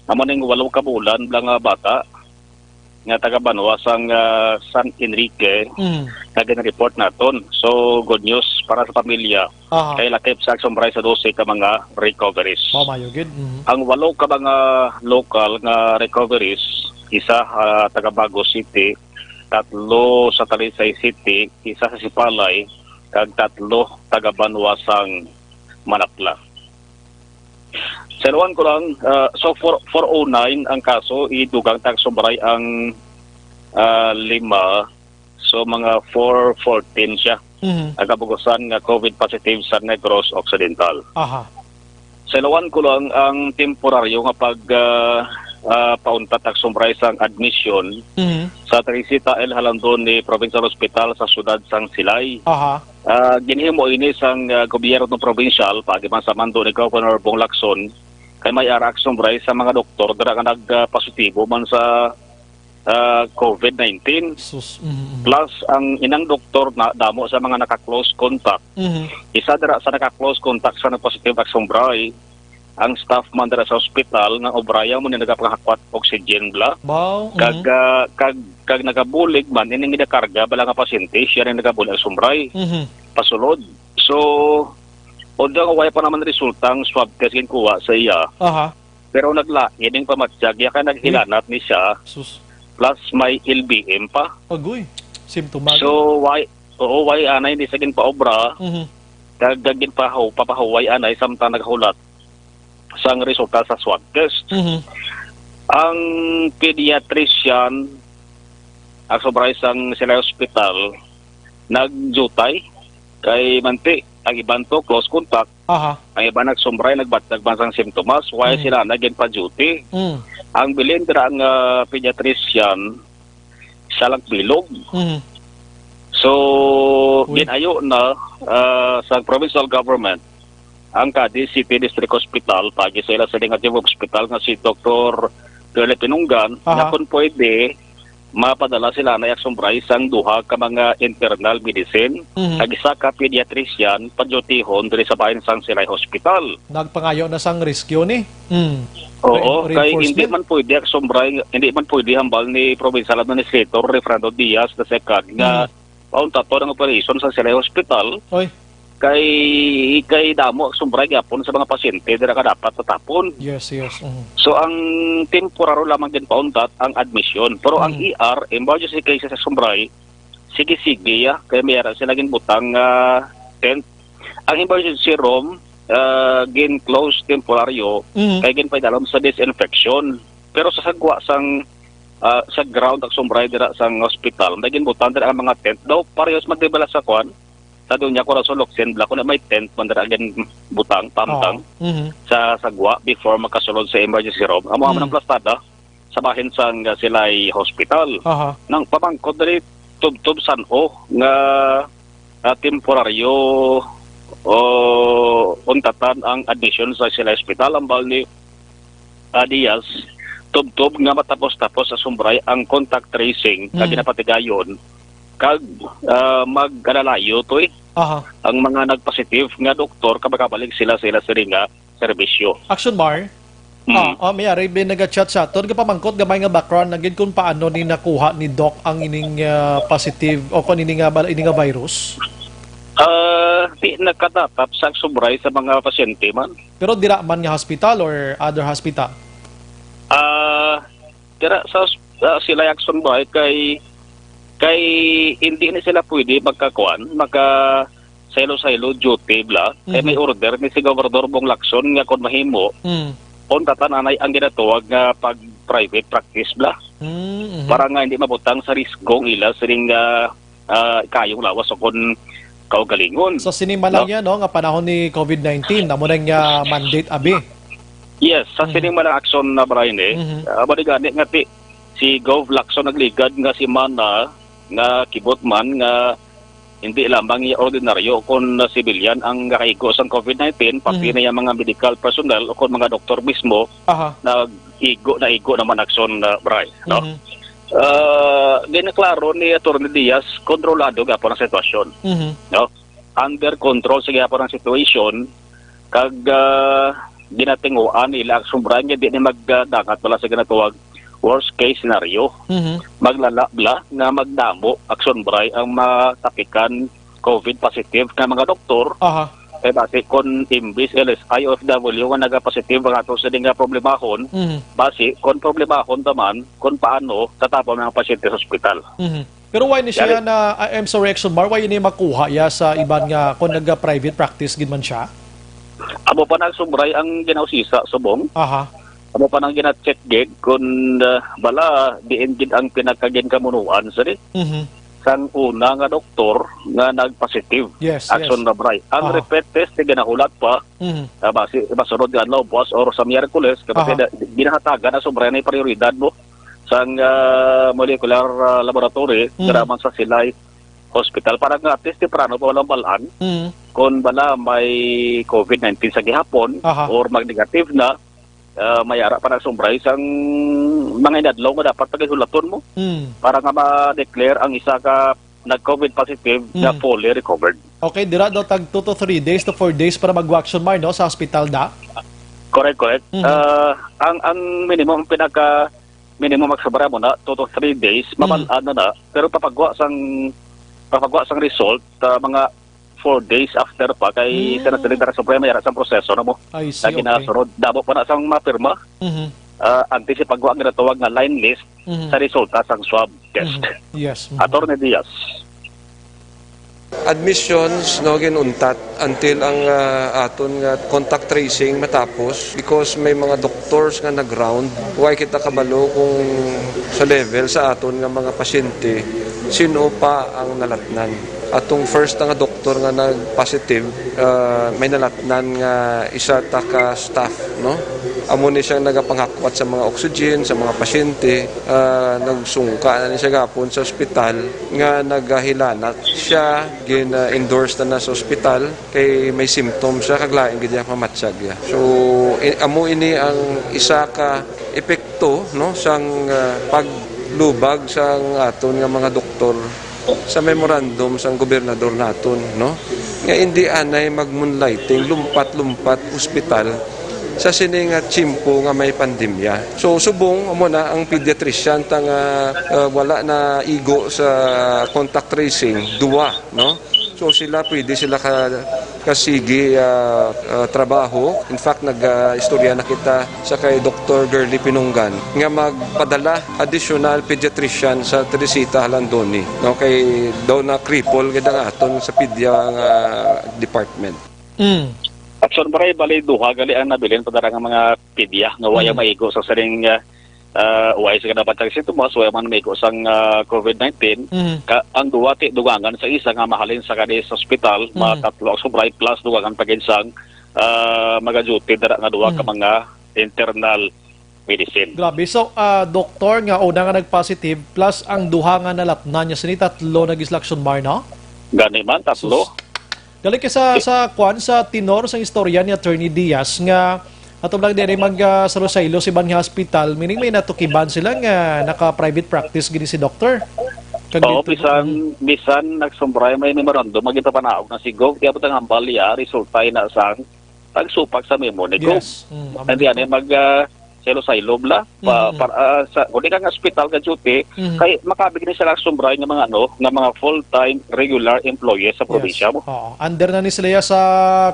amo ning walo ka bulan lang nga bata nga taga banwa sang, ah, San Enrique Mm. nga gin-report naton. So, good news para sa pamilya. Aha. Kay lakip sa Action Bray sa dose ka mga recoveries. Oh, mayo gid. Mhm. Ang walo ka mga local nga recoveries, isa, ah, taga Bago City, tatlo sa Talisay City, isa sa Sipalay, kag tatlo taga banwa sang Manapla. Sa iloan ko lang, ah, so four, four oh nine ang kaso, idugang ta Action Bray ang, ah, lima, so mga four fourteen siya. Mhm. Ang kabugusan nga COVID positive sa Negros Occidental. Aha. Sa iloan ko lang ang temporaryo nga pag, ah, ah, pauntat Action Bray sang admission Mhm. sa Teresita L. Halandon ni Provincial Hospital sa siyudad sang Silay. Aha. Ah, ginhimo ini sang, ah, gobyerno probinsyal, paagi man sa mando ni Governor Bong Lacson, kay may ara Action Bray sa mga doktor dira nga nagpositibo man sa, ah, COVID nineteen. Sus, mm, mm. Plus, ang inang doktor na damo sa mga naka-close contact. Mhm. Isa dira sa naka-close contact sa nagpositive Action Bray, ang staff man dira sa ospital nga obraya mo ni nagapangahakwat oxygen bla. Baw, Kag, mhm. ah, kag, kag nagabulig man, ining ginakarga bala nga pasyente, siya rin nagabulig ang sumbray. Mhm. Pasulod. So, although nga wala pa naman resulta ang swab test ginkuha sa iya, Aha. pero naglain ang pamatyag, iya kay naghilanat ni siya, Sus. plus may L B M pa. Agoy, simptomatic. So, why, oo, why anay ni sa ginpaobra, Mhm. kag ginpahaw-, papahuway anay samtang naghulat sang resulta sa swab test. Mhm. Ang pediatrician, ang sumbray sang Silay Hospital, nag-duty kay manti, ang iban to close contact, Aha. ang iban nagsumbray, nagbatag man sang simptomas, why Mhm. sila na ginpa-duty. Mm. Ang bilin dira nga pediatrician, siya lang bilog. Mhm. So, Uy. ginayo na, ah, sa provincial government ang Cadiz City District Hospital, paagi sa ila sa Chief of Hospital nga si Doktor Curly Pinunggan, Aha. na kung pwede, mapadala sila na Action Bray sang duha ka mga internal medicine, Mhm. kag isa ka pediatrician, padutihon diri sa bahin sang Silay Hospital. Nagpangayo na sang rescue ni? Mm. Oo, Re-, kay hindi reinforcement? man pwede Action Bray, hindi man pwede hambal ni Provincial Administrator Refrando Diaz the second nga Mm. pauntaton ang operation sa Silay Hospital. Oy. Kay, kay damo Action Bray gyapon sa mga pasyente dira ka dapat tatapon. Yes, yes. Mhm. So, ang temporaryo lamang din pauntat ang admission. Pero ang Mm. E R, emergency cases sa Action Bray, sige-sige, ah, kay may ara sila ginbutang nga tent. Ang emergency room, ah, gin-close temporaryo, Mm. kay ginpaidalom sa disinfection. Pero sa sagwa sang, ah, sa ground, Action Bray dira sang hospital, may ginbutang dira ang mga tent. Daw, parehas man di bala sa kwan, sa Doña Corazon Locsin, bala, kung may tent man dira ginbutang, pamtang, Oo. Mhm. sa sagwa before makasulod sa emergency room. Amo man Mm. ang plastada sa bahin sang, ah, Silay Hospital. Aha. Nang pamangkot diri, tubtob san-o nga, ah, temporaryo o untatan ang admission sa Silay Hospital, hambal ni, ah, Diaz, tubtob nga matapos-tapos sa Action Bray ang contact tracing nga Mm. ginapatigayon kag, ah, mag-alalayo to eh. Aha. Ang mga nagpositive nga doktor, kag makabalik sila sa ila sini nga serbisyo. Action Bray? Mm. Ah, ah, may ari bin naga-chat sa aton. Gapamangkot gamay nga background na gid kung paano ni nakuha ni Doc ang ining, ah, positive o kung ini nga bal-, ini nga virus? Ah, di nakatatap sa Action Bri sa mga pasyente man. Pero dira man nga hospital or other hospital? Ah, dira sa hos-, ah, sila Action Bri kay, kay hindi ni sila pwede magkakuan, maka saylo-saylo duty bla. Kay may Mhm. order ni si Gobernador Bong Lacson nga kung mahimo, Mm. kung tatananay ang ginatuwag nga pag private practice bla. Mm, mhm. Para nga hindi mabutang sa risgo ang ila sining, ah, ah, kayong lawas o kung kaugalingon. So, sini man lang No? yan, no, nga panahon ni covid nineteen, amo na nga mandate, abi. Yes, sa Mhm. sining malang aksyon na, Brian, eh, Mhm. ah, amo ni gani nga ti-, si Gov Lacson nagligad nga semana nga kibot man nga hindi lamang iya ordinaryo kon civilian ang nakaigo sang covid nineteen, pati Mhm. na iya mga medical personnel o kon mga doktor mismo Aha. nag-igo, naigo naman aksyon na, Bri, no? Mhm. Ah, ginaklaro ni Attorney Diaz, kontrolado gapon ang sitwasyon, Mhm. no? Under control sa gihapon ang situation, kag, ah, ginatinguan nila ang Action Bri nga di ni magdangat bala sa ginatawag worst case scenario. Mhm. Maglala bala nga magdamo Action Bri ang matapikan covid positive nga mga doktor. Aha. Kay basi kon imbis L S I o F W nga nagapositive ang ato sini nga problemahon, Mhm. basi kon problemahon ta man kon paano tatapon ang pasyente sa ospital. Mhm. Pero why ni siya Yari. na, I, I'm sorry, Action Bri, why ni makuha ya sa iban nga kung nag-private practice gid man siya? Amo pa na, Action Bri, ang ginausisa subong. Aha. Amo pa nang gina-check gid kung, ah, bala diin gid ang pinakaginkamunuan sini Mhm. sang una nga doktor nga nag-positive. Yes, Action yes. Bri. Ang Aha. repeat test ni ginahulat pa, Mhm. ah, basi masunod nga adlaw, buwas or sa Miyerkules, kay basi Aha. na, ginahatagan na sobra na prioridad mo sang, ah, molecular, ah, laboratory, Mhm. nga naman sa Silay Hospital. Para nga at least temprano pa walang balaan Mhm. kung bala may covid nineteen sa gihapon Aha. or mag-negative na, ah, may ara pa nagsumbray sang mga inadlaw nga dapat paghulaton mo Mm. para nga ma-declare ang isa ka nag-covid positive nga Mm. fully recovered. Okay, dira daw tag two to three days to four days para mag-Action Bri, no, sa hospital da? Correct, correct. Mhm. Ah, ang, ang minimum, pinaka minimum magsubra mo na two to three days, Mhm. mabal-an na na, pero papagwa sang, papagwa sang result, ah, mga four days after pa, kay Mm. sa nagdali na sa Suprema, yara sa proseso na mo. I see, Na okay. ginasunod. Damo pa na sang mapirma, Mhm. ah, antes ipagwa ang ginatawag nga line list Mhm. sa resulta sang swab test. Mhm. Yes. Mhm. Attorney Diaz. Admissions, no, ginuntat until ang, ah, aton nga contact tracing matapos, because may mga doctors nga nag-round. Way kita kabalo kung sa level sa aton nga mga pasyente, sino pa ang nalatnan. Atong first nga doktor nga nag-positive, ah, may nalatnan nga isa ta ka staff, no? Amo ni siyang nagapanghakwat sa mga oxygen, sa mga pasyente, ah, nagsungka na ni siya gapon sa ospital nga nagahilanat siya, gin-endorse na na sa ospital kay may symptoms siya kag lain gid niya pamatyag niya. So, i-, amo ini ang isa ka epekto, no, sang, ah, paglubag sang aton nga mga doktor sa memorandum sang gobernador naton, no, nga indi anay mag-moonlighting, lumpat-lumpat ospital sa sini nga tiyempo nga may pandemya. So, subong amo na ang pediatrician ta nga, ah, wala na igo sa contact tracing, duwa, no? So, sila pwede sila ka kasigi, ah, ah, trabaho. In fact, nag, ah, istorya na kita sa kay Doktor Girly Pinunggan nga magpadala additional pediatrician sa Teresita Halandoni, no? Kay daw na cripple gid ang aton sa pedia nga department. Mm. Action Bri, bali duha gali ang nabilin pa dara nga mga pedia nga waya Mm. maigo sa sining, ah, ah, way sila dapat ang sintomas, way man may sang, ah, covid nineteen. Mhm. Ka, ang duwa ti dugangan sa isa nga mahalin sa kani sa ospital, Mhm. mga tatlo ang Action Bri plus dugangan pa gid sang, ah, mga duty dira nga duwa ka Mhm. mga internal medicine. Grabe. So, ah, doktor nga una nga nag-positive plus ang duha nga nalatnan niya sini, tatlo na gid sila, Action Bri, no? Gani man, tatlo. Sus. Gali kay sa, sa kwan, sa tenor sang istorya ni Attorney Diaz nga ato lang diri mag, ah, saylo-saylo sa iban nga hospital, meaning may natukiban sila nga naka-private practice gid si doktor. Kag Oo, dito, bisan, mm. bisan nagsumbray may memorandum, magipapanaog na si Gov, kaya butang hambal iya, resulta ina sang pagsupak sa memo ni Gov. Yes. Mm, And then, eh, mag, ah, silo-silo bala, pa, Mhm. para, ah, sa, kung di ka nga ospital ka duty, Mhm. kay makabig ni sila sumbray nga mga, ano, nga mga full-time regular employees sa Yes. probinsya mo. Oo. Under na ni sila ya sa,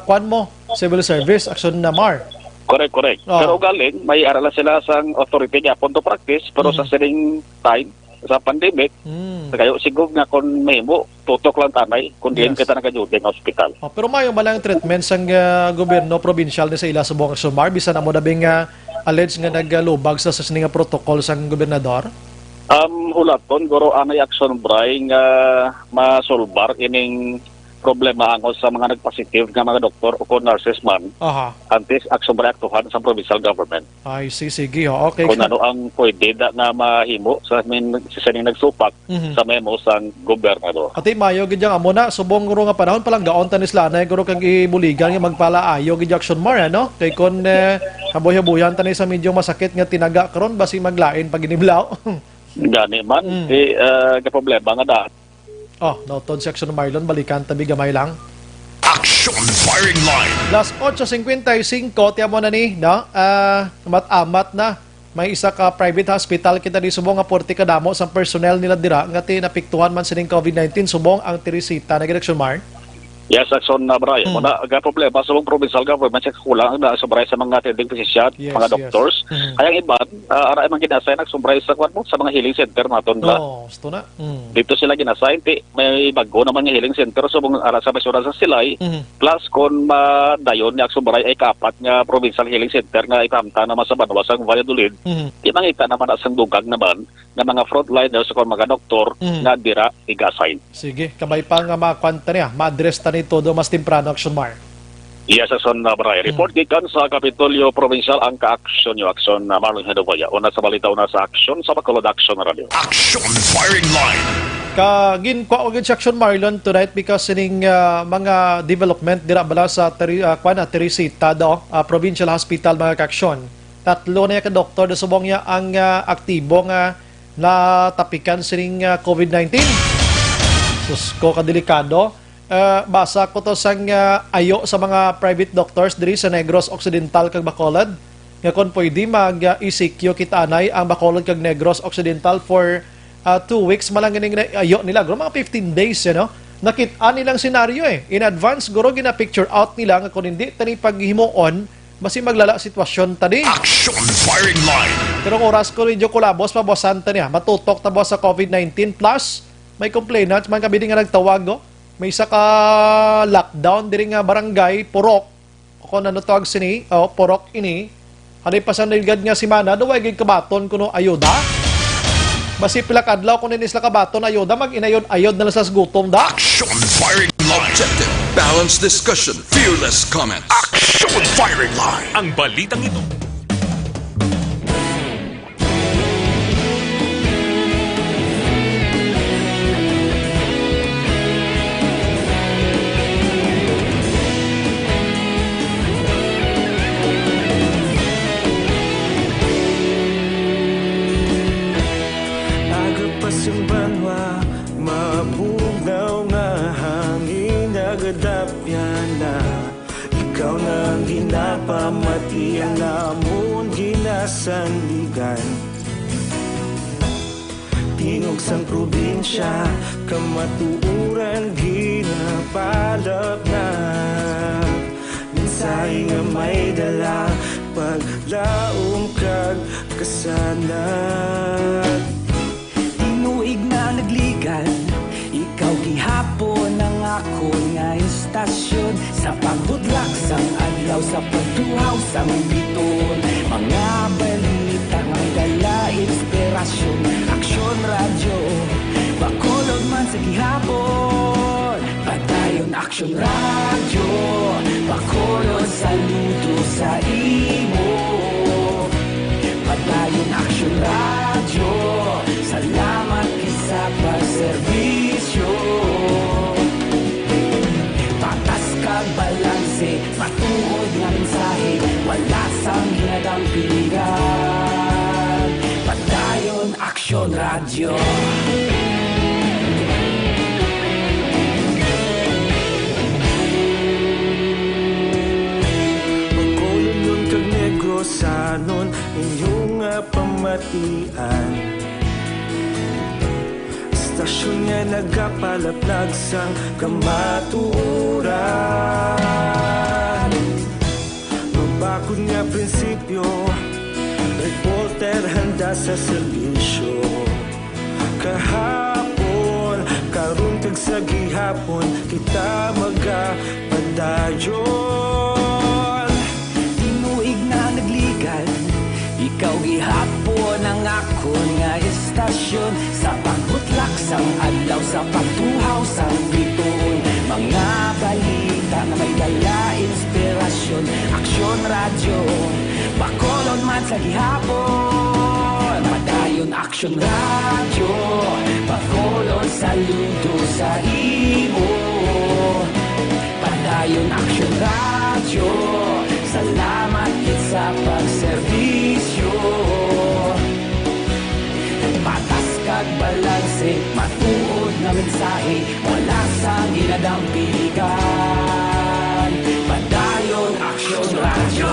kwan mo, civil service, action na, Mar. Correct, correct. Oo. Pero ugaling, may ara lang sila sang authority gyapon to practice, pero sa Mhm. sining time, sa pandemic, Mm. nagayo siguro nga kung mahimo, tutok lang tanay, kung diin Yes. kita nagaduty nga ospital. Oh, pero maayo man lang ang treatment sang, ah, gobyerno probinsyal ni sa ila subong, Action Mar, bisan amo na bing, ah, alleged nga nagalubag sa, sa sini nga protocol sang gobernador? Um, hulaton, guro, anay action, Bray, nga masolbar ining problema angos sa mga nagpositive nga mga doktor o kon nurses man, Aha. antes action, Bray, aktuhan sa provincial government. Ay, si-, sige, ho. Okay. Kung ano ang pwede da nga mahimo sa min-, sa sining nagsupak Mhm. sa memo sang gobernador. Ati, maayo gid yang amo na, subong guro nga panahon, palanggaon ta ni sila na, guro, kag ibuligan nga magpalaayo gid yung action, Mar, ano? Kay kon, eh, haboy-haboyan ta ni sa medyo masakit nga tinaga karon, basi maglain pag iniblaw. Gani man, Mm. di, eh, ka problema nga da. Oh, nautod si Action Marlon, balikan tabi gamay lang. Action Firing Line. Las ocho cincuenta y cinco, tiyan mo na ni, no? Ah, amat-amat na. May isa ka private hospital kita di subong nga forty kadamo sang personnel nila dira nga ti-, napiktuhan man sining covid nineteen subong ang Teresita na gid, Action Mar. Yes, Action na, Bray. Mm. Muna, ang problema sa mga provincial government sa kulang na sa, Bray, sa mga attending physician, Yes, mga yes. doctors. Mm. Kaya ang iban, ah, ara man gina-assign, Action, Bray, sa kwan mo, sa mga healing center naton, bla. Oo, gusto na. Mm. Dito sila gina-assign, ti, may bago naman nga healing center, so, mga ara sa may sura sa Silay, Mhm. plus kung madayon ni Action, Bray, ay kaapat nga provincial healing center nga ipahamtang naman sa banwa sang Valladolid, Mhm. di mangita naman na sang dugang naman nga mga frontliners o mga doktor Mhm. nga dira iga-assign. Sige, kabay pa nga makuan ta niya, ma-address ta ni todo mas temprano, Action Mar. Yes, Action, uh, Bray. Report Mm. gikan sa Kapitolyo Provincial ang ka-action nyo, Action, uh, Marlon Hedovaya. Una sa balita, una sa action sa Bacolod Action Radio. Action Firing Line. Ka, ginkuha ko gid si Action Marlon tonight because sining, uh, mga development dira bala sa Teri-, uh, kuan na, Teresita do, uh, Provincial Hospital, mga ka-action. Tatlo na ka doktor na subong niya ang, uh, aktibo nga natapikan sining, uh, covid nineteen. Sus ko, kadelikado. Ah, basa ko to sang, ah, ayo sa mga private doctors diri sa Negros Occidental kag Bacolod, nga kon pwede mag, ah, E C Q kita anay ang Bacolod kag Negros Occidental for, ah, two weeks. Malang ganing na-, ayo nila, guro, mga fifteen days, you know? Nakit-an nilang senaryo, eh. In advance, guro, gina-picture out nila nga kung hindi tani paghimuon, basi maglala sitwasyon tani. Action Firing Line. Pero ang oras ko, medyo kulabos, pabawasan ta niya. Matutok ta ba sa covid nineteen? Plus, may complainants man kami di nga nagtawag, oh. May isa ka lockdown diri nga barangay, Purok. O kung ano tawag sini, oh, Purok ini. Ano pa sa nilgad nga semana, daw ay gid kabaton kuno ayuda? Basi pila ka adlaw kung hindi sila kabaton ayuda, mag-inayod-ayod na lang sa gutom da. Action Firing Line. Objective, balanced discussion, fearless comments. Action Firing Line. Ang balitang ito. Aga pa sing banwa, mabugnaw nga hangin nagadapya na. Ikaw na ang ginapamati, ang amon ginasandigan. Tingog sang probinsya, kamatuoran ginapalapnap. Mensahe nga may dala, paglaom kag kasanag. Tinuig na nagligan, ikaw gihapon ang akon nga istasyon. Sa pagbudlak sang adlaw, sa pagtuhaw sang biton, mga balita may dala inspirasyon. Aksyon Radyo, Bacolod man sa gihapon. Padayon Aksyon Radyo, Bacolod, saludo sa imo. Padayon Aksyon Radyo, salamat gid sa pagserbisyo. Patas kag balanse, matuod nga mensahe, wala sang hinadampingan. Padayon Aksyon Radyo. Bacolod kag Negros, Sanon inyo nga pamatian, istasyon nga nagapalaplag sang kamatuoran. Mabakod nga prinsipyo, reporter handa sa serbisyo. Kahapon, karon, kag sa gihapon, kita magapadayon. Tinuig na nagligad, ikaw gihapon ang akon nga istasyon. Sa pagbutlak sang adlaw, sa pagtuhaw sang bituon, mga balita nga may dala inspirasyon. Aksyon Radyo, Bacolod man sa gihapon. Padayon Aksyon Radyo, Bacolod, saludo sa imo. Padayon Aksyon Radyo, salamat gid sa pagserbisyo. Patas kag balanse, matuod nga mensahe, wala sang ginadampigan. Padayon Aksyon Radyo.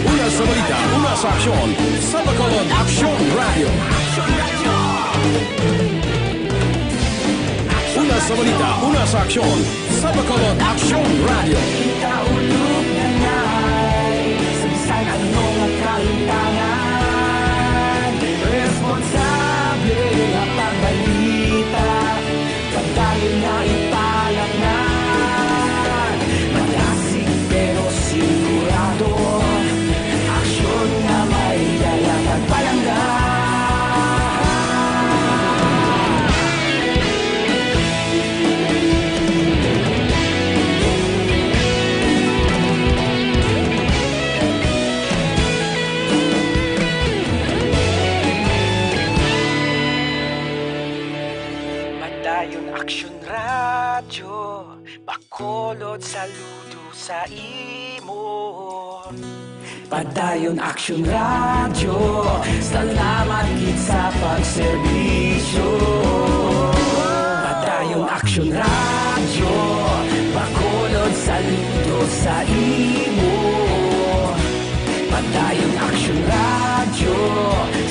Una sa balita, una sa aksyon, sa Bacolod Aksyon Radyo. Una sa balita, una sa aksyon, sa Bacolod Aksyon Radyo. Kita ulog na ngay, sa bisan ano nga kalimtangan, responsable nga pagbalita. Padayon nga ipalaplag, malasig pero sigurado. Aksyon nga may dala kag palangga. Padayon Aksyon Radyo, Bacolod, saludo sa imo. Padayon Aksyon Radyo, salamat gid sa pagserbisyo. Padayon Aksyon Radyo, Bacolod, saludo sa imo. Padayon Aksyon Radyo,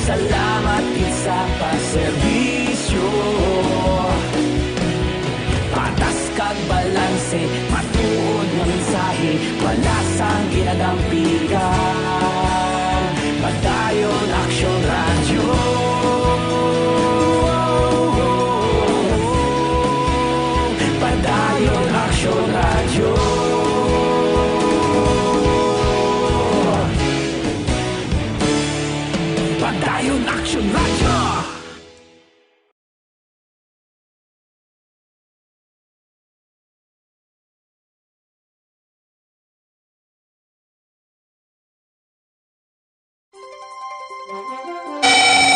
salamat gid sa pagserbisyo. Patas kag balanse, matuod nga mensahe, wala sang ginadampigan. Padayon Aksyon Radyo. Padayon Aksyon Radyo. Padayon Aksyon Radyo.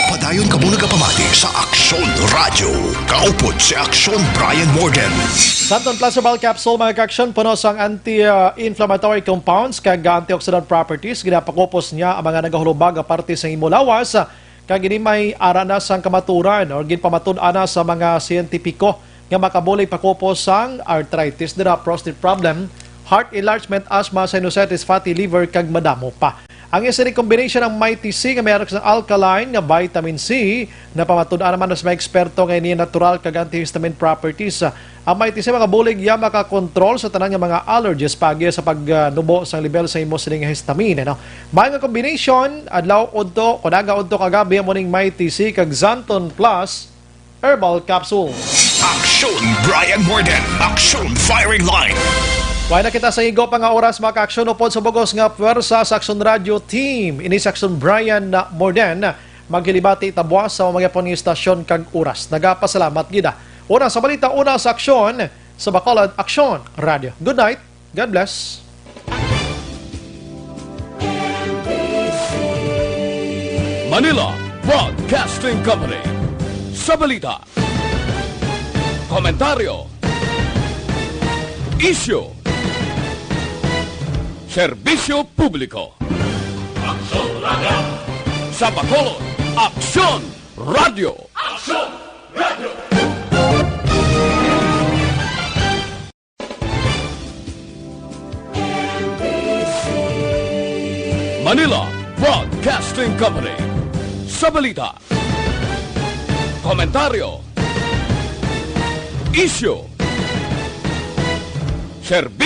Padayon kamo nagapamati sa Aksyon Radyo. Kaupod si Aksyon Brian Morden. Santon Plus Herbal Capsule, mga ka-aksyon, puno sang anti-inflammatory compounds kag antioxidant properties. Ginapakupos niya ang mga nagahulubag nga parte sa imo lawas. Kag ini may ara na sang kamaturan o ginpamatud-an na sa mga siyentipiko nga makabulig pakupos sang arthritis, dira prostate problem, heart enlargement, asthma, sinusitis, fatty liver, kag madamo pa. Ang isa ni combination ang Mighty C nga may ara sang alkaline nga vitamin C. Napamatud-an naman sa mga eksperto nga ini natural kag antihistamine properties. Ang Mighty C, mga bulig, iya makakontrol sa tanan nga mga allergies, paagi sa pagnubo sang level sa imo sining histamine, no? May nga combination, adlaw udto, kunaga udto kagabi, amo ning Mighty C kag Xanthone Plus Herbal Capsule. Aksyon Brian Morden, Aksyon Firing Line. Way na kita sa igo pa nga oras, mga ka-aksyon, upod sa bugos nga pwersa sa Aksyon Radio Team. Ini si Aksyon Brian Morden. Maghilibati ta buas sa mga pon nga istasyon kag oras. Nagapasalamat gid, ah. Una sa balita, una sa aksyon, sa Bacolod Aksyon Radio. Good night. God bless. Manila Broadcasting Company. Sa balita, komentaryo, isyu, serbisyo publiko. Aksyon Radyo. Sa Bacolod, Aksyon Radyo. Aksyon Radyo. Broadcasting Company. Sa balita, komentaryo, isyu, serbisyo.